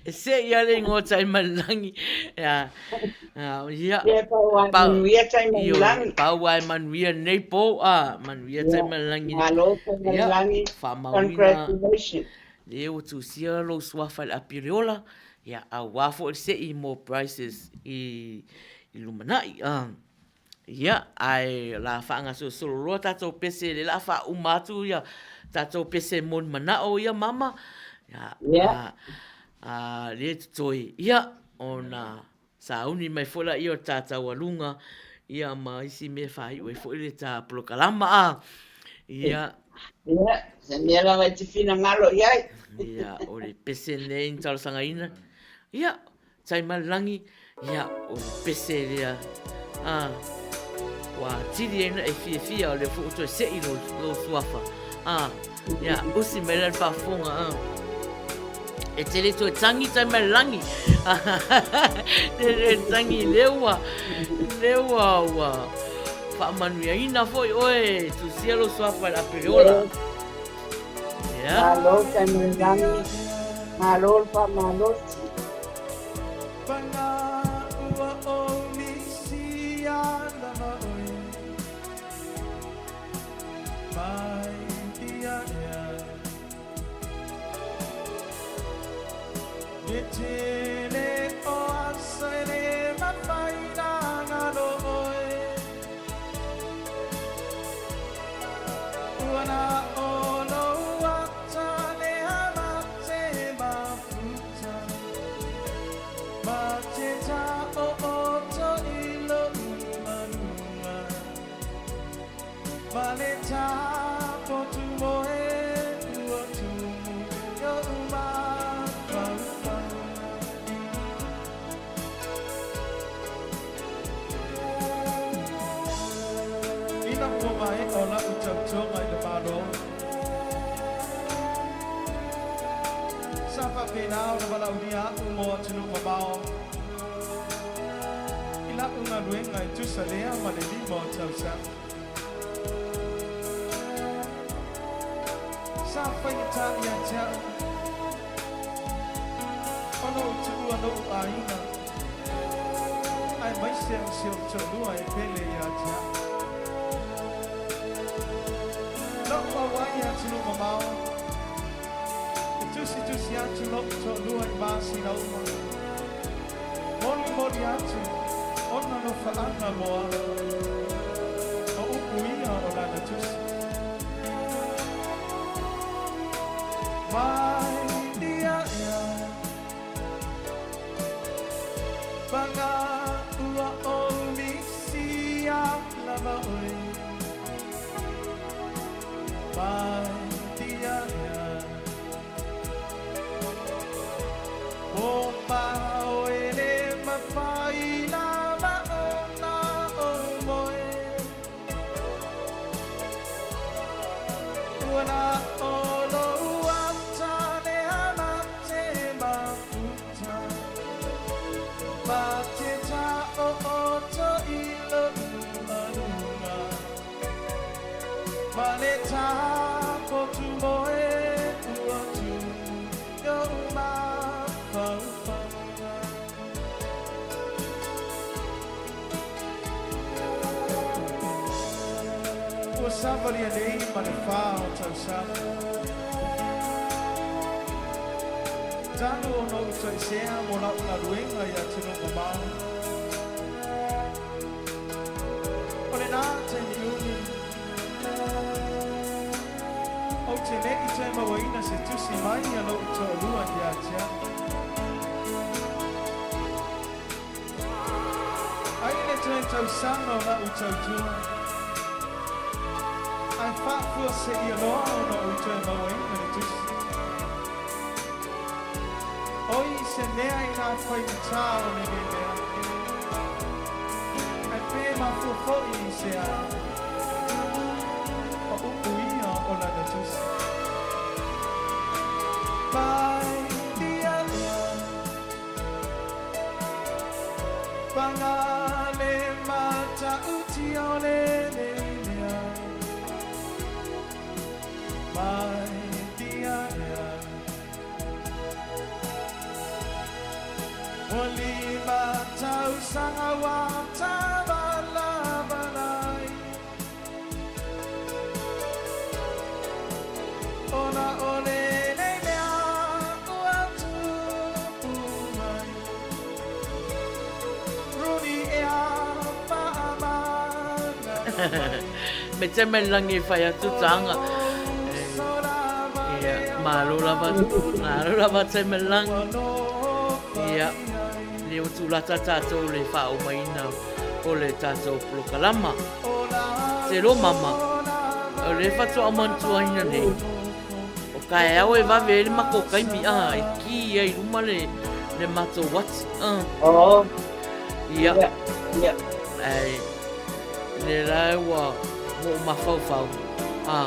Speaker 2: e seia le igoa o Taimailelangi. Ia, ia.
Speaker 3: Ia, pau a e manuia Taimailelangi.
Speaker 2: Pau a e manuia nei po, a, manuia Taimailelangi.
Speaker 3: Malo Taimailelangi.
Speaker 2: Faamauina.
Speaker 3: Congratulations.
Speaker 2: Lea ua tusia lou suafa i le api o le ola, ia, auā foi le sei mo prizes i, i lumanai. Ia, ae o le a faagasolosolo loa tatou pese, lea o le a faauma atu ia tatou pese moni manao ia mama. Ia,
Speaker 3: yeah.
Speaker 2: a, lea e totoe, ia, ona sauni mai foi laia o le ta taualuga, ia, ma isi mea e faaiu ai foi le ta polokalama, a. Ia.
Speaker 3: Ia, se mea lava e te finagalo i ai.
Speaker 2: Ia, o le pese lenei na talosagaina. Ia, Taimalilangi, ia, o le pese lea, a, ua atili ai na e fiafia o lea foi ua toe sei lou, lou suafa. A, ia, usi mai la le faafofoga, a. E te le toe tangi Taimalilangi. Te le tangi lea ua, lea ua, ua faamanuiaina foi oe, tusia lou suafa i le ape o le ola. Ia.
Speaker 3: Malo Taimalilangi, malo le faamalosi.
Speaker 5: tautoga i le Malo. Sa faapena ona valaaulia a'u mo atunuu mamao i la'u galuega e tusa lea ma le lima o tausaga. Sa faigata ia te a'u ona ou tuua lo'u aiga aemaise o si ou toalua e pele ia te a'u. La'u auai i atunuu mamao, e tusitusi atu lo'u toalua i masina uma, molimoli atu ona alofaaga mo a'u, o upu ia o lana tusi. Mai ia ea paga ua ou misia lava oe. Mai ia ea o mao e le mafai lava ona ou moe. Ua na o lou ata lea na te mafuta ma te taooto i lou aluga ma le tapotu moe ua tu i ou mafaufauga. Ua savalia nei ma le fa o tausaga talu ona ou toesea mo la'u galuega i atunuu mamao. O lenā taimi umi ou te le'i toe mauaina se tusi mai a lo'u toalua ia te a'u. Ai le toe tausaga o la'u tautua ae faafuaseia loa ona ou toe mauaina le tusi. Oi se mea i nā faigata o lenei mea, ae pe mafua fo'i i se a, o upu ia o lana tusi. Mai ia ea paga le matautia o lenei mea. Mai ia ea ua lima tausaga ua tavalavalai ona o lenei mea ua tupu mai. Runi ea faamagalo mai.
Speaker 2: Me te mai lagi e fai atu taga. Ia, malo lava, malo lava te mai lagi. Ia, le o tulata tātou le faaomaina o le tātou polokalama. Te lo mama, o le faatoa manatuaina nei, o kaeao e vave ai le matou taimi, a, e ki ai i luma le, le matou ati. A.
Speaker 3: Oh.
Speaker 2: Ia.
Speaker 3: Ia. Ia.
Speaker 2: Ai, le la ua hoʻomafaufau, a,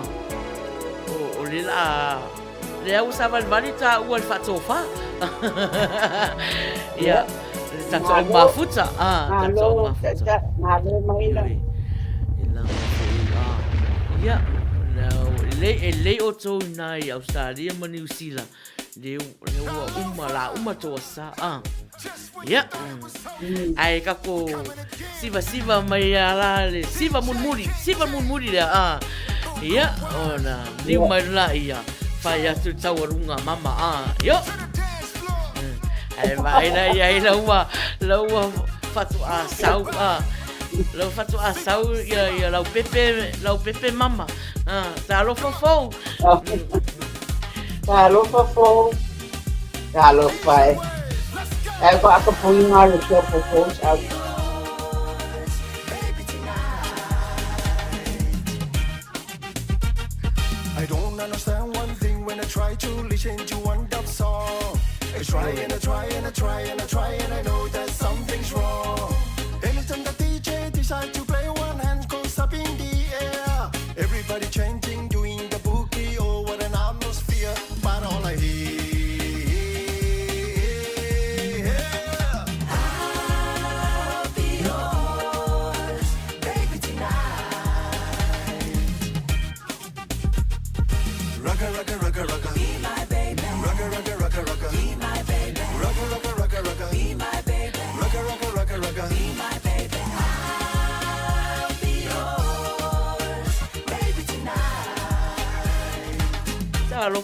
Speaker 2: o, o le la, lea ua savalivali tāua i le faatofa. Ia, le tatou au mafuta, a, tatou au mafuta.
Speaker 3: Malo maila.
Speaker 2: Ioe, e lava foi, a, ia, lea, e lelei outou i nā i Australia ma Niu Sila, lea ua uma, la uma tou asa, a. Ia, ae tatou sivasiva mai ala le siva mulimuli, siva mulimuli lea, a. Ia, ona liu mai la ia, fai atu taualuga mama, a. Io! Ae vaai la ia i lau lau faatoa sau, a. Lau faatoa sau ia, ia lau pepe, lau pepe mama. A, talofa fou.
Speaker 3: Talofa fou. Talofa e. Ae faakapuiga le sopo fou sau.
Speaker 5: I don't understand one thing when I try to listen to one dub song. I try and I try and I try and I try and I know that something's wrong. Anytime the DJ decide to play, one hand goes up in the air. Everybody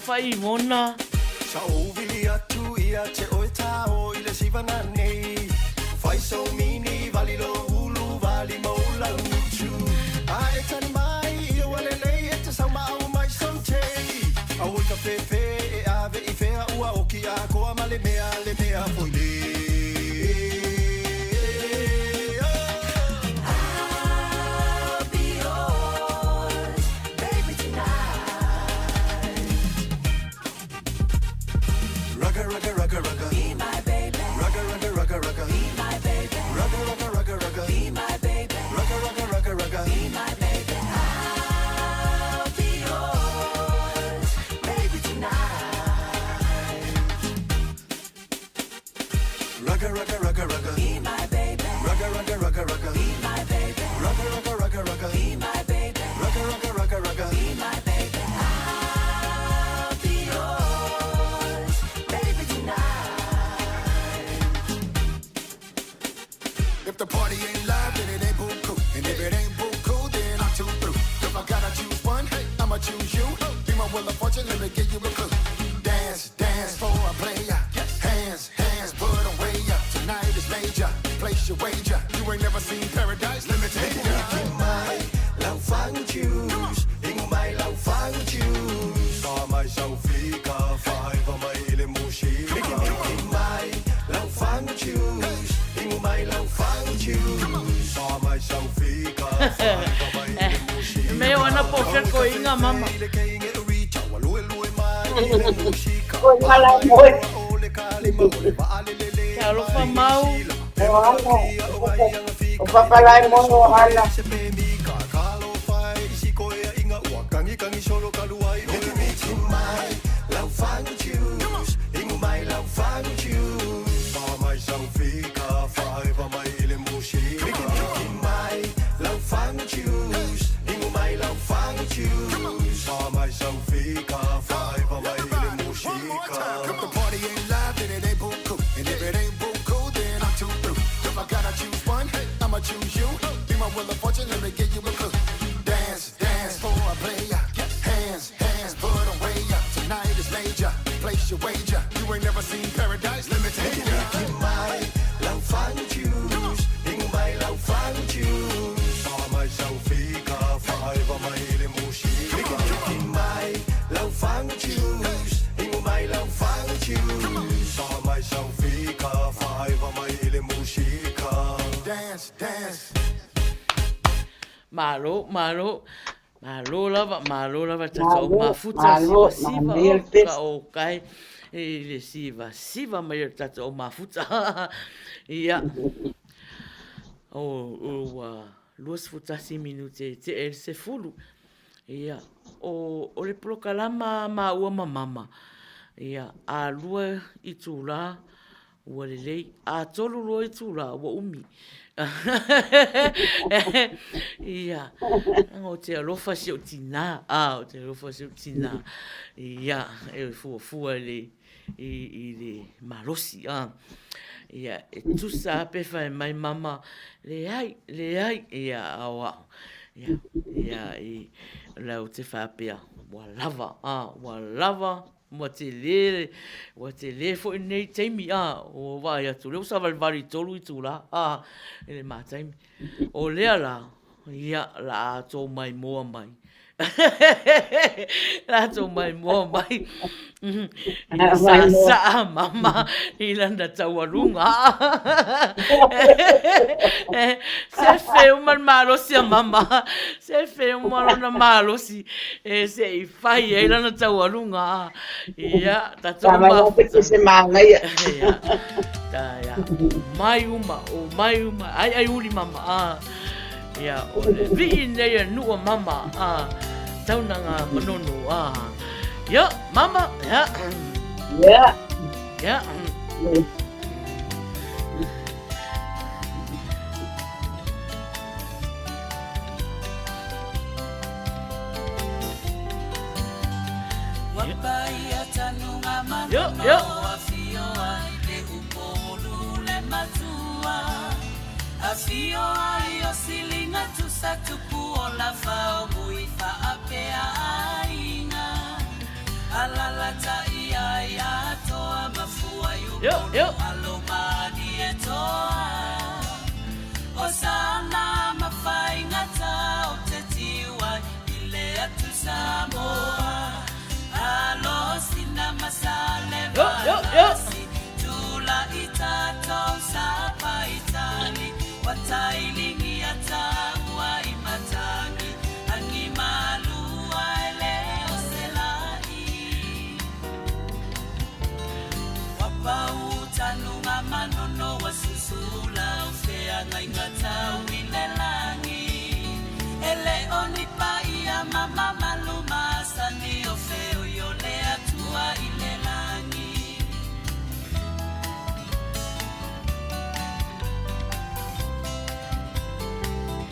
Speaker 2: Faimona.
Speaker 5: Sa ou vili atu ia te oe tao i le sivana nei Fai sou mini vali lou ulu vali mou lau utu A e tali mai ia ua lelei e te sau ma au mai sou tei Aua i ka fefe e ave i fea ua oki akoa ma le mea le mea foi le
Speaker 8: I'll be yours, baby, tonight.
Speaker 5: Rugga rugga rugga rugga
Speaker 8: Be my baby.
Speaker 5: Rugga rugga rugga rugga
Speaker 8: Be my baby.
Speaker 5: Rugga rugga rugga rugga
Speaker 8: Be my baby.
Speaker 5: Rugga rugga rugga rugga
Speaker 8: Be my baby. I'll be yours, baby, tonight.
Speaker 5: Rugga rugga rugga rugga
Speaker 8: Be my baby.
Speaker 5: Rugga rugga rugga rugga
Speaker 8: Be my baby.
Speaker 5: Rugga rugga rugga rugga
Speaker 8: Be my baby.
Speaker 5: Rugga rugga rugga rugga
Speaker 8: Be my baby. I'll be yours, baby, tonight.
Speaker 5: If the party ain't live, then it ain't buku. And if it ain't buku, then I'm too through. If I gotta choose one, I'ma choose you. Be my wheel of fortune, let me give you a clue. Dance, dance for a player. Hands, hands, put 'em way up. Tonight is major. Place your wager. You ain't never seen paradise. Let me take ya. Mai lau juice. Ingo mai lau juice. Sa mai sau fika, faiva mai ile mushi. Mai lau juice. Ingo mai lau juice. Sa mai sau fika, faiva mai ile mushi.
Speaker 2: Me o ana po feko inga mama.
Speaker 3: Ko ngala moe.
Speaker 2: Ke alofa mau.
Speaker 3: O ala. O papalai moe o ala.
Speaker 5: If the party ain't live, then it ain't buku. And if it ain't buku, then I'm too through. If I gotta choose one, I'ma choose you. Be my wheel of fortune, let me give you a clue. Dance, dance for a player. Hands, hands, put 'em way up. Tonight is major. Place your wager. You ain't never seen paradise. Let me take ya. Dance, dance.
Speaker 2: Malo, malo, malo lava, malo lava tata o
Speaker 3: Malo,
Speaker 2: mafuta
Speaker 3: malo,
Speaker 2: siva siva
Speaker 3: manaia
Speaker 2: o
Speaker 3: le
Speaker 2: ka
Speaker 3: pesi.
Speaker 2: o kai i le siva siva mai o le tata o mafuta. Ia, o ua 21 minute e tea i le 10. Ia, o o le polokalama a maua ma mama, ia, a lua itula ua lelei, a tolu loa itula ua umi. Ia, leaga ou te alofa i si ou tinā, a, ou te alofa i si ou tinā, ia, e fuafua i le, i, i le malosi, a. Ia, e tusa lava pe fai mai mama, leai, leai, ia, a o au, ia, ia, i, o la ou te faapea, ua lava, a, ua lava, ua tele, ua tele foi lenei taimi, a, ua vaai atu, o lea ua savalivali i le 3 itula, a, i le ma taimi. O lea la, ia, o le a tou maimoa mai. La tou maimoa mai i le saasaa mama i lana taualuga. Sefe uma le malosi a mama, sefe uma lona malosi e se i fai ai lana taualuga. Ia, tatou
Speaker 3: Sa mai mau
Speaker 2: mafuta.
Speaker 3: pete se manaia.
Speaker 2: Ia, ta ia, omai uma, omai uma, ai ai uli mama, a. Ia, o le vii nei a nuu a mama, a, taunaga manono, a. Ia, mama, ia.
Speaker 3: Ia.
Speaker 2: Ia. Ia, ia. Yo, yo. Yo, yo, yo.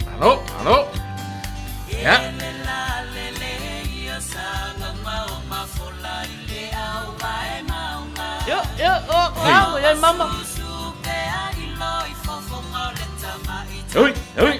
Speaker 1: Malo, malo. Ia.
Speaker 2: Yo, yo, oh, wow, ia mama.
Speaker 1: Ui, ui.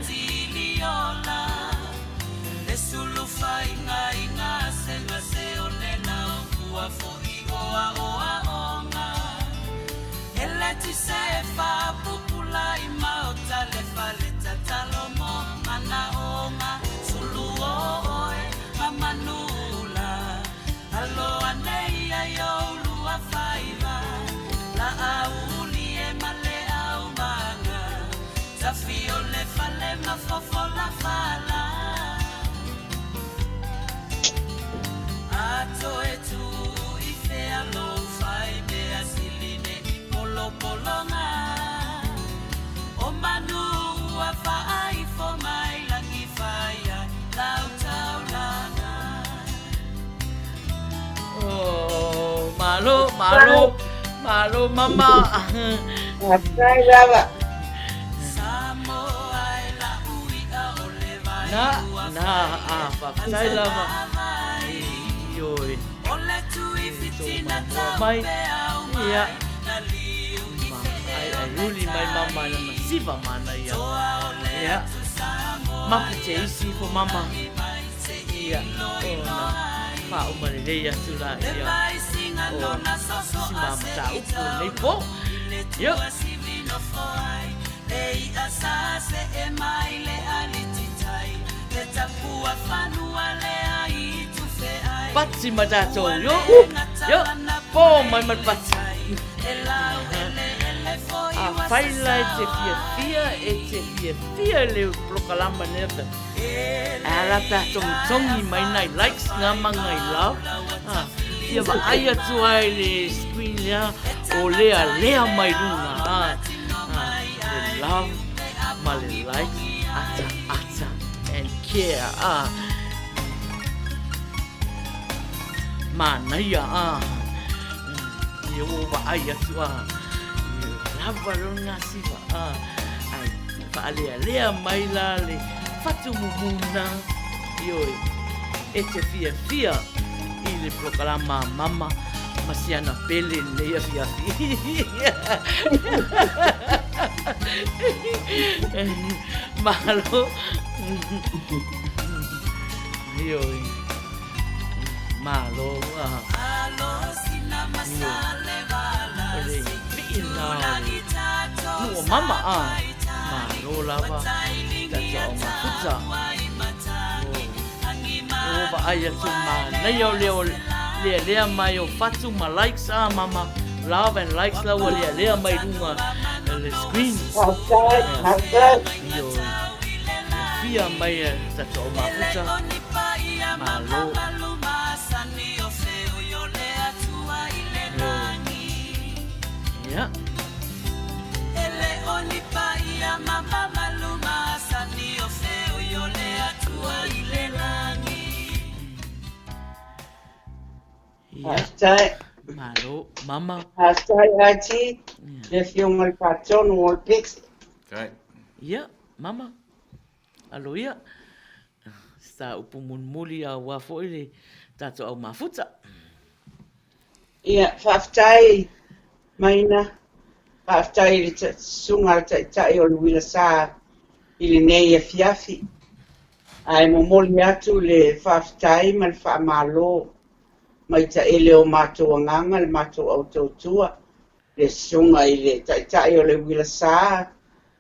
Speaker 1: Oh, malo, malo, malo mama.
Speaker 3: Faafetai lava.
Speaker 2: Na, na, ah, faafetai lava. Ioe. E tō mamoa mai. Ia. Ma, ai, ai, uli mai mama na masiva mana ia. Ia. Mapu te isi fo mama. Ia. Ona. Whauma lelei atu la ia. O si mama tā upu nei po. Ia. Pati ma tātou, yo, yo, pō mai ma pati. A whaila e te fiafia, e te fiafia le polokalama nei ata. A la tātou tongi mai nai likes ngā manga i love. Ha, ia vaai atu ai le screen lea o lea lea mai runga. Ha, ha, le love ma le likes ata ata and care. Ha. Manaia, ā, ia ua vaai atu, ā, ia lava lona siva, ā, ai, whaalealea mai la le whatu mumuna, ioe, e te fiafia i le polokalama a mama ma si ana pele lenei afiafi. Malo. Ioe. Malo a. O le piʻi lena o le nuu o mama a. Malo lava tatou au mafuta. Ua vaai atu manaia o leo lealea mai o fatu ma likes a mama. Love and likes la ua lealea mai luga le screen.
Speaker 3: Faafetai, faafetai.
Speaker 2: Ioe. Fiafia mai e tatou au mafuta. Malo. Ia. Ia.
Speaker 3: Faafetai.
Speaker 2: Malo, mama.
Speaker 3: Faafetai Ati, le Afioga i le Faatonu o le Pese.
Speaker 1: Kai.
Speaker 2: Ia, mama. Alo ia. Sa upu mulimuli aua foi le tatou au mafuta.
Speaker 3: Ia, faafetai Maina, faafetai i le Susuga a le Taitai o le Uila Sa i lenei afiafi. Ae momoli atu le faafetai ma le faamalo mai taele o matou agaga le matou au tautua. le susuga i le Taitai o le Uila Sa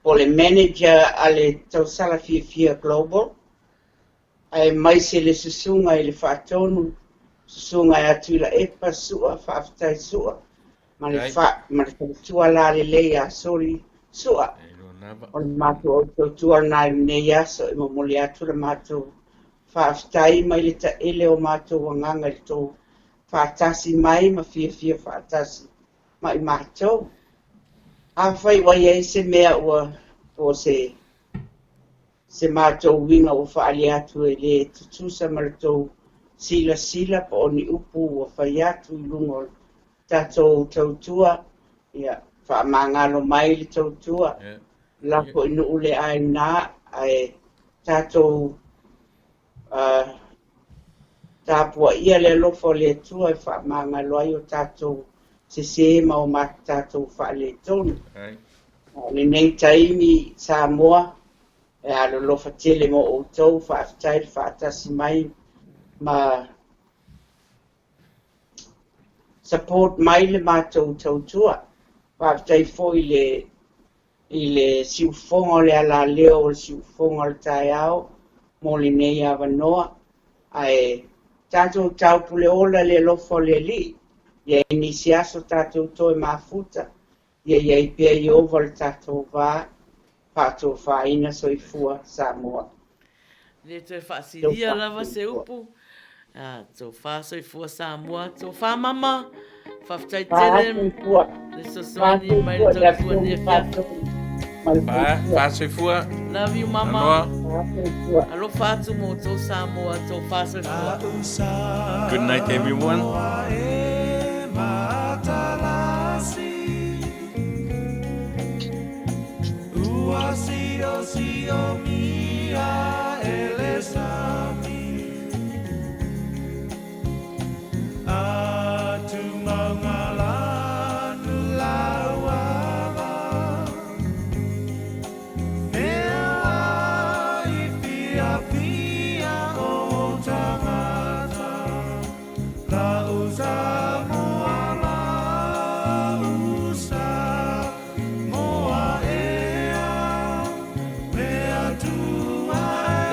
Speaker 3: po o le Manager a le Tausala Fiafia Global, aemaise le susuga i le Faatonu, Susuga ia Tuilaepa Sua, faafetai Sua, ma le fa, ma le faletua lalelei ia Soli Sua. O le matou au tautua lena i lenei aso e momoli atu le matou faafetai mai le taele o matou agaga i le tou faatasi mai ma fiafia faatasi ma i matou. Afai ua i ai se mea ua po o se se matou uiga ua faaali atu e le tutusa ma le tou silasila po o ni upu ua fai atu i luga o le tatou tautua, ia, faamagalo mai le tautua, lafo i nuu le aina, ae tatou tapuaia le alofa o le Atua e faamagalo ai o tatou sese ma o tatou faaletonu. O lenei taimi Samoa, e alolofa tele mo outou, faafetai le faatasi mai ma support mai le matou tautua. Faafetai foi i le i le siufofoga o le alaleo o le siufofoga o le taeao mo lenei avanoa, ae tatou taupule ola i le alofa o le Alii, ia i nisi aso tatou toe mafuta, ia i ai pea Ieova le tatou va, faatofaina soifua Samoa.
Speaker 2: Le toe faasilia lava se upu. Tofa soifua Samoa, tofa mama. Faafetai tele le fesoasoani mai le tautua nei afiafi.
Speaker 1: Fa soifua.
Speaker 2: Love you mama. Alofa atu mo outou Samoa, tofa soifua.
Speaker 1: Good night everyone.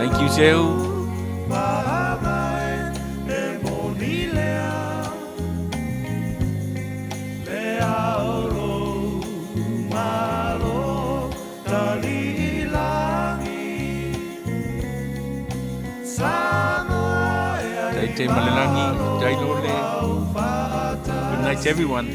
Speaker 1: Thank you, Seu. Tai ma le lagi, tai lole. Good night everyone.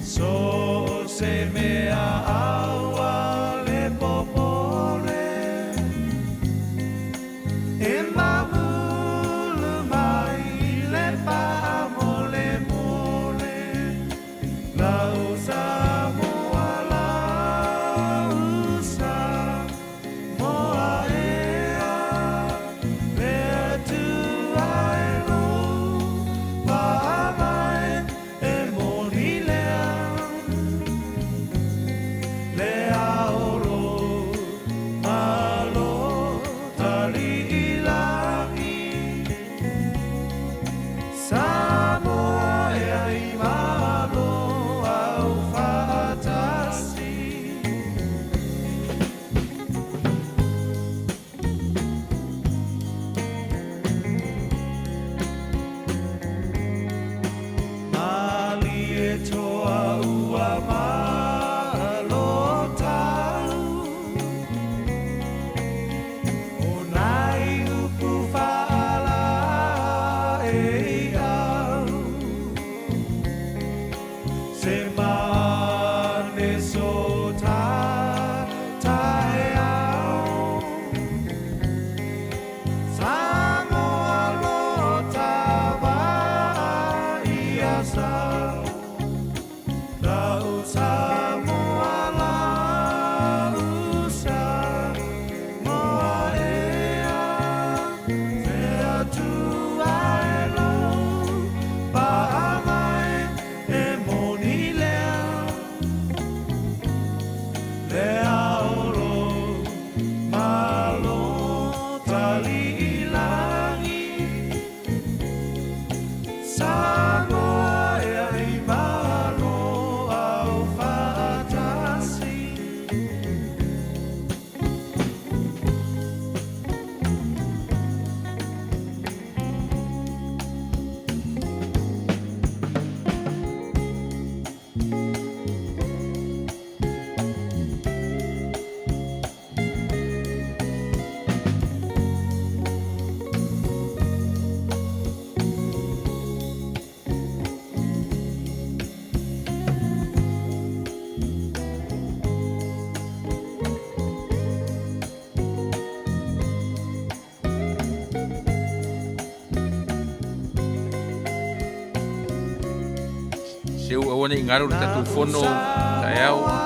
Speaker 5: So se mea.
Speaker 1: Seu aua ne i galo le tatou fono taeao.